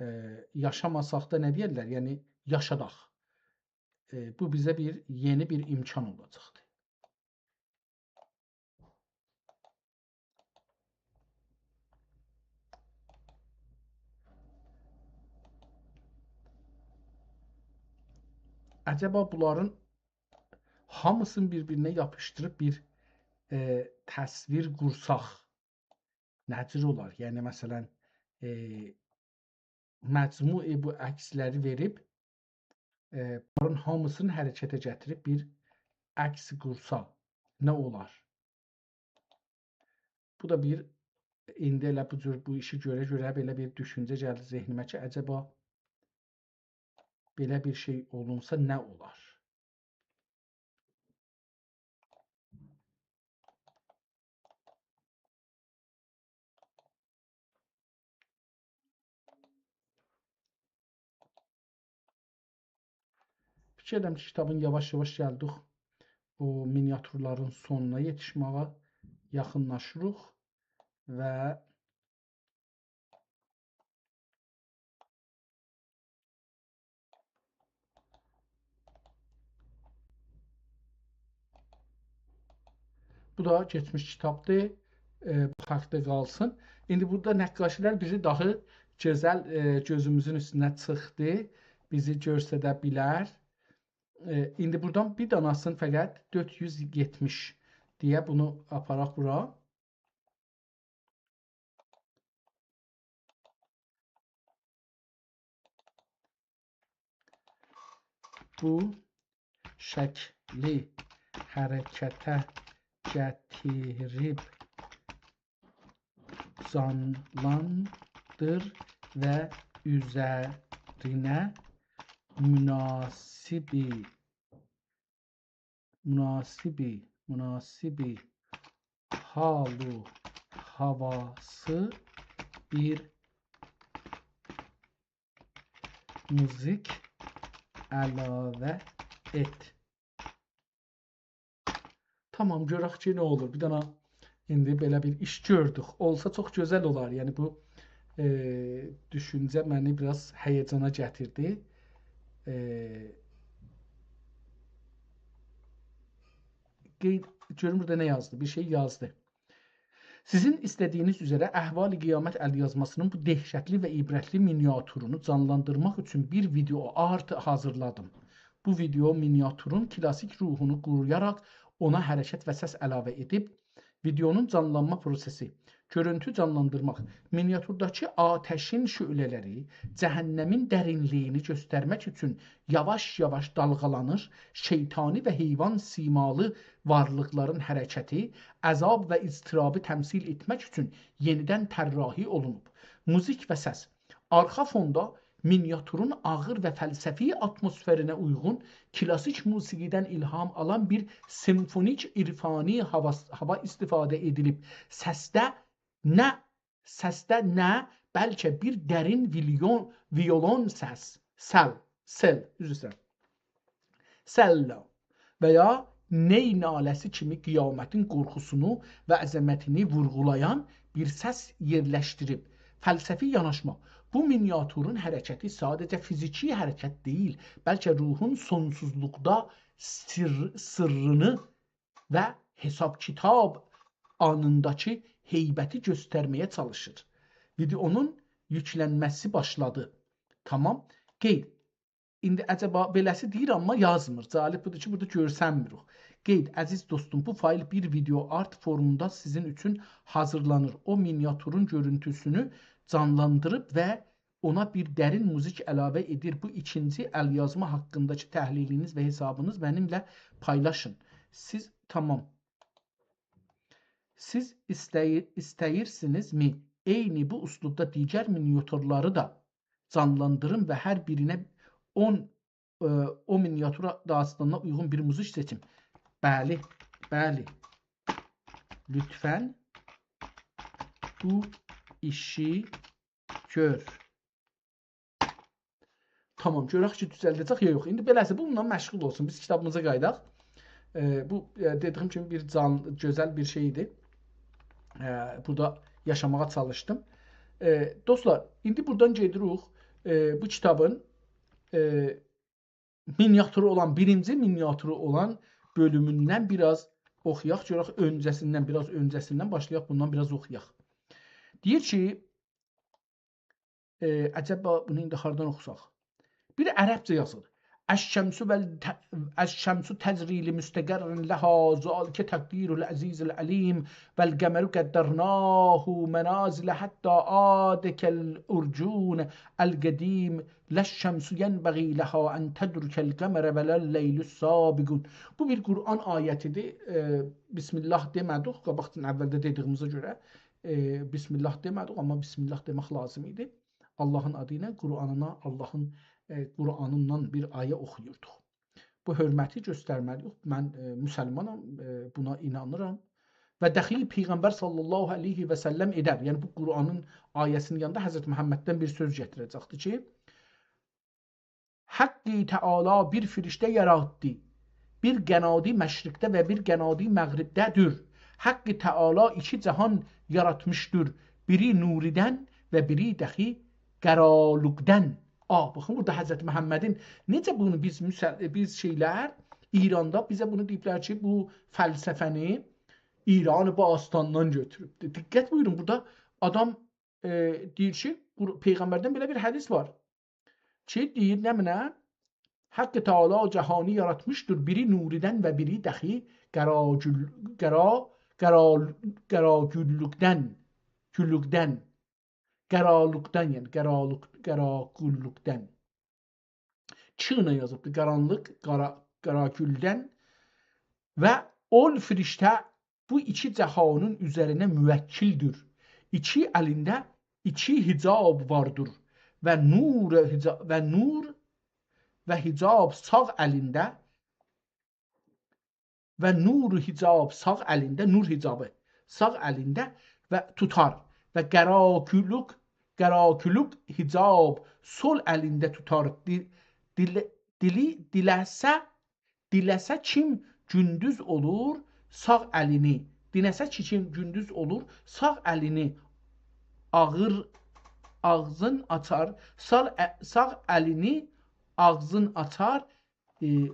ائ، یاشاماساق دا نه دئیرلر؟ یعنی، یاشاداق. ائ، بو بیزه بیر یئنی بیر امکان اولاجاقدیر. عجبا بونلارین هامیسینی بیر-بیرینه یاپیشدیریب بیر، ائ، تصویر قورساق نه جور اولار؟ یعنی، مثلا، ائ، مجموع بو عکسلری وئریب، ائ، بونلارین هامیسینی حرکته گتیریب بیر عکس قورسا نه اولار؟ بو دا بیر، ایندی ائله بو جور بو ایشی گؤره-گؤره بئله بیر دوشونجه گلدی ذهنیمه کی، عجبا بئله بیر شئی اولونسا نه اولار؟ فیکیر ائدیرم کی، کیتابین یاواش-یاواش گلدیک او مینیاتورلارین سونونا یئتیشمه‌یه، یاخینلاشیریق و بو دا کئچمیش کیتابدیر. ائ، پارکدا قالسین. ایندی بورادا نقاشی‌لر بیزی داها گؤزل، ائ، گؤزوموزون اوستونه چیخدی. بیزی گؤرسده بیلر. ائ، ایندی بورادان بیر داناسینی فقط دؤرد یوز یئتمیش دئیه بونو آپاراق بورا. بو شکلی حرکته گتیریب جانلاندیر و اوزرینه مناسبی، مناسبی، مناسبی حال و هواسی بیر موزیک علاوه ائت. تامام، گؤرک کی، نه اولور. بیر دنه ایندی بئله بیر ایش گؤردوک. اولسا چوخ گؤزل اولار. یعنی بو، ائ، دوشونجه منی بیر آز هیجانا گتیردی. ائ، قید، گؤروم بورادا نه یازدی. بیر شئی یازدی. سیزین ایسته‌دیگینیز اوزره احوال قیامت ال‌یازماسی‌نین بو دهشتلی و عبرتلی مینیاتورونو جانلاندیرماق اوچون بیر ویدئو آرت حاضیرلادیم. بو ویدئو مینیاتورون کلاسیک روحونو قورویاراق اونا حرکت و سس علاوه ائدیب، ویدئونون جانلانما پروسه‌سی، گؤرونتو جانلاندیرماق، مینیاتورداکی آتشین شعله‌لری، جهنمین درینلیگینی گؤسترمک اوچون یاواش-یاواش دالغالانیر، شیطانی و حیوان سیمالی وارلیقلارین حرکتی، عذاب و اضطرابی تمثیل ائتمک اوچون یئنیدن طراحی اولونوب. موزیک و سس. آرخا فوندا مینیاتورون آغیر و فلسفی آتموسفرینه اویغون، کلاسیک موسیقی‌دن الهام آلان بیر سمفونیک عرفانی هاوا، هاوا استفاده ائدیلیب. سسده نه، سسده نه، بلکه بیر درین ویلیون، ویولون سس، سل، سل، عذر ایسته‌ییرم. سلا و یا نی ناله‌سی کیمی قیامتین قورخوسونو و عظمتینی وورغولایان بیر سس یئرلشدیریب. فلسفی یاناشما. بو مینیاتورون حرکتی ساده‌جه فیزیکی حرکت دئییل، بلکه روحون سونسوزلوقدا سیر، سیرّینی و حساب-کیتاب آنینداکی هیبتی گؤسترمه‌یه چالیشیر. ویدئونون یوکلنمه‌سی باشلادی. تامام. قید. ایندی عجبا بئله‌سی دئییر، آمما یازمیر. جالب بودور کی، بورادا گؤرسنمیریک. قید، عزیز دوستوم، بو فایل بیر ویدئو آرت فورموندا سیزین اوچون حاضیرلانیر. او مینیاتورون گؤرونتوسونو جانلاندیریب و اونا بیر درین موزیک علاوه ائدیر. بو ایکینجی ال‌یازما حاقینداکی تحلیلینیز و حسابینیز منیمله پایلاشین. سیز، تامام. سیز ایسته‌ییر، ایسته‌ییرسینیزمی عینی بو اسلوبدا دیگر مینیاتورلاری دا جانلاندیریم و هر بیرینه اون، ائ، او مینیاتورا داستانینا اویغون بیر موزیک سئچیم؟ بلی، بلی. لطفاً بو ایشی گؤر. تامام، گؤرک کی، دوزلده‌جک یا یوخ. ایندی بئله‌سی، بونونلا مشغول اولسون. بیز کیتابیمیزا قاییداق. ائ، بو، ائ، دئدیگیم کیمی بیر جان، گؤزل بیر شئی ایدی. ائ، بورادا یاشاماغا چالیشدیم. ائ، دوستلار، ایندی بورادان گئدیریک، ائ، بو کیتابین، ائ، مینیاتورو اولان، بیرینجی مینیاتورو اولان بؤلوموندن بیر آز اوخویاق، گؤرک اؤنجه‌سیندن، بیر آز اؤنجه‌سیندن باشلایاق، بوندان بیر آز اوخویاق. دئییر کی، ائ، عجبا بونو ایندی هاردان اوخوساق؟ بیر عربجه یازیلیر. الشمس والت-، الشمس تجری لمستقر لها، ذلک تقدیر العزیز العلیم، والقمر قدرناه منازل حتی عاد کالعرجون القدیم، لا الشمس ینبغی لها ان تدرک القمر ولا اللیل سابق. بو بیر قرآن آیتی‌دیر. ائ، بسم الله دئمه‌دیک، قاباقدان اولده دئدیییمیزه گؤره، ائ، بسم الله دئمه‌دیک، آمما بسم الله دئمک لازیم ایدی. آللاهین آدی ایله قرآنینا، آللاهین، ائ، قرآنیندان بیر آیه اوخویوردوق. بو حؤرمتی گؤسترمه‌لی‌ییک. من، ائ، مسلمانام، ائ، بونا اینانیرام. و دخیل پیغمبر صلی الله علیه و سلم ائدر. یعنی بو قرآنین آیه‌سینین یانیندا حضرت محمددن بیر سؤز گتیره‌جکدیر کی، حق تعالی بیر فرشته یاراتدی. بیر قنادی مشرقده و بیر قنادی مغربده‌دیر. حق تعالی ایکی جهان یاراتمیشدیر. بیری نوردن و بیری دخی قارالوقدان. آ، باخین، بورادا حضرت محمدین نئجه بونو بیز مسل-، بیز شئیلر، ایراندا بیزه بونو دئییبلر کی، بو فلسفه‌نی ایران باستاندان گؤتوروبدور. دقت بویورون، بورادا آدام، ائ، دئییر کی، قر-، پیغمبردن بئله بیر حدیث وار. کی، دئییر، نمنه؟ حق تعالی جهانی یاراتمیشدیر، بیری نوردن و بیری دخی قاراگول-، قارا-، قارا-، قاراگوللوقدان، گوللوقدان، قارالوقدان، یعنی قارالوق-، قاراگوللوقدان. ک ایله یازیبدیر، قارانلیق، قارا-، قاراگولدن. و اول فرشته بو ایکی جهانین اوزرینه موکلدیر. ایکی الینده ایکی حجاب واردیر و نور حجا-، و نور و حجاب ساغ الینده و نور حجاب ساغ الینده، نور حجابی ساغ الینده و توتار و قاراکولوک، قاراکولوک حجاب سول الینده توتار. دی-، دیله-، دیلی، دیله‌سه، دیله‌سه کیم گوندوز اولور، ساغ الینی، دیله‌سه کی، کیم گوندوز اولور، ساغ الینی آغیر، آغزین آچار، ساغ ا-، ساغ الینی آغزین آچار، ائ،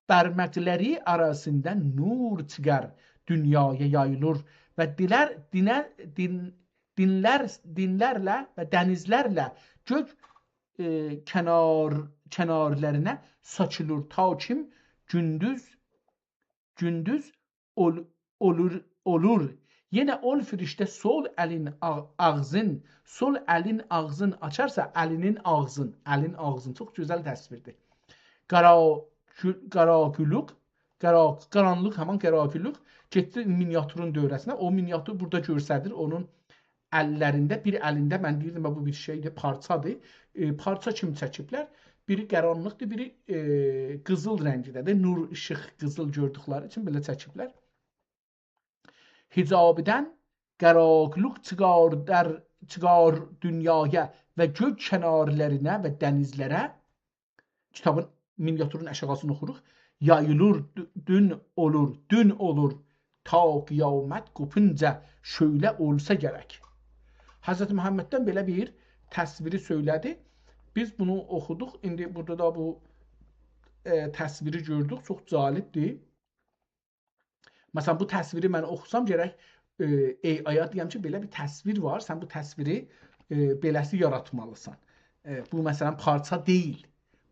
بارماقلاری آراسیندا نور چیخار، دونیایا یاییلیر و دیلر، دینه، دین، دینلر، دینلرله و دنیزلرله گؤک، ائ، کنار، کنارلارینا ساچیلیر. تا کیم گوندوز، گوندوز اول-، اولور، اولور. یئنه اول فرشته سول الین آغ-، آغزین، سول الین آغزین آچارسا، الینین آغزین، الین آغزین. چوخ گؤزل تصویردیر. قارا-، قاراکولوک، قارا-، قارانلیق، همان قاراکولوک گئتدی مینیاتورون دؤوره‌سینه. او مینیاتور بورادا گؤرسه‌دیر، اونون اللرینده، بیر الینده، من دئییردیم، بو بیر شئیدیر، پارچادیر. ائ، پارچا کیمی چکیبلر. بیری قارانلیقدیر، بیری، ائ، قیزیل رنگینده‌دیر. نور، ایشیق، قیزیل گؤردوکلری اوچون بئله چکیبلر. حجابدان قاراکولوک چیخار در، چیخار دونیایا و گؤک کنارلارینا و دنیزلره. کیتابین مینیاتورون آشاغیسینی اوخوروق. یاییلیر، دو-، دون اولور، دون اولور. تا قیامت قوپونجا شؤیله اولسا گرک. حضرت محمددن بئله بیر تصویری سؤیله‌دی. بیز بونو اوخودوق. ایندی بورادا دا بو، ائ، تصویری گؤردوک. چوخ جالبدیر. مثلا، بو تصویری من اوخوسام، گرک، ائ، AI-یا دئیم کی، بئله بیر تصویر وار، سن بو تصویری، ائ، بئله‌سی یاراتمالیسان. ائ، بو، مثلا، پارچا دئییل.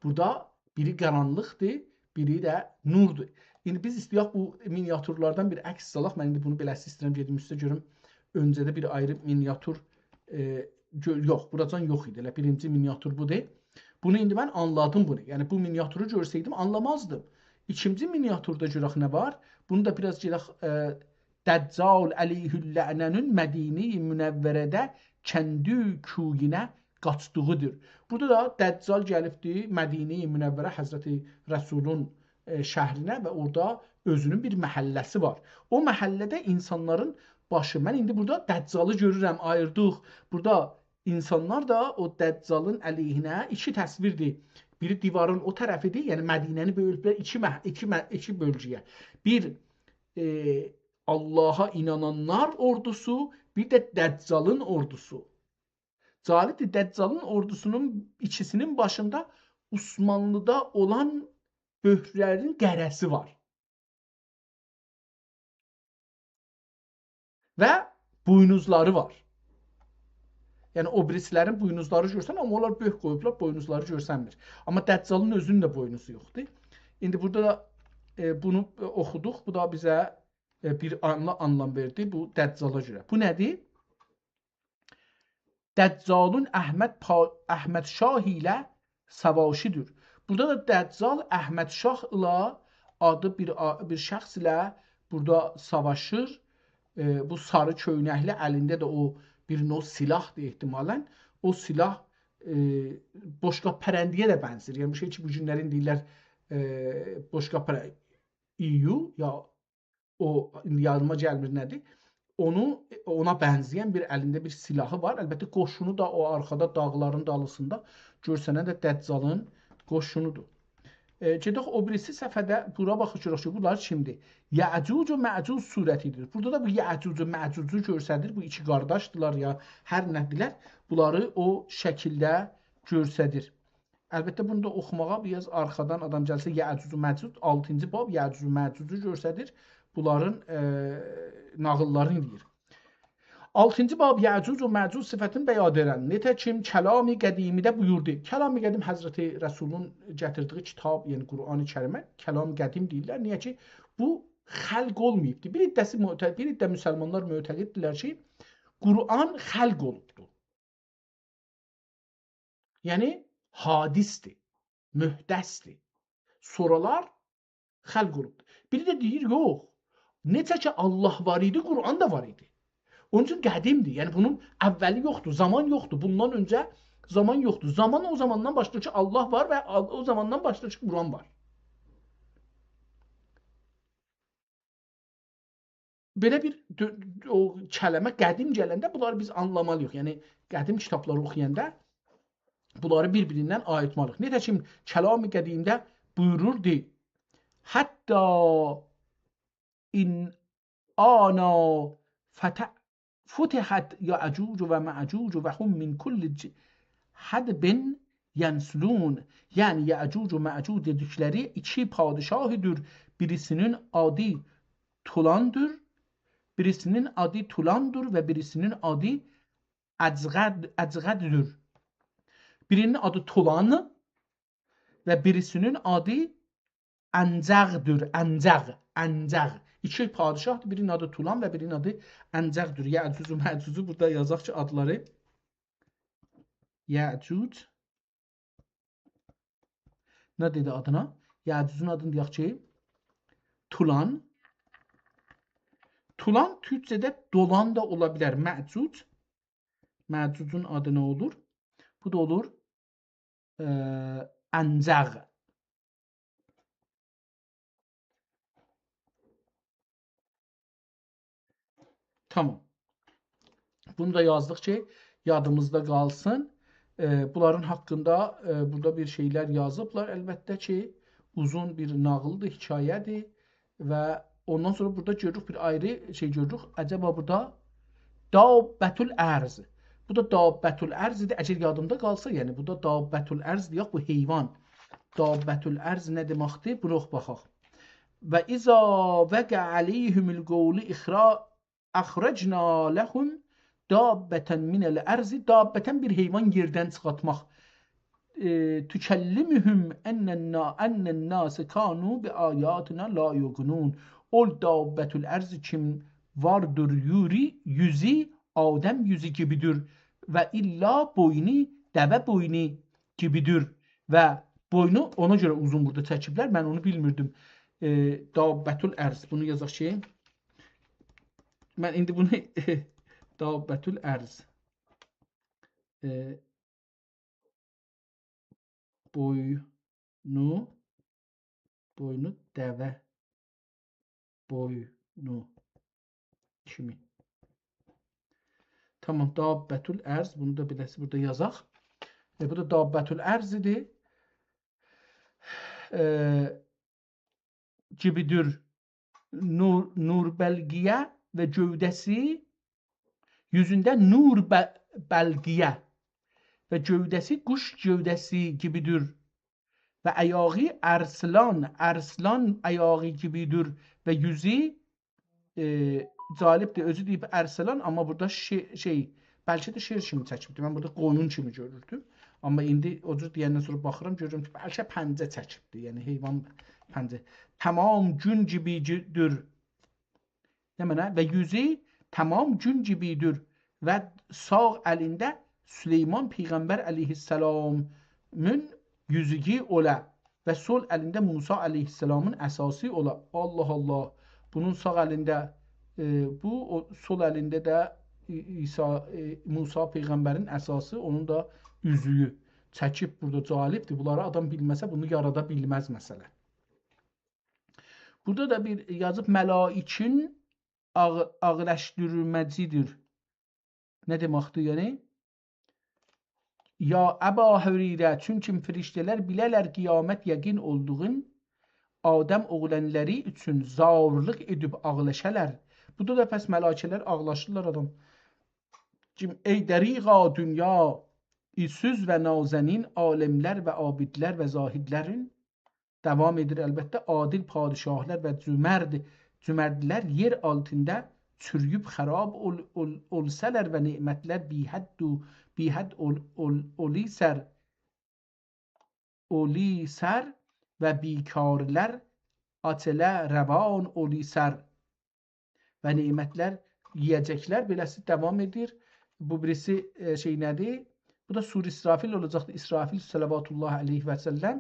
بورادا بیری قارانلیقدیر، بیری ده نوردور. ایندی بیز ایسته‌یک بو مینیاتورلاردان بیر عکس سالاق. من ایندی بونو بئله‌سی ایسته‌ییرم، گئدیم اوسته گؤروم. اؤنجه ده بیر آیری مینیاتور، ائ، گؤ-، یوخ، بوراجان یوخ ایدی. ائله بیرینجی مینیاتور بودور. بونو ایندی من آنلادیم بونو. یعنی بو مینیاتورو گؤرسه‌یدیم، آنلامازدیم. ایکینجی مینیاتوردا گؤرک نه وار؟ بونو دا بیر آز گئدک، ائ، دجال علیه‌اللعنه‌نین مدینه‌ی منوره‌ده کندی کویونه قاچدیغیدیر. بورادا دا دجال گلیبدی مدینه‌ی منوره، حضرت رسولون، ائ، شهرینه و اورادا اؤزونون بیر محله‌سی وار. او محله‌ده اینسانلارین باشی، من ایندی بورادا دجالی گؤرورم، آییردیق. بورادا اینسانلار دا او دجالین علیهینه ایکی تصویردیر. بیری دیوارین او طرفیدیر، یعنی مدینه‌نی بؤلوبلر ایکی مح-، ایکی مح-، ایکی بؤلگویه. بیر، ائ، آللاها اینانانلار اوردوسو، بیر ده دجالین اوردوسو. جالبدیر، دجالین اوردوسونون ایکیسینین باشیندا عثمانلیدا اولان مؤهرلرین قره‌سی وار. و بوینوزلاری وار. یعنی او بیریسی‌لرین بوینوزلاری گؤرسن، آمما اونلار بؤرک قویوبلار، بوینوزلاری گؤرسنمیر. آمما دجالین اؤزونون ده بوینوزو یوخدور. ایندی بورادا دا، ائ، بونو، ائ، اوخودوق. بو دا بیزه، ائ، بیر آنلا-، آنلام وئردی بو دجالا گؤره. بو نه‌دیر؟ دجالون احمد پا-، احمد شاه ایله ساواشی‌دیر. بورادا دا دجال احمد شاه ایله آدی بیر آ-، بیر شخص ایله بورادا ساواشیر. ائ، بو ساری کؤینکلی، الینده ده او بیر نوع سلاحدیر احتمالاً. او سلاح، ائ، بوشقاب پرنده‌یه ده بنزیر. یعنی بو شئی کی، بو گونلرین دئییرلر، ائ، بوشقاب پره-، ای یو یا او، ایندی یادیما گلمیر نه‌دیر. اونو، اونا بنزه‌ین بیر الینده بیر سلاحی وار. البته، قوشونو دا او آرخادا داغلارین دالیسیندا گؤرسنن ده دجالین قوشونودور. ائ، گئدک او بیریسی صفحه‌ده، بورا باخاق گؤرک کی، بونلار کیمدیر؟ یأجوج و مأجوج صورتی‌دیر. بورادا دا بو یأجوج و مأجوجو گؤرسدیر. بو ایکی قارداشدیلار یا هر نه‌دیلر. بونلاری او شکیلده گؤرسدیر. البته، بونو دا اوخوماغا بیر آز آرخادان آدام گلسه، یأجوج و مأجوج، آلتینجی باب یأجوج و مأجوجو گؤرسدیر. بونلارین، ائ، ناغیللارینی دئییر. آلتینجی باب یأجوج و مأجوج صفتین بیان ائدیرم. نئجه کی کلام قدیمی‌ده بویوردو. کلام قدیم حضرت رسولون گتیردیگی کیتاب، یعنی قرآن کریمه کلام قدیم دئییرلر. نییه کی، بو خلق اولماییبدی. بیر عده‌سی معت-، بیر عده مسلمانلار معتقددیرلر کی، قرآن خلق اولوبدور. یعنی، حادثدیر، محدثدیر. سونرالار خلق اولوبدور. بیری ده دئییر، یوخ. نئجه کی الله وار ایدی، قرآن دا وار ایدی. اونون اوچون قدیمدیر. یعنی، بونون اوّلی یوخدور، زامان یوخدور. بوندان اؤنجه زامان یوخدور. زامان او زاماندان باشلاییر کی، الله وار و او زاماندان باشلاییر کی، قرآن وار. بئله بیر دؤ-، او کلمه قدیم گلنده بونلاری بیز آنلامالی‌ییق. یعنی، قدیم کیتابلاری اوخویاندا بونلاری بیر-بیریندن آییرمالی‌ییق. نئجه کی کلام قدیمده بویوروردو، «حتی ان آنا فت-، فتحت یأجوج و مأجوج و هم من کل ج-، حدب ینسلون.» یعنی، یأجوج و مأجوج دئدیکلری ایکی پادشاهی‌دیر. بیریسی‌نین آدی تولاندیر، بیریسی‌نین آدی تولاندیر و بیریسی‌نین آدی اجغد-، اجغددیر. بیری‌نین آدی تولان و بیریسی‌نین آدی انجقدیر، انجق، انجق. ایکی پادشاهدیر، بیری‌نین آدی تولان و بیری‌نین آدی انجقدیر. یأجوج و مأجوجو بورادا یازاق کی، آدلاری. یأجوج. نه دئدی آدینا؟ یأجوجون آدینی دئیک کی، تولان. تولان تورکجه‌ده دولان دا اولا بیلر. مأجوج. مأجوجون آدی نه اولور؟ بو دا اولور، ائ، انجق. تامام. بونو دا یازدیق کی، یادیمیزدا قالسین. ائ، بونلارین حاقیندا، ائ، بورادا بیر شئیلر یازیبلار. البته کی، اوزون بیر ناغیلدیر، حکایه‌دیر. و اوندان سونرا بورادا گؤروروک، بیر آیری شئی گؤروروک. عجبا بورادا دابة الارض. بو دا دابة الارض ایدی، اگر یادیمدا قالسا، یعنی بورادا دابة الارض دئیک، بو حیوان. دابة الارض نه دئمکدیر؟ بوروخ باخاق. «و اذا وقع علیهم القول اخرا-، اخرجنا لهم دابة من الارض.» دابةً بیر حیوان یئردن چیخارتماق. ائ، «تکلمهم ان النا-، ان الناس کانوا بآیاتنا لا یوقنون.» او دابة الارض کیم واردیر یوری، یوزو آدم یوزو کیمی‌دیر و الا بوینو دوه بوینو کیمی‌دیر و بوینو اونا گؤره اوزون بورادا چکیبلر. من اونو بیلمیردیم. ائ، دابة الارض. بونو یازاق کی، من ایندی بونو دابة الارض. ائ، بوینو، بوینو دوه بوینو کیمی. تامام، دابة الارض، بونو دا بئله‌سی بورادا یازاق. ائ، بو دا دابة الارض ایدی. ائ، کیمی‌دیر. نور، نور بلقیه و گؤوده‌سی، یوزونده نور ب-، بلقیه و گؤوده‌سی قوش گؤوده‌سی کیمی‌دیر. و آیاغی ارسلان، ارسلان آیاغی کیمی‌دیر و یوزو، ائ، جالبدیر، اؤزو دئییب ارسلان، آمما بورادا شئی، شئی، بلکه ده شیر کیمی چکیبدیر. من بورادا قویون کیمی گؤروردوم. آمما ایندی او جور دئیندن سونرا باخیرام، گؤرورم کی، بلکه پنجه چکیبدیر. یعنی حیوان پنجه. «تمام گون گیبیدور.» نمنه؟ «و یوزو تمام گون گیبیدور و ساغ الینده سلیمان پیغمبر علیه‌السلامین یوزویو اولا و سول الینده موسی علیه‌السلامین عصاسی اولا.» الله الله. بونون ساغ الینده، ائ، بو، او، سول الینده ده عی-، عیسی، ائ، موسی پیغمبرین عصاسی، اونون دا یوزویو چکیب بورادا. جالبدیر. بونلاری آدام بیلمه‌سه، بونو یارادا بیلمز مثلا. بورادا دا بیر یازیب، «ملائکین آغ-، آغلاشدیرماجیدیر.» نه دئمکدیر، یعنی؟ «یا ابا هریره، چونکی فرشته‌لر بیله‌لر قیامت یقین اولدوغون، آدم اوغلانلاری اوچون زارلیق ائدیب آغلاشالار.» بورادا دا پس ملائکه‌لر آغلاشیرلار آدام. کیم؟ «ای دریغا دونیاسوز و نازنین، عالملر و عابدلر و زاهدلرین»، داوام ائدیر البته، «عادل پادشاهلار و جمرد، جمردلر یئر آلتیندا چورویوب خراب اول-، اول-، اولسالار و نعمتلر بی‌حد و، بی‌حد اول-، اول-، اولیسر، اولیسر و بیکارلار آچ ائله روان اولیسر.» و نعمتلر، یئیه‌جکلر، بئله‌سی داوام ائدیر. بو بیریسی، ائ، شئی نه‌دیر؟ بو دا سور اسرافیل اولاجاقدیر. اسرافیل صلوات الله علیه و سلم.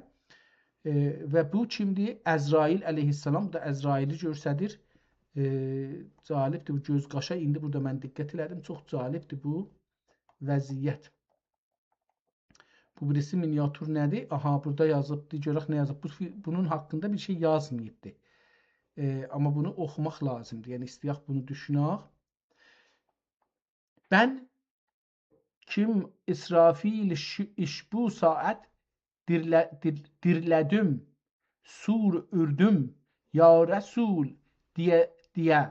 ائ، و بو کیمدیر؟ عزرائیل علیه‌السلام. بو دا عزرائیلی گؤستریر. ائ، جالبدیر بو گؤز قاشا. ایندی بورادا من دقت ائله‌دیم. چوخ جالبدیر بو وضعیت. بو بیریسی مینیاتور نه‌دیر؟ آها، بورادا یازیبدی. گؤرک نه یازیب. بو فی-، بونون حاقیندا بیر شئی یازماییبدی. ائ، آمما بونو اوخوماق لازیمدیر. یعنی، ایسته‌یک بونو دوشونک. «بن کیم اسرافیل ش-، ایشبو ساعت دیرله-، دیر-، دیرله‌دیم، سور اوردوم، یا رسول» دئیه، دئیه.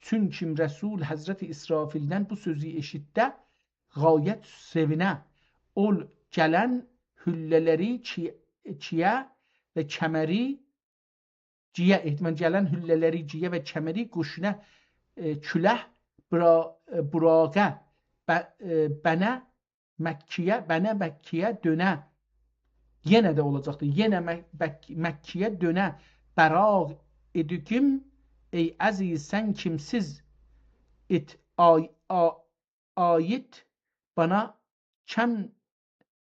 چونکی رسول حضرت اسرافیلدن بو سؤزو ائشیتده، غایت سئوینه. اول گلن حله‌لری کی-، کییه و کمری گییه، احتمال گلن حله‌لری گییه و کمری قوشونا، ائ، کوله برا-، ائ، براقه، ب-، ائ، بنه مکه‌یه، بنه مکه‌یه دؤنه. یئنه ده اولاجاقدیر. یئنه مک-، بک-، مکه‌یه دؤنه. براق ائدیکیم، ای عزیز، سن کیمسیز ات آی-، آ-، آیت بنا کم،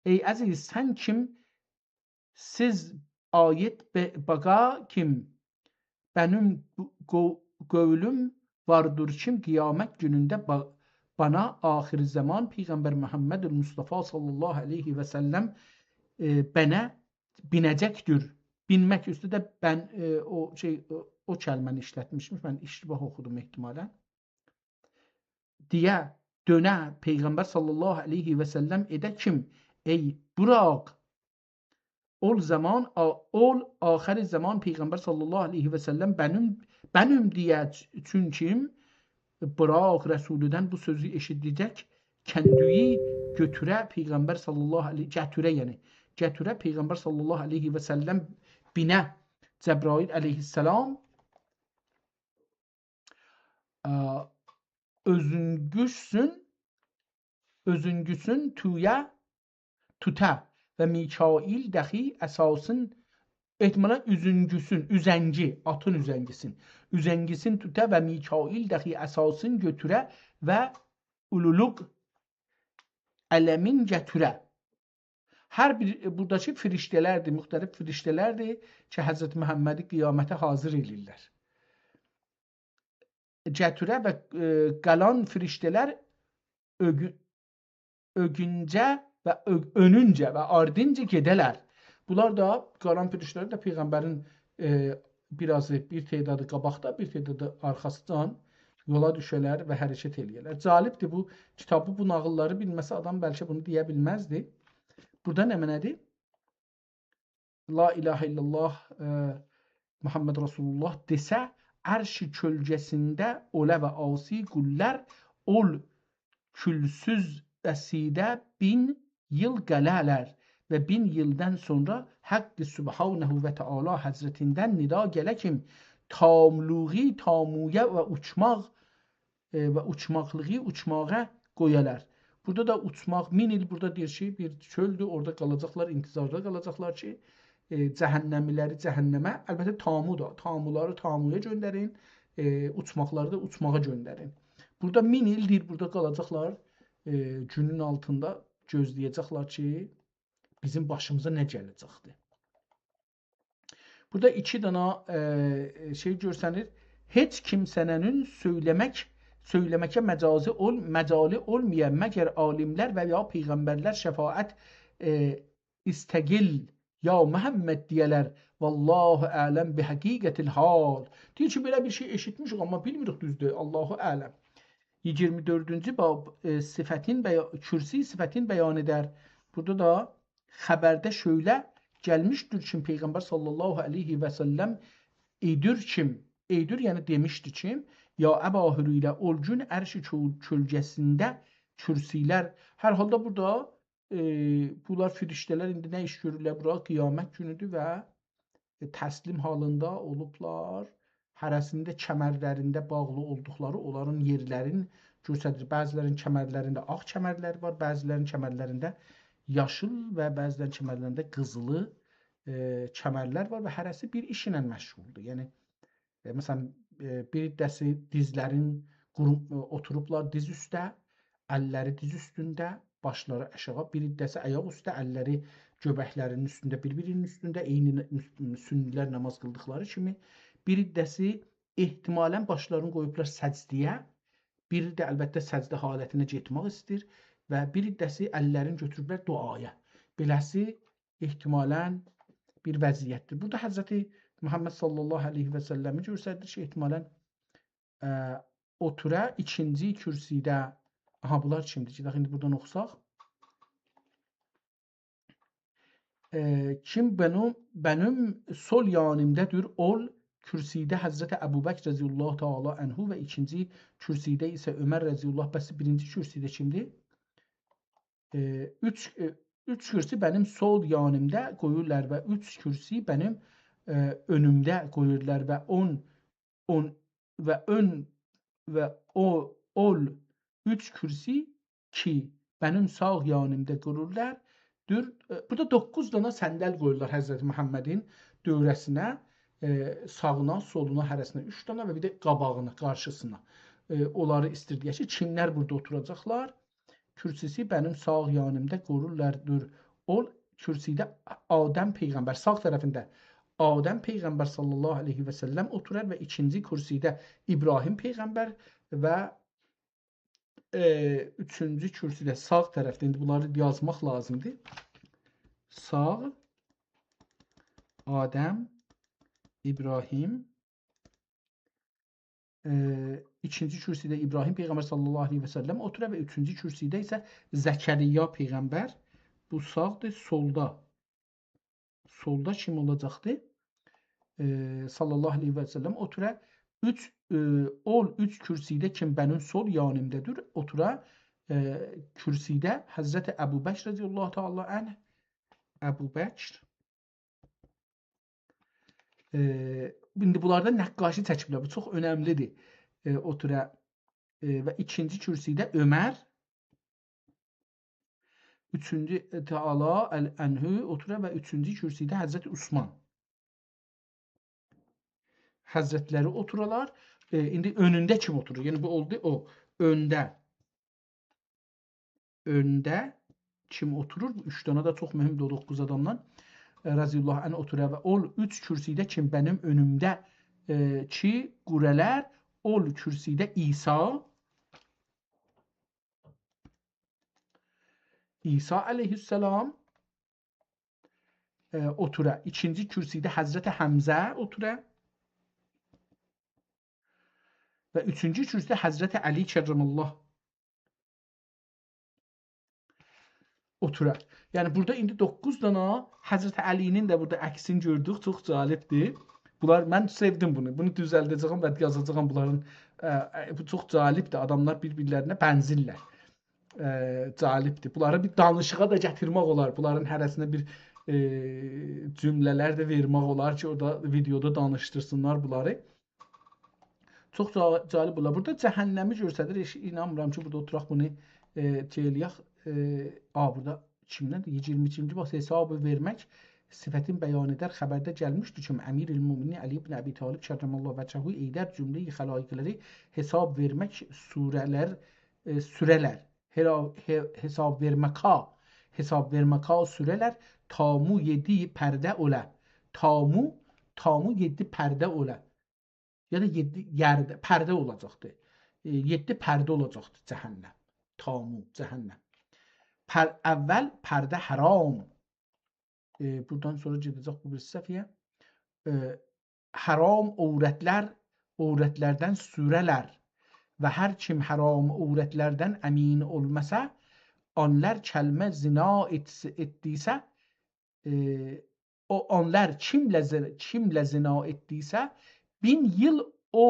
ای عزیز، سن کیمسیز آیت به بقا کیم، بنیم گو-، گؤولوم واردیر کیم، قیامت گونونده با-، بنا آخر زمان پیغمبر محمد مصطفی صلی الله علیه و سلم، ائ، بنه بینه‌جکدیر. بینمک اوسته ده بن، ائ، او شئی، او، او کلمه‌نی ایشلتمیشمیش. من اشتباه اوخودوم احتمالاً. دئیه دؤنه پیغمبر صلی الله علیه و سلم ائده کیم، ای براق، اول زمان، آ-، اول آخر زمان پیغمبر صلی الله علیه و سلم بنیم، بنیم دئیه، چ-، چونکی براق رسولدن بو سؤزو ائشیده‌جک، کندویی گؤتوره پیغمبر صلی الله علیه، گتوره یعنی، گتوره پیغمبر صلی الله علیه و سلم بینه جبرائیل علیه‌السلام، ا، اؤزونگوسون، اؤزونگوسون تویه، توته و میکائیل داخی عصاسین، احتمالاً اوزونگوسون، اوزنگی، آتین اوزنگیسین، اوزنگیسین توته و میکائیل داخی عصاسین گؤتوره و اولولوق علمین گتوره. هر بیر، بوراداکی فرشته‌لردیر، مختلف فرشته‌لردیر کی، حضرت محمدی قیامته حاضر ائله‌ییرلر. گتوره و، ائ، قالان فرشته‌لر اؤگو-، اؤگونجه و اؤ-، اؤنونجه و آردینجا گئده‌لر. بونلار دا، قالان فرشته‌لر ده پیغمبرین، ائ، بیر آزی، بیر تعدادی قاباقدا، بیر تعدادی آرخاسیدان یولا دوشه‌لر و حرکت ائله‌یه‌لر. جالبدیر بو کیتابی، بو ناغیللاری بیلمه‌سه آدام بلکه بونو دئیه بیلمزدی. بورادا نمنه‌دیر؟ «لا اله الا الله، ائ، محمد رسول الله» دئسه، عرش کؤلگه‌سینده اولا و عاصی قوللار اول کولسوز اسیده بین ییل قالالار و بین ییلدن سونرا حق سبحانه و تعالی حضرتیندن ندا گله کیم، تاملوغی تامویا و اوچماق، ائ، و اوچماقلیغی اوچماغا قویالار. بورادا دا اوچماق، مین ایل بورادا دئییر کی، بیر چؤلدور، اورادا قالاجاقلار، انتظاردا قالاجاقلار کی، ائ، جهنمی‌لری جهنمه، البته تامو دا، تامولاری تامویا گؤندرین، ائ، اوچماقلاری دا اوچماغا گؤندرین. بورادا مین ایل دئییر، بورادا قالاجاقلار، ائ، گونون آلتیندا گؤزله‌یه‌جکلر کی، بیزیم باشیمیزا نه گله‌جکدیر. بورادا ایکی دانا، ائ، شئی گؤرسنیر. هئچ کیمسه‌نین سؤیله‌مک، سؤیله‌مکه مجازی اول-، مجالی اولمایا، مگر عالیم‌لر و یا پیغمبرلر شفاعت، ائ، «استقل یا محمد» دئیه‌لر. «والله اعلم بحقیقة الحال». دئییر کی، بئله بیر شئی ائشیتمیشیک، آمما بیلمیریک دوزدور. الله اعلم. ایگیرمی دؤردونجو باب، ائ، صفتین بیا-، کرسی صفتین بیان ائدر. بورادا دا خبرده شؤیله گلمیشدیر کی، پیغمبر صلی الله علیه و سلم ائدیر کیم، ائدیر، یعنی دئمیشدی کیم، یا ابا هریره، اول گون عرش کؤ-، کؤلگه‌سینده کرسی‌لر. هر حالدا بورادا، ائ، بونلار فرشته‌لر ایندی نه ایش گؤرورلر بورا؟ قیامت گونودور و ائ، تسلیم حالیندا اولوبلار. هره‌سینین ده کمرلرینده باغلی اولدوقلاری، اونلارین یئرلرین گؤستریر. بعضی‌لرین کمرلرینده آغ کمرلر وار، بعضی‌لرین کمرلرینده یاشیل و بعضی‌لرین کمرلرینده قیزیلی، ائ، کمرلر وار و هره‌سی بیر ایش ایله مشغولدور. یعنی، ائ، مثلا، ائ، بیر عده‌سی دیزلرین قورو-، ائ، اوتوروبلار دیز اوسته، اللری دیز اوستونده، باشلاری آشاغی، بیر عده‌سی آیاق اوسته، اللری گؤبکلرینین اوستونده، بیر-بیرینین اوستونده، عینی ن-، سنی‌لر نماز قیلدیقلاری کیمی. بیر عده‌سی احتمالا باشلارینی قویوبلار سجده‌یه، بیری ده البته سجده حالتینه گئتمک ایسته‌ییر و بیر عده‌سی اللرینی گؤتوروبلر دعایا. بئله‌سی احتمالا بیر وضعیتدیر. بورادا حضرت محمد صلی الله علیه و سلمی گؤستریر کی، احتمالا، ائ، اوتورا ایکینجی کرسیده. آها، بونلار کیمدیر کی، داخی ایندی بورادان اوخوساق. ائ، کیم بنیم، بنیم سول یانیمدادیر، اول کرسیده حضرت ابوبکر رضی الله تعالی عنه و ایکینجی کرسیده ایسه عمر رضی الله. بس بیرینجی کرسیده کیمدیر؟ ائ، اوچ، ائ، اوچ کرسی بنیم سول یانیمدا قویورلار و اوچ کرسی بنیم، ائ، اؤنومده قویورلار و اون، اون و اؤن و او، اول اوچ کرسی کی، بنیم ساغ یانیمدا قورورلار. دور، ائ، بورادا دوققوز دانا صندل قویورلار حضرت محمدین دؤوره‌سینه، ائ، ساغینا، سولونا، هره‌سینه اوچ دانا و بیر ده قاباغینا، قارشیسینا. ائ، اونلاری ایستیر دئیک کی، کیملر بورادا اوتوراجاقلار؟ کرسی‌سی بنیم ساغ یانیمدا قورورلار، دور. اول کرسیده آدم پیغمبر، ساغ طرفینده آدم پیغمبر صلی الله علیه و سلم اوتورار و ایکینجی کرسیده ابراهیم پیغمبر و، ائ، اوچونجو کرسیده ساغ طرفده، ایندی بونلاری یازماق لازیمدیر. ساغ، آدم، ابراهیم، ائ، ایکینجی کرسیده ابراهیم پیغمبر صلی الله علیه و سلم اوتورا و اوچونجو کرسیده ایسه زکریا پیغمبر. بو ساغدیر، سولدا. سولدا کیم اولاجاقدی؟ ائ، صلی الله علیه و سلم اوتورا. اوچ، ائ، اول اوچ کرسیده کیم بنیم سول یانیمدادیر، اوتورا، ائ، کرسیده حضرت ابوبکر رضی الله تعالی عنه، ابوبکر، ائ، ایندی بونلاردا نقاشی چکیبلر. بو چوخ اؤنملیدیر. ائ، اوتورا، ائ، و ایکینجی کرسیده عمر، اوچونجو، ائ، تعالی ال-، عنه اوتورا و اوچونجو کرسیده حضرت عثمان. حضرتلری اوتورالار. ائ، ایندی اؤنونده کیم اوتورور؟ یعنی بو اولدو او. اؤنده. اؤنده کیم اوتورور؟ بو اوچ دانا دا چوخ مهمدور او دوققوز آدامدان. ائ، رضی الله عنه اوتورا و اول اوچ کرسیده کیم بنیم اؤنومده، ائ، کی قورالار، اول کرسیده عیسی، عیسی علیه‌السلام، ائ، اوتورا. ایکینجی کرسیده حضرت حمزه اوتورا. و اوچونجو کرسیده حضرت علی کرم الله اوتورا. یعنی بورادا ایندی دوققوز دانا حضرت علی‌نین ده بورادا عکسینی گؤردوک. چوخ جالبدیر. بونلار، من سئودیم بونو. بونو دوزلده‌جه‌یم و یازاجاغام بونلارین. ائ، ائ، بو چوخ جالبدیر. آداملار بیر-بیرلرینه بنزیرلر. ائ، جالبدیر. بونلاری بیر دانیشیغا دا گتیرمک اولار. بونلارین هره‌سینه بیر، ائ، جمله‌لر ده وئرمک اولار کی، اورادا ویدئودا دانیشدیرسینلار بونلاری. چوخ جا-، جالب اولار. بورادا جهنمی گؤستریر. هئچ اینانمیرام کی، بورادا اوتوراق بونو، ائ، شئی ائله‌یک، ائ، آ، بورادا کیمدن؟ ایگیرمی اوچونجو باب، حساب وئرمک صفتین بیان ائدر. خبرده گلمیشدی کی، امیرالمؤمنین علی ابن ابی طالب کرم الله وجهه ائیدر جمله‌ی خلایقلری حساب وئرمک سوره‌لر، ائ، سوره‌لر. هرا-، ح-، حساب وئرمکا، حساب وئرمکا سوره‌لر. تامو یئددی پرده اوله. تامو، تامو یئددی پرده اوله. یا دا یئددی یئرده، پرده اولاجاقدی. ائ، یئددی پرده اولاجاقدی جهنم. تامو، جهنم. پر-، اول پرده حرام. ائ، بورادان سونرا گئده‌جک بو بیریسی صفحه‌یه. ائ، حرام عورتلر، عورتلردن سوره‌لر و هر کیم حرام عورتلردن امین اولماسا، آنلار کلمه زنا ائتس-، ائتدیسه، ائ، او، آنلار کیمله زن-، کیمله زنا ائتدیسه، بین ایل او،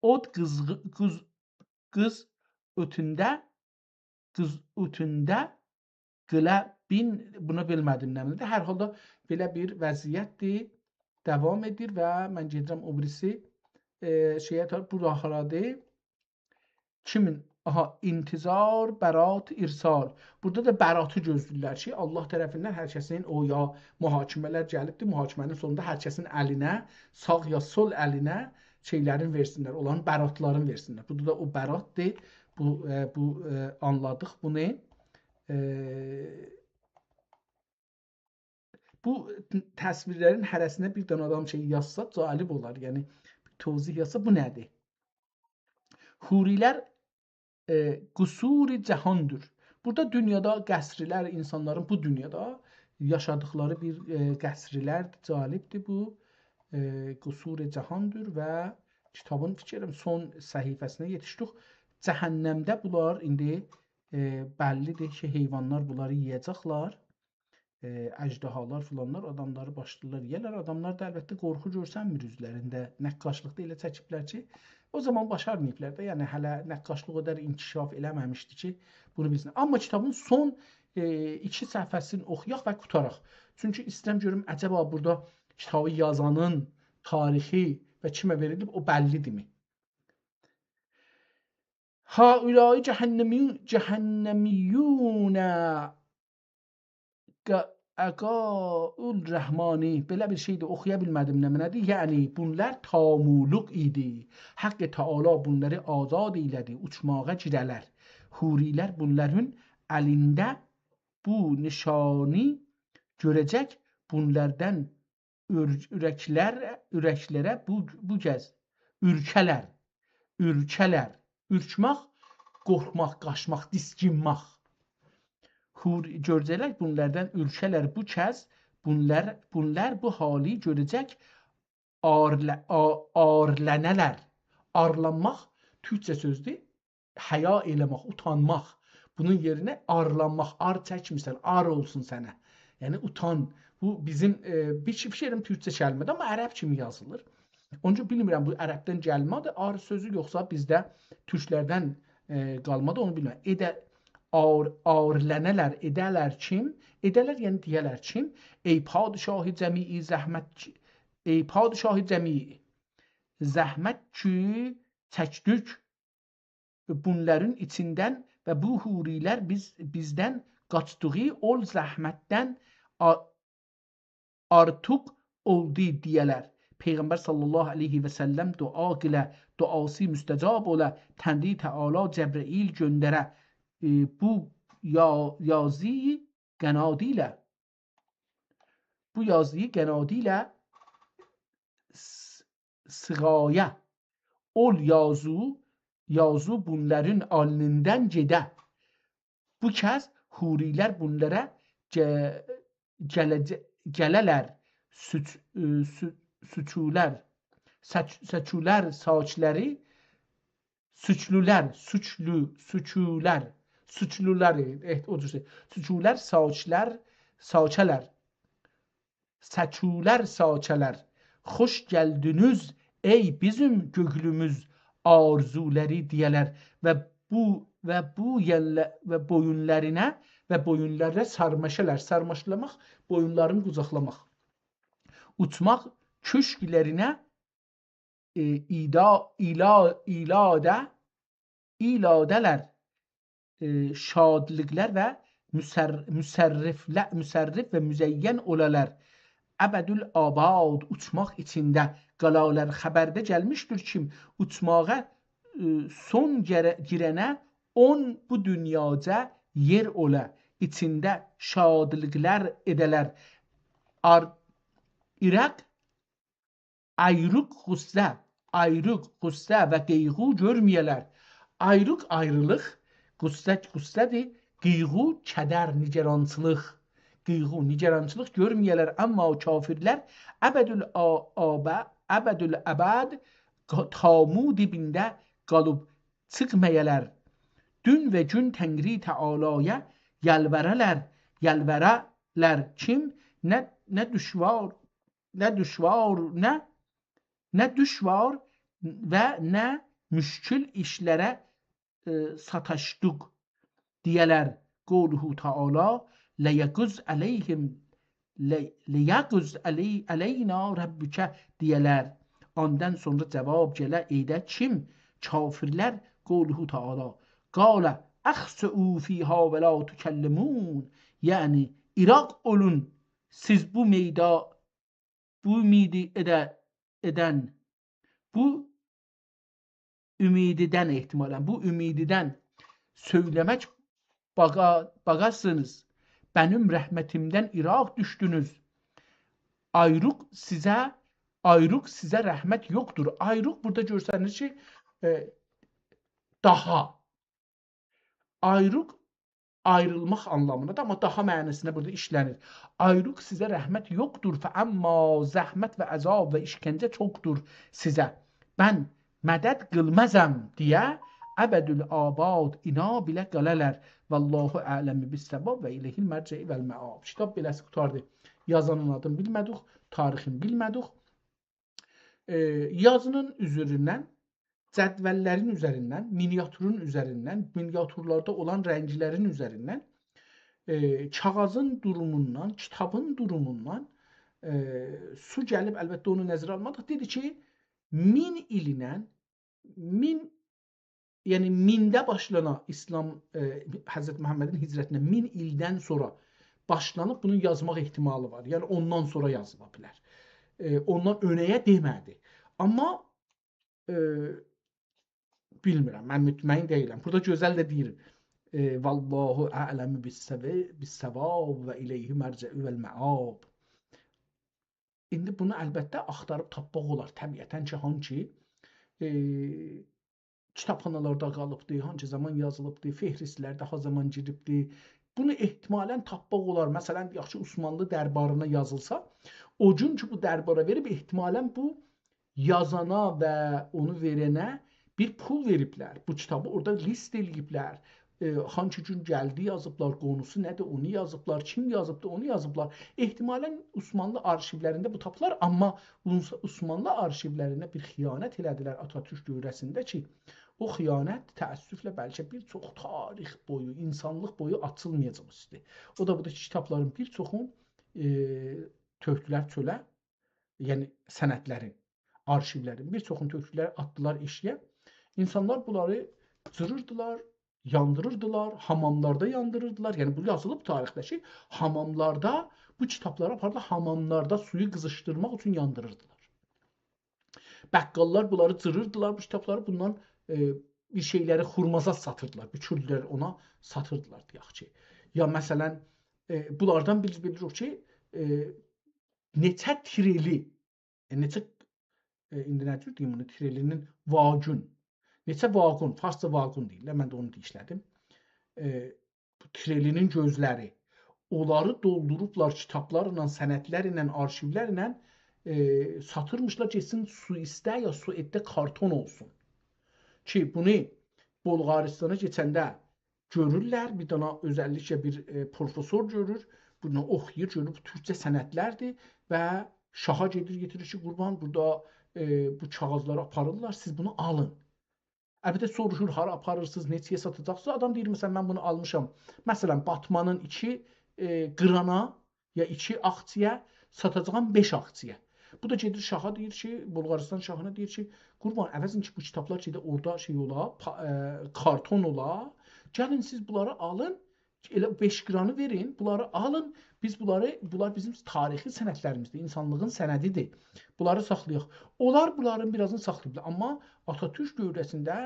اود قیز، قیز، قیز اوتونده، قیز اوتونده قیله بین، بونو بیلمه‌دیم نمنه‌دیر. هر حالدا بئله بیر وضعیتدیر، داوام ائدیر و من گئدیرم او بیریسی، ائ، شئیه تار-، بو دا هارادیر؟ کیمین؟ آها، انتظار برات ارسال. بورادا دا براتی گؤزله‌ییرلر کی، الله طرفیندن هر کسین، او یا محاکمه‌لر گلیبدیر، محاکمه‌نین سونوندا هر کسین الینه، ساغ یا سول الینه شئیلرین وئرسینلر، اولارین براتلارین وئرسینلر. بورادا دا او براتدیر، بو، ائ، بو، ائ، آنلادیق بونو. ائ، بو تصویرلرین هره‌سینه بیر دنه آدام شئی یازسا، جالب اولار. یعنی، توضیح یازسا، بو نه‌دیر؟ حوری‌لر، ائ، قصور جهاندیر. بورادا دونیادا قصرلر، اینسانلارین بو دونیادا یاشادیقلاری بیر، ائ، قصرلردیر، جالبدیر بو. ائ، قصور جهاندیر و کیتابین، فیکر ائلیرم، سون صفحه‌سینه یئتیشدیک. جهنمده بونلار ایندی، ائ، بللیدیر کی، حیوانلار بونلاری یئیه‌جکلر. ائ، اژدهالار فلانلار آداملاری باشلاییرلار یئیه‌لر. آداملار دا البته قورخو گؤرسنمیر اوزلرینده. نقاشلیقدا ائله چکیبلر کی، او زامان باشارماییبلار دا. یعنی، هله نقاشلیق او قدر انکشاف ائله‌مه‌میشدی کی، بونو بیلسین. آمما کیتابین سون، ائ، ایکی صفحه‌سینی اوخویاق و قوتاراق. چونکی ایسته‌ییرم گؤروم، عجبا بورادا کیتابی یازانین تاریخی و کیمه وئریلیب، او بللی‌دیرمی؟ هؤلاء جهنمی-، جهنمیون ق-، عقاء الرحمن. بئله بیر شئی ده اوخویا بیلمه‌دیم، نمنه‌دیر؟ یعنی، بونلار تامولوق ایدی. حق تعالی بونلاری آزاد ائیله‌دی، اوچماغا گیره‌لر. حوری‌لر بونلارین الینده بو نشانی گؤره‌جک، بونلاردان اور-، اورکلر، اورکلره بو، بو گز اورکه‌لر، اورکه‌لر. اورکمک، قورخماق، قاچماق، دیسکینمک. حور گؤره‌جکلر، بونلاردان اورکه‌لر بو کز، بونلار، بونلار بو حالی گؤره‌جک، آرله-، آ-، آرلنه‌لر. آرلانماق تورکجه سؤزدور. حیا ائله‌مک، اوتانماق. بونون یئرینه آرلانماق، آر چکمیرسن، آر اولسون سنه. یعنی، اوتان. بو بیزیم، ائ، بیر شئی، فیکر ائلیرم، تورکجه کلمه‌دیر، آمما عرب کیمی یازیلیر. اونون اوچون بیلمیرم، بو عربدن گلمه‌دیر، آر سؤزو، یوخسا بیزده تورکلردن، ائ، قالمادیر، اونو بیلمیرم. ائده-، آر-، آرلنه‌لر، ائده‌لر کیم؟ ائده‌لر، یعنی دئیه‌لر کیم؟ ای پادشاه جمیع زحمت، ای پادشاه جمیع زحمت کی چکدیک بونلارین ایچیندن و بو حوری‌لر بیز، بیزدن قاچدیغی اول زحمتدن آ-، آرتیق اولدو دئیه‌لر. پیغمبر صلی الله علیه و سلم دعا قیله، دعاسی مستجاب اولا، تنری تعالی جبرئیل گؤندره، ائ، بو یا-، یازیی قنادی ایله، بو یازیی قنادی ایله س-، سیغایا. اول یازو، یازو بونلارین آلنیندان گئده. بو کز حوری‌لر بونلارا گه-، گله‌جه-، گله‌لر، سوچ-، ائ، سو-، سوچولر، ساچ-، ساچولر ساچلاری، سوچلولر، سوچلو، سوچولر، سوچلولر، ائه، او جور شئی. سوچولر ساچلار، ساچه‌لر. ساچولر ساچه‌لر، خوش گلدینیز، ای بیزیم گؤنلوموز آرزولاری دئیه‌لر و بو، و بو یئلله-، و بویونلارینا و بویونلارا سارماشالار. سارماشلاماق، بویونلارینی قوجاقلاماق. اوچماق کؤشکلرینه، ائ، ایدا-، ایلا-، ایلاده، ایلاده‌لر. ائ، شادلیقلار و مصر-، مصرفله-، مصرف و مزین اولالار. ابدالآباد اوچماق ایچینده قالالار. خبرده گلمیشدیر کیم اوچماغا، ائ، سون گره-، گیرنه اون بو دونیاجا یئر اولا، ایچینده شادلیقلار ائده‌لر. آر-، ایراق آیروق غصه، آیروق غصه و قیغو گؤرمه‌یه‌لر. آیروق آیریلیق، غصه غصه‌دیر، قیغو کدر، نگرانچیلیق. قیغو، نگرانچیلیق گؤرمه‌یه‌لر، آمما او کافرلر ابدالآ-، آبه-، ابدالآباد قا-، تامو دیبینده قالیب چیخمایالار. دون و گون تنگری تعالایا یالوارالار، یالوارالار کیم؟ نه، نه دوشوار، نه دوشوار، نه، نه دوشوار و نه مشکل ایشلره، ائ، ساتاشدیق دئیه‌لر. قوله تعالی، لیقض علیهم، لی-، لیقض علی-، علینا ربک دئیه‌لر. اوندان سونرا جواب گله ائیده کیم؟ کافرلر. قوله تعالی، قال اخسئوا فیها ولا تکلمون. یعنی، ایراق اولون، سیز بو میدا-، بو امیدی ائده-، ائدن، بو امیدیدن احتمالاً، بو امیدیدن سؤیله‌مک باغا-، باغاسینیز. منیم رحمتیمدن ایراق دوشدونوز. آیروق سیزه، آیروق سیزه رحمت یوخدور. آیروق بورادا گؤرسنیر کی، ائ، داها. آیروق آیریلماق آنلامیندادیر، آمما داها معناسیندا بورادا ایشله‌نیر. آیروق سیزه رحمت یوخدور، فاما زحمت و عذاب و ایشکنجه چوخدور سیزه. من مدد قیلمازام دئیه ابدالآباد ایناب ایله قالالار. والله اعلم بالصواب و الیه المرجع والمآب. کیتاب بئله‌سی قوتاردی. یازانین آدینی بیلمه‌دیک، تاریخینی بیلمه‌دیک. ائ، یازینین اوزوروندن، جدوللرین اوزریندن، مینیاتورون اوزریندن، مینیاتورلاردا اولان رنگلرین اوزریندن، ائ، کاغیذین دوروموندان، کیتابین دوروموندان، ائ، سو گلیب، البته اونو نظره آلمادیق. دئدی کی، مین ایل ایله، مین یعنی مینده باشلانان ایسلام، ائ، حضرت محمدین هجرتینه مین ایلدن سونرا باشلانیب بونون یازماق احتمالی وار. یعنی اوندان سونرا یازیلا بیلر. ائ، اوندان اؤنه‌یه دئمه‌دی. آمما، ائ، بیلمیرم، من مطمئن دئییلم. بورادا گؤزل ده دئییر، ائ، «والله اعلم بالصوا-، بالصواب و الیه المرجع والمآب.» ایندی بونو البته آختاریب تاپماق اولار، طبیعتاً کی، هانسی، ائ، کیتابخانالاردا قالیبدی، هانسی زامان یازیلیبدی، فهرستلرده ها زامان گیریبدی. بونو احتمالاً تاپماق اولار. مثلاً، دئیک کی، عثمانلی دربارینا یازیلسا، او گون کی، بو دربارا وئریب، احتمالاً بو یازانا و اونو وئرنه بیر پول وئریبلر. بو کیتابی اورادا لیست ائله‌ییبلر. ائ، هانسی گون گلدی یازیبلار، قونوسو نه‌دیر، اونو یازیبلار، کیم یازیبدی، اونو یازیبلار. احتمالاً عثمانلی آرشیولرینده بو تاپیلار، آمما عث-، عثمانلی آرشیولرینده بیر خیانت ائله‌دیلر آتاتورک دؤوره‌سینده کی، او خیانت تأسفله بلکه بیر چوخ تاریخ بویو، اینسانلیق بویو آچیلمایاجاق اوستو. او دا بودور کی، کیتابلارین بیر چوخون، ائ، تؤکدولر چؤله، یعنی سندلرین، آرشیولرین بیر چوخونو تؤکدولر، آتدیلار ائشیگه. اینسانلار بونلاری جیریردیلار، یاندیریردیلار، حاماملاردا یاندیریردیلار. یعنی بو یازیلیب تاریخده کی، حاماملاردا بو کیتابلاری آپاریرلار، حاماملاردا سویو قیزیشدیرماق اوچون یاندیریردیلار. بقاللار بونلاری جیریردیلار، بو کیتابلاری، بوندان، ائ، بیر شئیلری، خورمازاد ساتیردیلار، بوکوردولر اونا، ساتیردیلار، دئیک کی. یا مثلاً، ائ، بونلاردان بیز بیلیریک کی، ائ، نئچه تریلی، ائ، نئچه، ائ، ایندی نه جور دئییم بونو، تریلی‌نین واگون، نئچه واگون، فارسجا واگون دئییرلر، من ده اونو دا ایشله‌دیم. ائ، بو تریلی‌نین گؤزلری، اونلاری دولدوروبلار کیتابلارلا، سندلرله، آرشیولرله، ائ، ساتیرمیشلار، گئتسین سو ایسته یا سو ائتده کارتون اولسون. کی، بونو بلغاریستانا کئچنده گؤرورلر، بیر دانا اؤزللیکله بیر، ائ، پروفسور گؤرور، بونو اوخویور، گؤرور بو تورکجه سندلردیر و شاها گئدیر، یئتیریر کی، قوربان، بورادا، ائ، بو کاغیذلاری آپاریرلار، سیز بونو آلین. البته، سوروشور، هارا آپاریرسینیز، نئچه‌یه ساتاجاقسینیز؟ آدام دئییر، مثلاً، من بونو آلمیشام، مثلاً، باتمانین ایکی، ائ، قیرانا یا ایکی آخچی‌یا، ساتاجاغام بئش آخچی‌یا. بو دا گئدیر شاها، دئییر کی، بلغاریستان شاهینا دئییر کی، قوربان، عوضین کی، بو کیتابلار گئده اورادا شئی اولا، پا-، ائ، کارتون اولا، گلین سیز بونلاری آلین، ائله بئش قیرانی وئرین، بونلاری آلین، بیز بونلاری، بونلار بیزیم تاریخی سندلریمیزدیر، اینسانلیغین سندیدیر. بونلاری ساخلایاق. اونلار بونلارین بیرازینی ساخلاییبلار. آمما آتاتورک دؤوره‌سینده،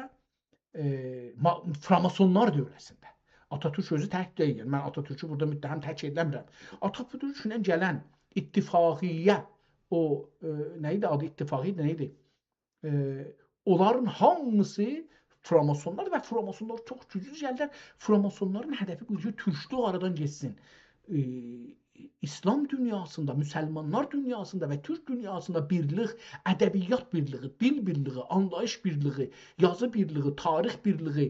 ائ، ما-، فراماسونلار دؤوره‌سینده. آتاتورک اؤزو تک دئییل. یعنی من آتاتورکو بورادا متهم تک ائله‌میرم. آتاتورکدن گلن اتفاقیه، او، ائ، نه ایدی آدی؟ اتفاقیه نه ایدی؟ ائ، اونلارین هامیسی فراماسونلار و فراماسونلار چوخ گوجلو گلدیلر. فراماسونلارین هدفی بو کی، تورکلوک آرادان گئتسین. ائ، ایسلام دونیاسیندا، مسلمانلار دونیاسیندا و تورک دونیاسیندا بیرلیک، ادبیات بیرلیگی، دیل بیرلیگی، آنلاییش بیرلیگی، یازی بیرلیگی، تاریخ بیرلیگی،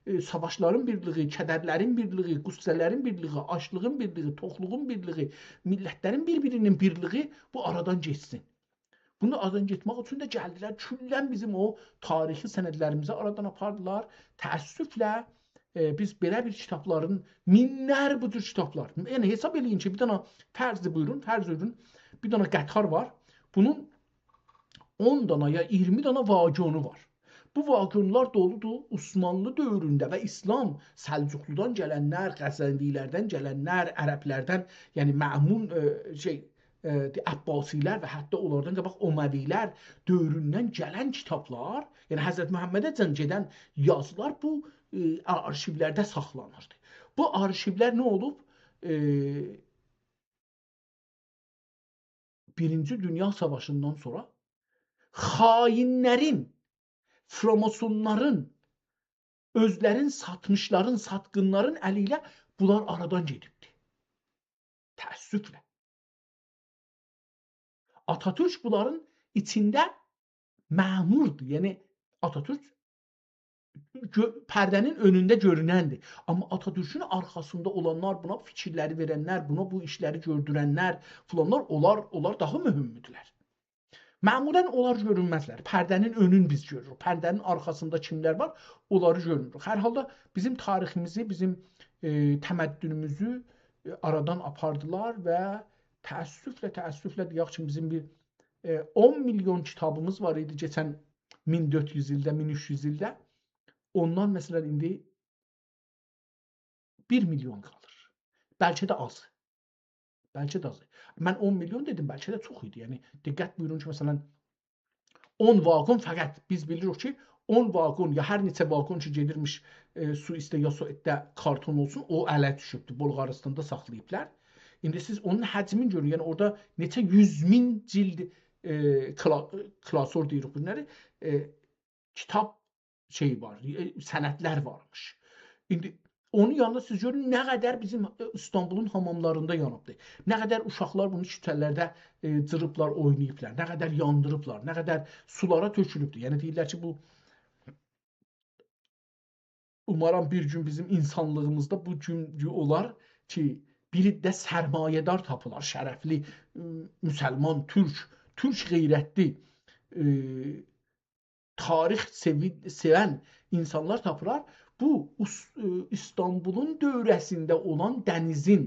ائ، ساواشلارین بیرلیگی، کدرلرین بیرلیگی، غصه‌لرین بیرلیگی، آجلیغین بیرلیگی، توخلوغون بیرلیگی، میللتلرین بیر-بیری‌نین بیرلیگی بو آرادان گئتسین. بونو آرادان گئتمک اوچون ده گلدیلر، کلاً بیزیم او تاریخی سندلریمیزی آرادان آپاردیلار. تأسفله، ائ، بیز بئله بیر کیتابلارین، مینلر بو جور کیتابلار. یعنی، حساب ائله‌یین کی، بیر دنه، فرض بویورون، فرض بویورون، بیر دنه قطار وار. بونون اون دانا یا اییرمی دانا واگونو وار. بو واگونلار دولودور عثمانلی دؤورونده و ایسلام، سلجوقلودان گلنلر، غزنوی‌لردن گلنلر، عربلردن، یعنی مأمون، ائ، شئی، ائ، عباسی‌لر و حتی اونلاردان قاباق اموی‌لر دؤوروندن گلن کیتابلار، یعنی حضرت محمده‌جن گئدن یازیلار بو، ائ، آرشیولرده ساخلانیردی. بو آرشیولر نه اولوب؟ ائ، بیرینجی دونیا ساواشیندان سونرا خائنلرین، فراماسونلارین، اؤزلرین ساتمیشلارین، ساتقینلارین الی ایله بونلار آرادان گئدیبدی. تأسفله. آتاتورک بونلارین ایچینده مأموردور. یعنی، آتاتورک گؤ-، پرده‌نین اؤنونده گؤرونندیر. آمما آتاتورکون آرخاسیندا اولانلار، بونا فیکیرلری وئرنلر، بونا بو ایشلری گؤردورنلر، فلانلار، اونلار، اونلار داها مهمدولر. معمولاً اونلار گؤرونمزلر. پرده‌نین اؤنون بیز گؤروروک. پرده‌نین آرخاسیندا کیملر وار، اونلاری گؤرموروک. هر حالدا بیزیم تاریخیمیزی، بیزیم، ائ، تمدنوموزو، ائ، آرادان آپاردیلار و تأسفله، تأسفله دئیک کی، بیزیم بیر، ائ، اون میلیون کیتابیمیز وار ایدی کئچن مین دؤرد یوز ایلده، مین اوچ یوز ایلده. اوندان، مثلاً، ایندی بیر میلیون قالیر. بلکه ده آز. بلکه ده آز. من اون میلیون دئدیم، بلکه ده چوخ ایدی. یعنی، دقت بویورون کی، مثلاً، اون واگون فقط، بیز بیلیریک کی، اون واگون، یا هر نئچه واگون کی، گئدیرمیش، ائ، سوئیسده یا سوئدده کارتون اولسون، او اله دوشوبدور. بلغاریستاندا ساخلاییبلار. ایندی سیز اونون حجمینی گؤرون. یعنی، اورادا نئچه یوز مین جلد، ائ، کلا-، کلاسور دئییریک بونلاری، ائ، کیتاب شئی وار، ائ، سندلر وارمیش. ایندی اونون یانیندا سیز گؤرون، نه قدر بیزیم، ائ، ایستانبولون حاماملاریندا یانیبدیر. نه قدر اوشاقلار بونو کوچه‌لرده، ائ، جیریبلار، اویناییبلار. نه قدر یاندیریبلار، نه قدر سولارا تؤکولوبدور. یعنی، دئییرلر کی، بو، اومارام بیر گون بیزیم اینسانلیغیمیزدا بو گون گو-، اولار کی، بیر عده سرمایه‌دار تاپیلار، شرفلی، ائ، مسلمان، تورک، تورک غیرتلی، ائ، تاریخ سئوی-، سئون اینسانلار تاپیلار. بو اوس-، ائ، ایستانبولون دؤوره‌سینده اولان دنیزین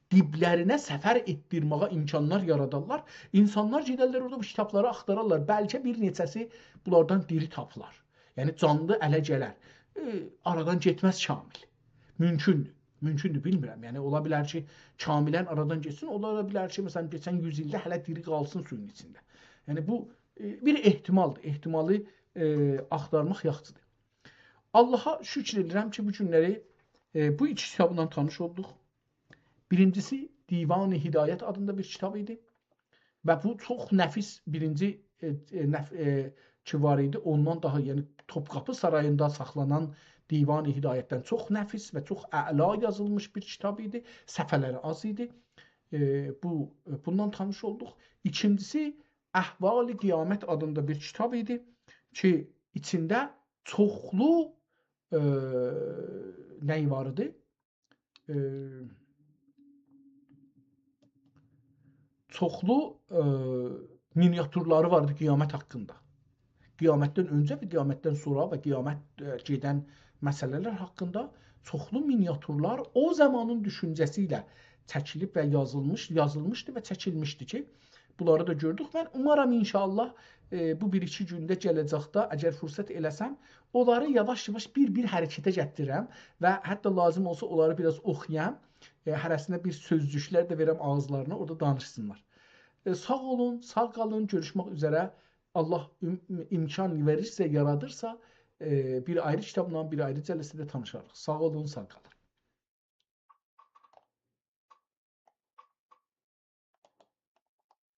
دیبلرینه سفر ائتدیرمه‌یه امکانلار یارادارلار. اینسانلار گئدرلر اورادا بو کیتابلاری آختارارلار. بلکه بیر نئچه‌سی بونلاردان دیری تاپیلار. یعنی جانلی اله گلر. ائ، آرادان گئتمز کامل. مومکوندور. مومکوندور، بیلمیرم. یعنی اولا بیلر کی، کاملاً آرادان گئتسین، اولا بیلر کی، مثلاً، کئچن یوز ایلده هله دیری قالسین سویون ایچینده. یعنی بو، ائ، بیر احتمالدیر. احتمالی، ائ، آختارماق یاخشیدیر. آللاها شوکور ائدیرم کی، بو گونلری، ائ، بو ایکی کیتابلا تانیش اولدوق. بیرینجیسی دیوان هدایت آدیندا بیر کیتاب ایدی. و بو چوخ نفیس بیرینجی، ائ، ائ، نف-، ائ، کی وار ایدی. اوندان داها، یعنی توپقاپی ساراییندا ساخلانان دیوان هدایتدن چوخ نفیس و چوخ اعلا یازیلمیش بیر کیتاب ایدی. صفحه‌لری آز ایدی. ائ، بو، بوندان تانیش اولدوق. ایکینجیسی احوال قیامت آدیندا بیر کیتاب ایدی کی، ایچینده چوخلو، ائ، نه‌یی وار ایدی؟ ائ، چوخلو، ائ، مینیاتورلاری واردی قیامت حاقیندا. قیامتدن اؤنجه و قیامتدن سونرا و قیامت، ائ، گئدن مسئله‌لر حاقیندا چوخلو مینیاتورلار او زامانین دوشونجه‌سی ایله چکیلیب و یازیلمیش، یازیلمیشدی و چکیلمیشدی کی، بونلاری دا گؤردوک. من اومارام ان‌شاءالله، ائ، بو بیر-ایکی گونده گله‌جکده، اگر فرصت ائله‌سم، اونلاری یاواش-یاواش بیر-بیر حرکته گتیررم و حتی لازیم اولسا اونلاری بیر آز اوخویام. ائ، هره‌سینه بیر سؤزجوکلر ده وئرم آغیزلارینا، اورادا دانیشسینلار. ائ، ساغ اولون، ساغ قالین، گؤروشمک اوزره. الله ایم-، امکان وئریرسه، یارادیرسا، ائ، بیر آیری کیتابلا، بیر آیری جلسه‌ده تانیشاریق. ساغ اولون، ساغ قالین.